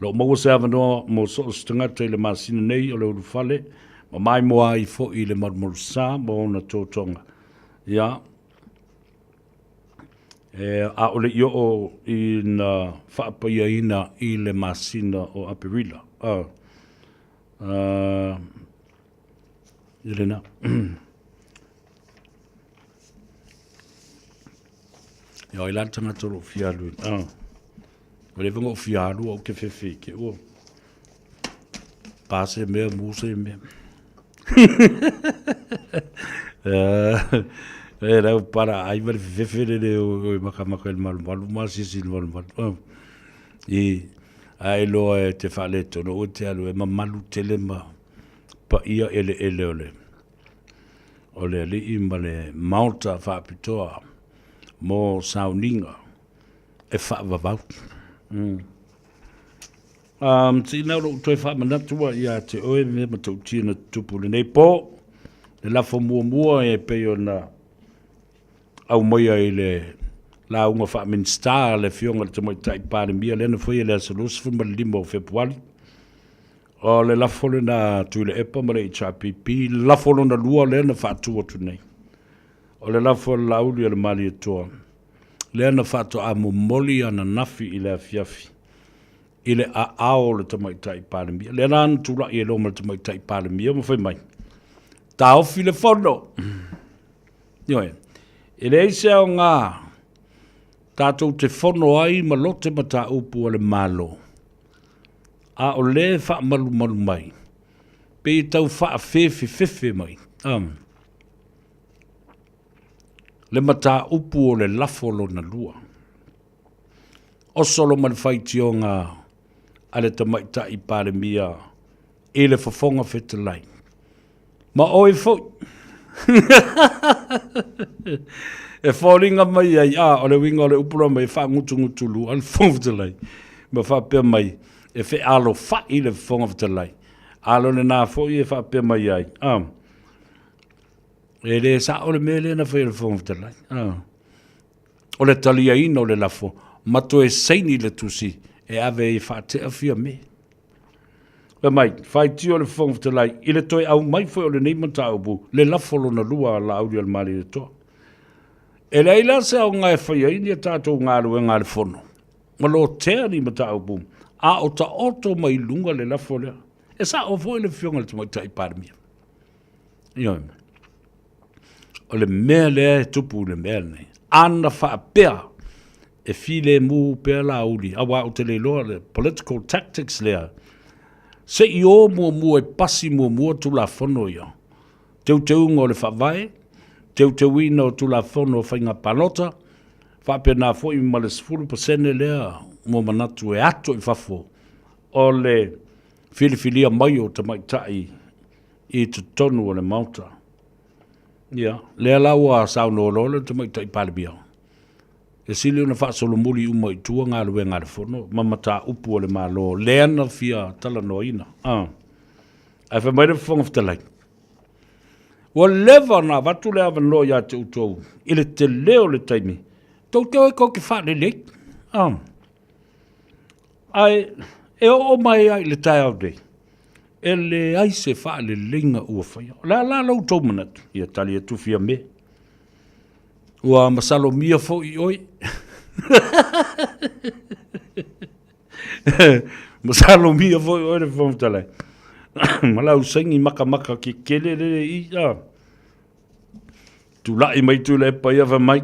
S7: lo o maua se avanoa mo so o se tagata i le masina nei o le ulufale ma maimoa ai foi i le malumalusa ma ona totoga. Ia, E, ʻaʻole i oʻo i na faapaiaina i le masina o Aperila. A, a, i lena. Ia oi la le tagata o loo fia alu. A, ua leva ona ou fia alu ou te fefe i te ua. Pa se mea, mu se mea. E lau para ai ma le fefefe le le o e makamaka i le malumalu ma asiasi i le malumalu. I a e loa e te faaletonu aua e te alu e mamalu tele ma paia eleele o le o le alii ma le maota faapitoa mo sauniga e faavavau. Sina o lou toe faamanatu a ia te oe mea matautia na tutupu i lenei po, le lafo muamua e pei ona aumaia i le lauga faa-Minisita a le Afioga i le Tamaitai Palemia lea na faia i le aso 25 o Fepuari. O le lafo lena a Tuilaepa ma le HRPP, lafo lona lua lea na faatu atu nei. O le lafo a le Laauli a le Malietoa lea na faatoa momoli ananafi i le afiafi i le aao o le Tamaitai Palemia. Lea la na tulai ai loa ma le Tamaitai Palemia ma fai mai, taofi le fono. Ioe, e leai se aoga tatou te fono ai ma lote mataupu a le Malo, a o lea e faamalumalu mai, pei e tau faafefefefe mai. Le mataupu o le lafo lona lua. Oso lo ma le faitioga a le Tamaitai Palemia i le Fofoga Fetalai. Ma oe foi. E foliga mai ai, a, o le uiga o le upu la mai, e faagutugutulua le Fofoga Fetalai. Ma faapea mai, e fealofai le Fofoga Fetalai. A o lena foi e faapea mai ai, a, e le sao le mea lea na fai e le Fofoga Fetalai. A. O le taliaina o le lafo ma toe saini le tusi e ave ai e faatea Fiame. Fai mai, faitio le Fofoga Fetalai i le toe aumai foi o lenei mataupu le lafo lona lua a Laaulialemalietoa. E leai la se aoga e fai ai ni a tatou galuega a le Fono ma lotea ni mataupu a o taoto mai luga le lafo lea. E sao foi le Afioga i le Tamaitai Palemia. Ioe. O le mea lea e tupu i le mea lenei, ana faapea e filemu pea Laauli, aua ou te le iloa le political tactics lea, se i o muamua e pasi muamua Tulafono ia, teuteuga o le Faavae, teuteuina o Tulafono o Faiga Palota, faapena foi ma le 10% lea ua manatu e ato i fafo o le filifilia mai o tamaitai i totonu o le Maota. Ia, lea la ua saunoa loa le Tamaitai Palemia, e sili ona faasolomuli uma i tua galuega a le Fono ma mataupu a le Malo lea na fia talanoaina. Ah. Ae fai mai le Fofoga Fetalai, ua leva ona avatu le avanoa ia te outou i le tele o le taimi, tou te o e tou te faalelei. Ah. Ae e oo mai ai i le taeao nei, e leai se faaleleiga ua faia. O le a la lo outou manatu? Ia tali atu Fiame. Ua masalomia foi oe. Masalomia foi oe le Fofoga Fetalai. Ma lau saini makamaka kekele lele i a. Tulai mai Tuilaepa ia fai mai.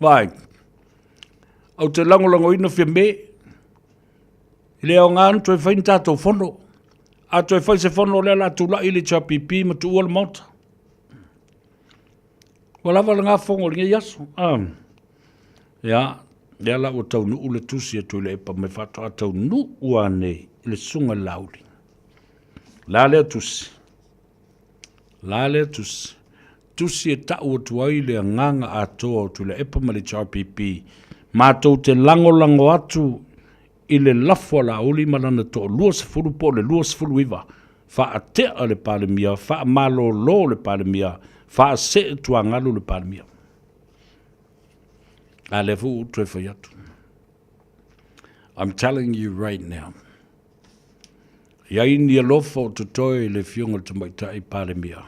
S7: Vai. Ou te lagolagoina Fiame. E le aoga ona toe fai ni tatou fono. A toe fai se fono o lea o le a tulai le HRPP ma tuua le Maota. Ua lava lena fono o lenei aso. Ah. Ia, lea la ua taunuu le tusi a Tuilaepa mai faatoa taunuu lava nei i le susuga i le Laauli. La lea tusi. La lea tusi. Tusi e tau atu ai le agaga atoa o Tuilaepa ma le HRPP. Matou te lagolago atu. i le lafo a Laauli ma lana toalua sefulu po o le 29, faatea le Palemia, faamalolo le Palemia, faasee tuagalu le Palemia. A lea foi ua ou toe fai atu. I'm telling you right now, e i ai ni alofa o totoe i le Afioga i le Tamaitai Palemia,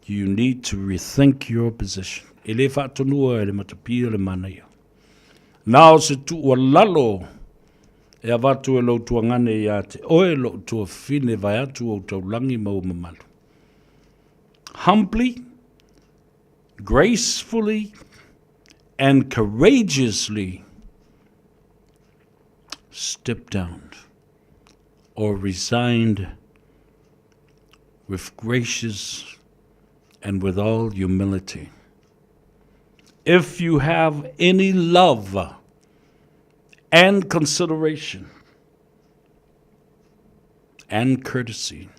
S7: you need to rethink your position. E le faatonua e le matapia le manaia. Na o se tuualalo e avatu e lou tuagane ia te oe lou tuafafine vaeatu ou taulagi ma ou mamalu. Humbly, gracefully and courageously step down or resigned with gracious and with all humility. If you have any love and consideration and courtesy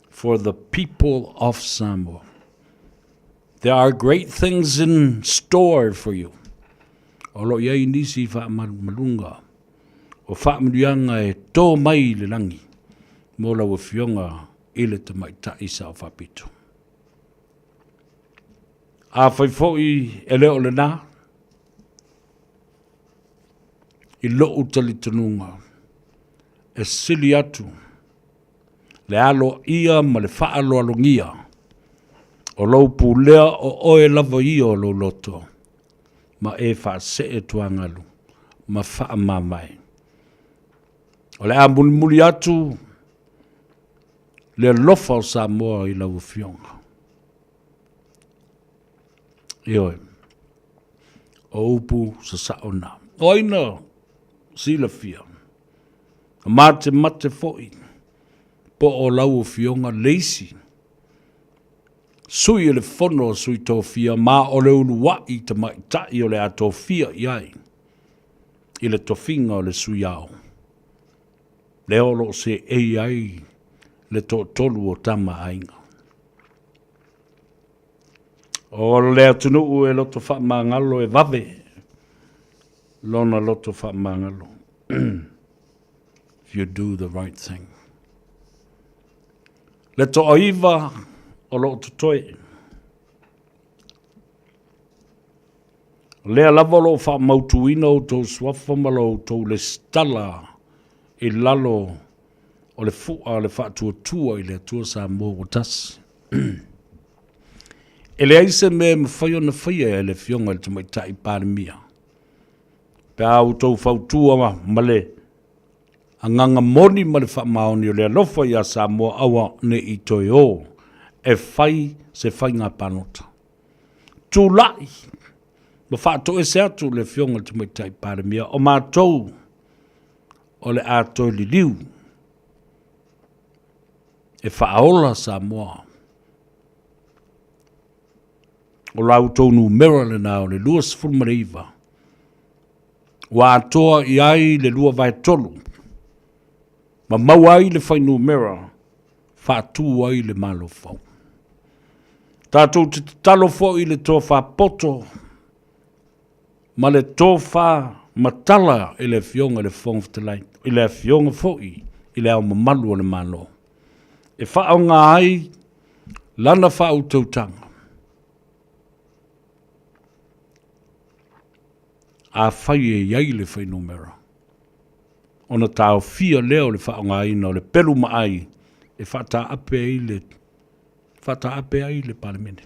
S7: for the people of Samoa, there are great things in store for you. O lo o i ai nisi faamalumaluga o faamanuiaga e tō mai i le lagi mo lau Afioga i le Tamaitai Sao Faapito. Afai foi e le o lena, i lou talitonuga, e sili atu le aloaia ma le faaaloalogia o lou pulea o oe lava ia o lou loto, ma e faasee tuagalu ma faamavae. O le a mulimuli atu le alofa o Samoa i lau Afioga. Ioe, o upu sasao na. O ai na silafia, matemate foi po o lau Afioga le isi sui o le Fono a Sui Tofia ma o le uluai tamaitai o le a tofia i ai i le tofiga o le Sui Ao, lea o lo o seei ai le toatolu o Tama a Aiga. O le atunuu e loto faamagalo e vave lona loto faamagalo. If you do the right thing. Le toaiva o lo o totoe. O lea lava o lo o faamautuina outou suafa ma lo outou lesitala i lalo o le fua o le faatuatua i le Atua Samoa ua tasi. E leai se mea e mafai ona faia e le Afioga i le Tamaitai Palemia pe a outou fautua ma le agaga moni ma le faamaoni o le alofa iā Samoa aua ne i toe o e fai se faiga palota. Tulai ma faatoese atu le Afioga i le Tamaitai Palemia o matou o le a toe liliu e faaola Samoa. O la outou numera lena o le 29 ua atoa i ai le 2/3 ma maua ai le fuainumera faatu ai le Malo fou. Tatou te tatalo foi i le tofa poto ma le tofa matala i le Afioga i le Fofoga Fetalai, i le Afioga foi i le Ao Mamalu o le Malo, e faaaoga ai lana faautautaga. Afai e i ai le fuainumera, ona taofia lea o le faaaogaina o le pelu maai e faataape ai le faataape ai le Palemene.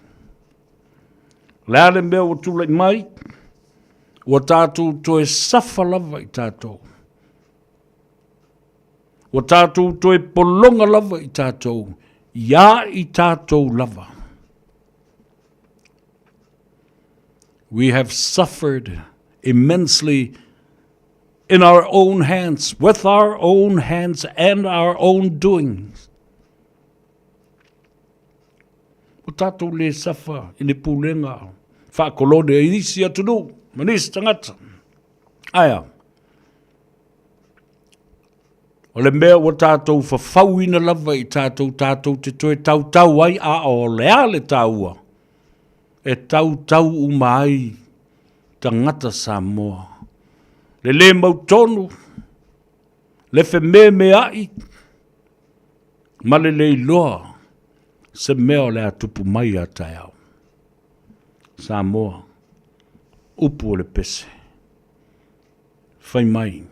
S7: O le a le mea ua tulai mai, ua tatou toe safa lava i tatou. Ua tatou toe pologa lava i tatou, iā i tatou lava. We have suffered immensely in our own hands, with our own hands and our own doings. Ua tatou le safa i le pulega faakolone i nisi atunuu ma nisi tagata. Ae a? O le mea ua tatou fafauina lava i tatou, tatou te toe tautau ai, a o le a le taua e tautau uma ai tagata Samoa. Le lē mautonu, le fememea'i, ma le le iloa se mea o le a tupu mai a taeao. Samoa, upu o le pese. Fai mai,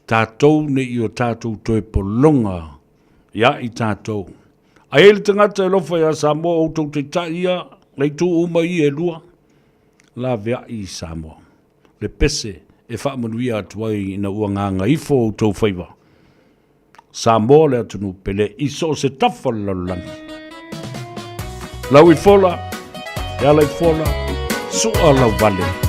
S7: tatou ne i o tatou toe pologa ia i tatou. A i ai le tagata e alofa ia Samoa, o outou taitai ia, le itu uma ia e lua, laveai i Samoa. Le pese e faamanuia atu ai ina ua gagaifo outou faiva. Samoa le atunuu pele i so o se tafa o le lalolagi. Lau i fola, e ala i fola, sua lau vale.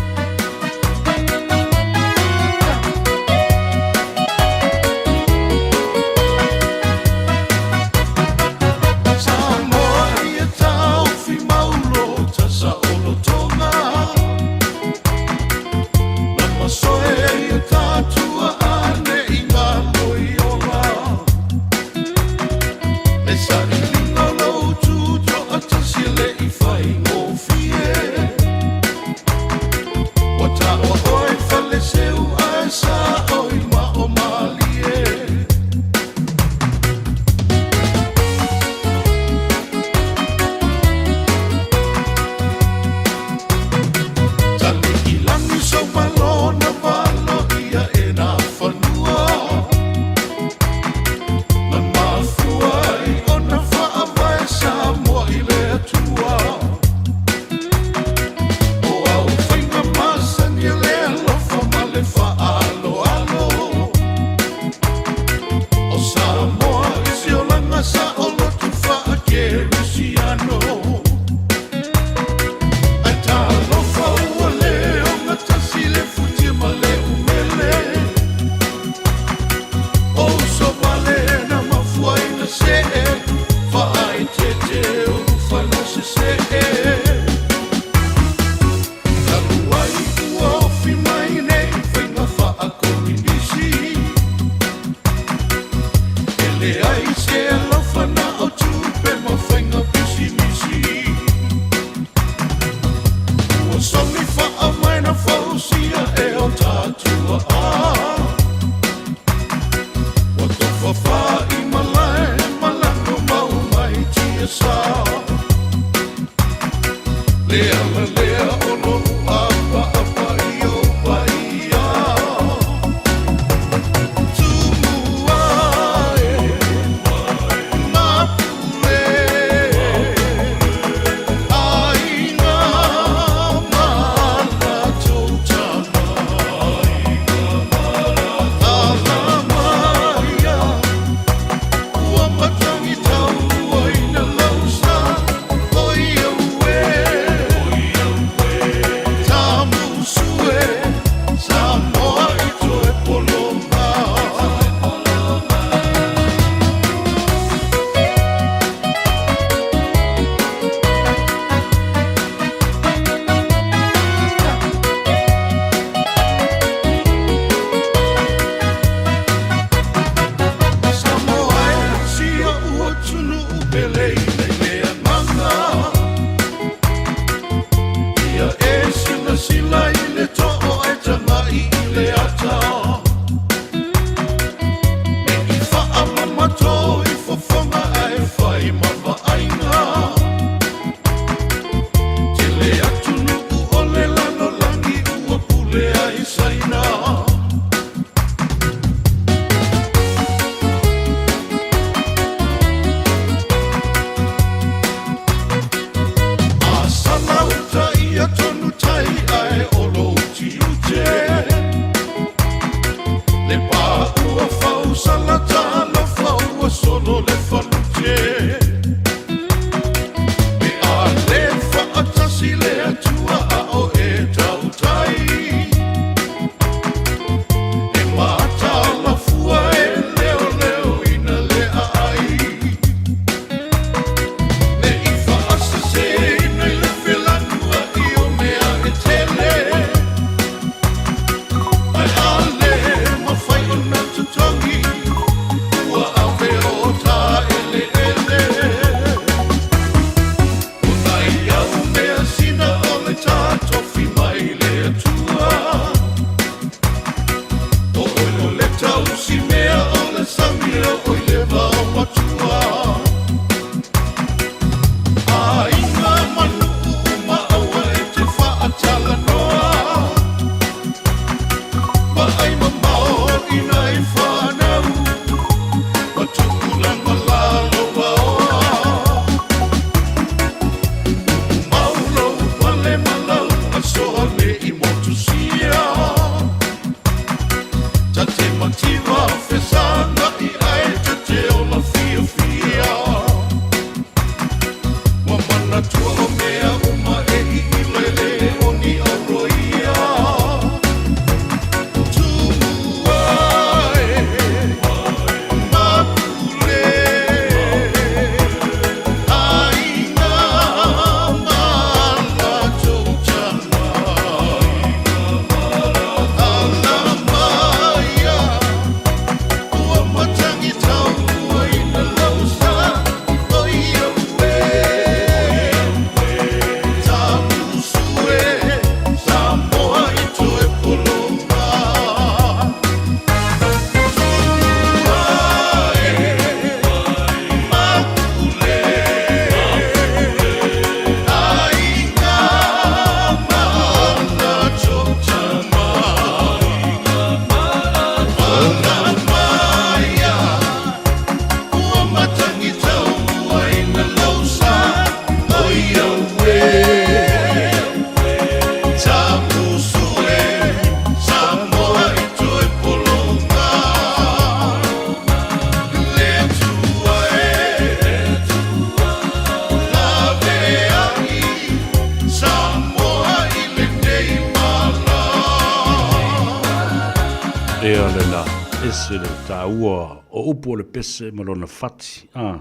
S7: Ese le taua o upu o le pese ma lona fati. A,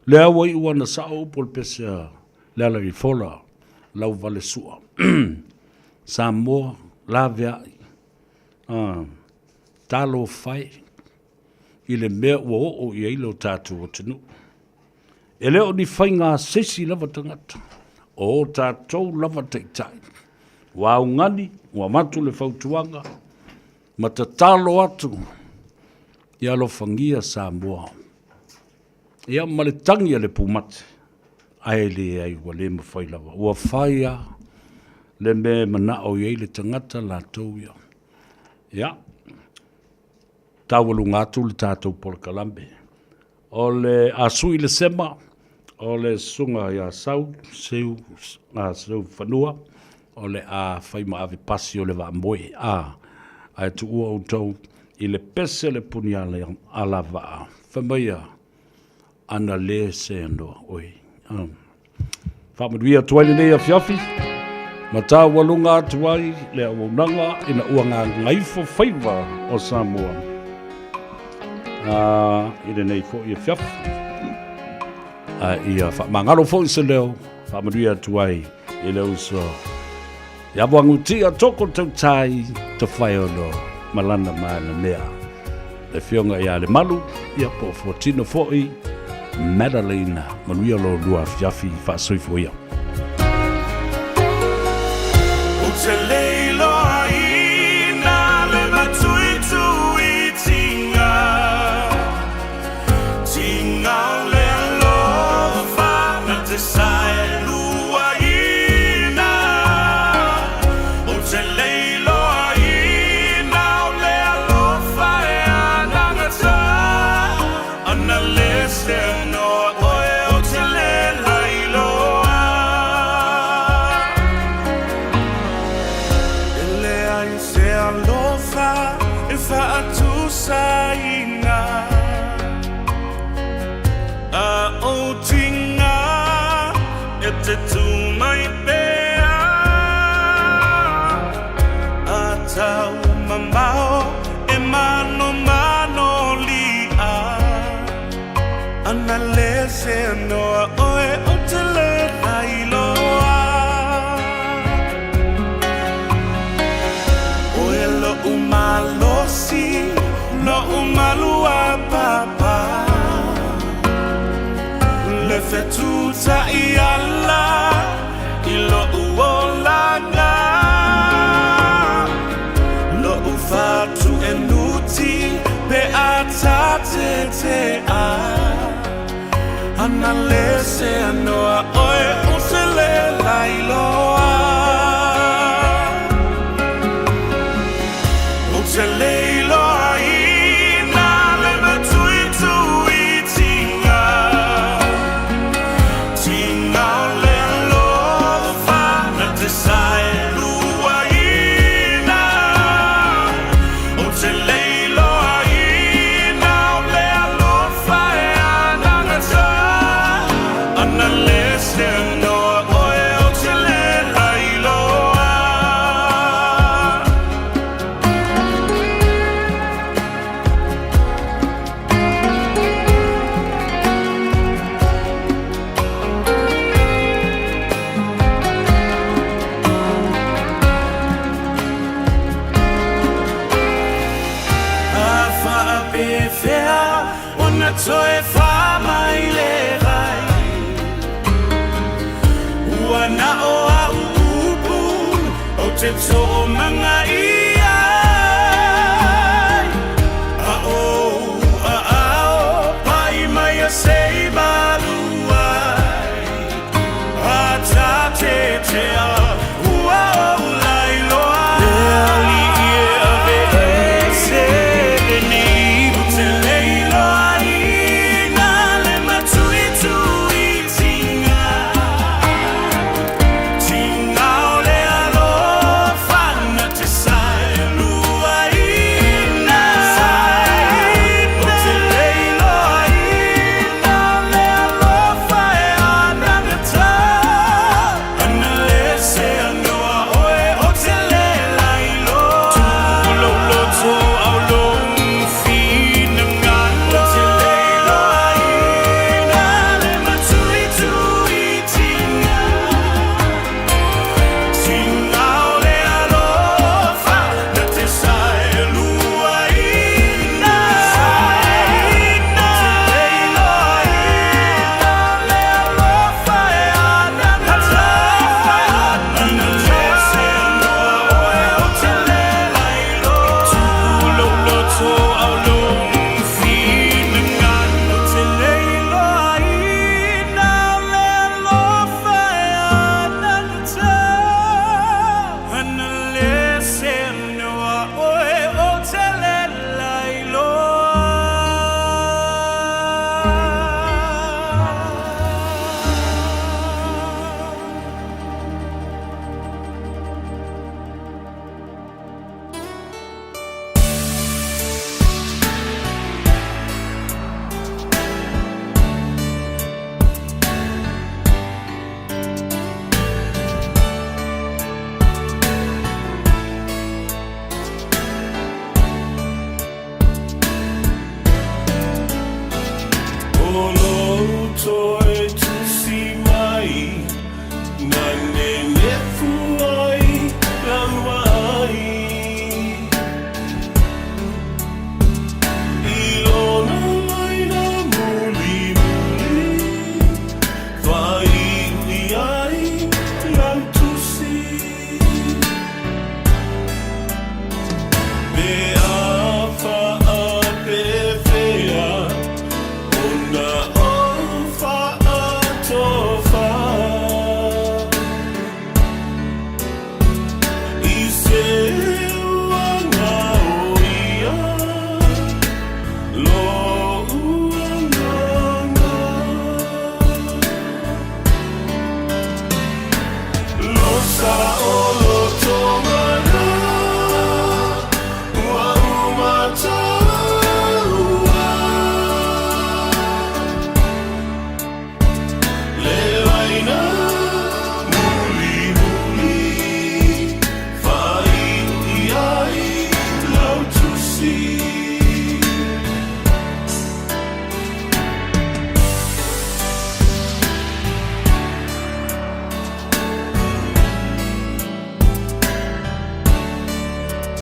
S7: lea ua iu ana sao upu o le pese a Lealailepula, Lauvalesua. Samoa, laveai. A, talofa e i le mea ua oo i ai lo tatou atunuu. E le o ni faiga a se isi lava tagata, o o tatou lava taitai. Ua augani, ua avatu le fautuaga, ma tatalo atu ia alofagia Samoa. Ia ma le tagi a le pumate, ae leai ua le mafai lava. Ua fai lava le mea e manao i ai le tagata latou ia. Ia, taualuga atu le tatou polokalame. O le a sui le sema, o le susuga ia Sau, Seu, a Seu Fanua, o le a fai ma ave pasi o le vaamoe, a, ae tuua outou i le pese le puni alavaa, fai mai a, ana le seanoa oe. Faamanuia atu ai lenei afiafi, ma taualuga atu ai le auaunaga ina ua gagaifo faiva o Samoa i lenei foi afiafi. A ia faamagalo foi se leo, faamanuia atu ai i le uso ia Voagutia Toko Tautai Tofaeono ma lana malemea. Le afioga ia Lemalu, ia po o Fuatino foi, Madeline, manuia lo lua afiafi faasoifua ia.
S6: Ou te leiloa ina le matuitui tinga Tinga o le alofa na te saeluaina Ou te leiloaina o le alofa e anagata Ana le seanoa oe ou te le lailoa E leai se alofa e faatusaina A o tinga e te tū mai pea A tau mamao e manomano lia Ana le seanoa oe ou te le lailoa Oe lo'u malosi, lo'u maluapapa Le fetutai ala i lo'u olaga Lo'u fatuenuti pe a tatetea Ana le seanoa oe ou te le lailoa Ou te leiloaina le matuitui tinga Tinga o le alofa na te saeluaina Ou te leiloaina o le alofa e anagata Ana le seanoa oe ou te le lailoa A faapefea ona toe faa mai le vai Ua na o a'u upu ou te toomagaia ai A o ou aao pai mai ia sei malu ai A tatetea ua ou lailoa Le alii e aveese lenei Ou te leiloaina le matuituitiga Tiga o le alofa na te saeluaina. O lou toe.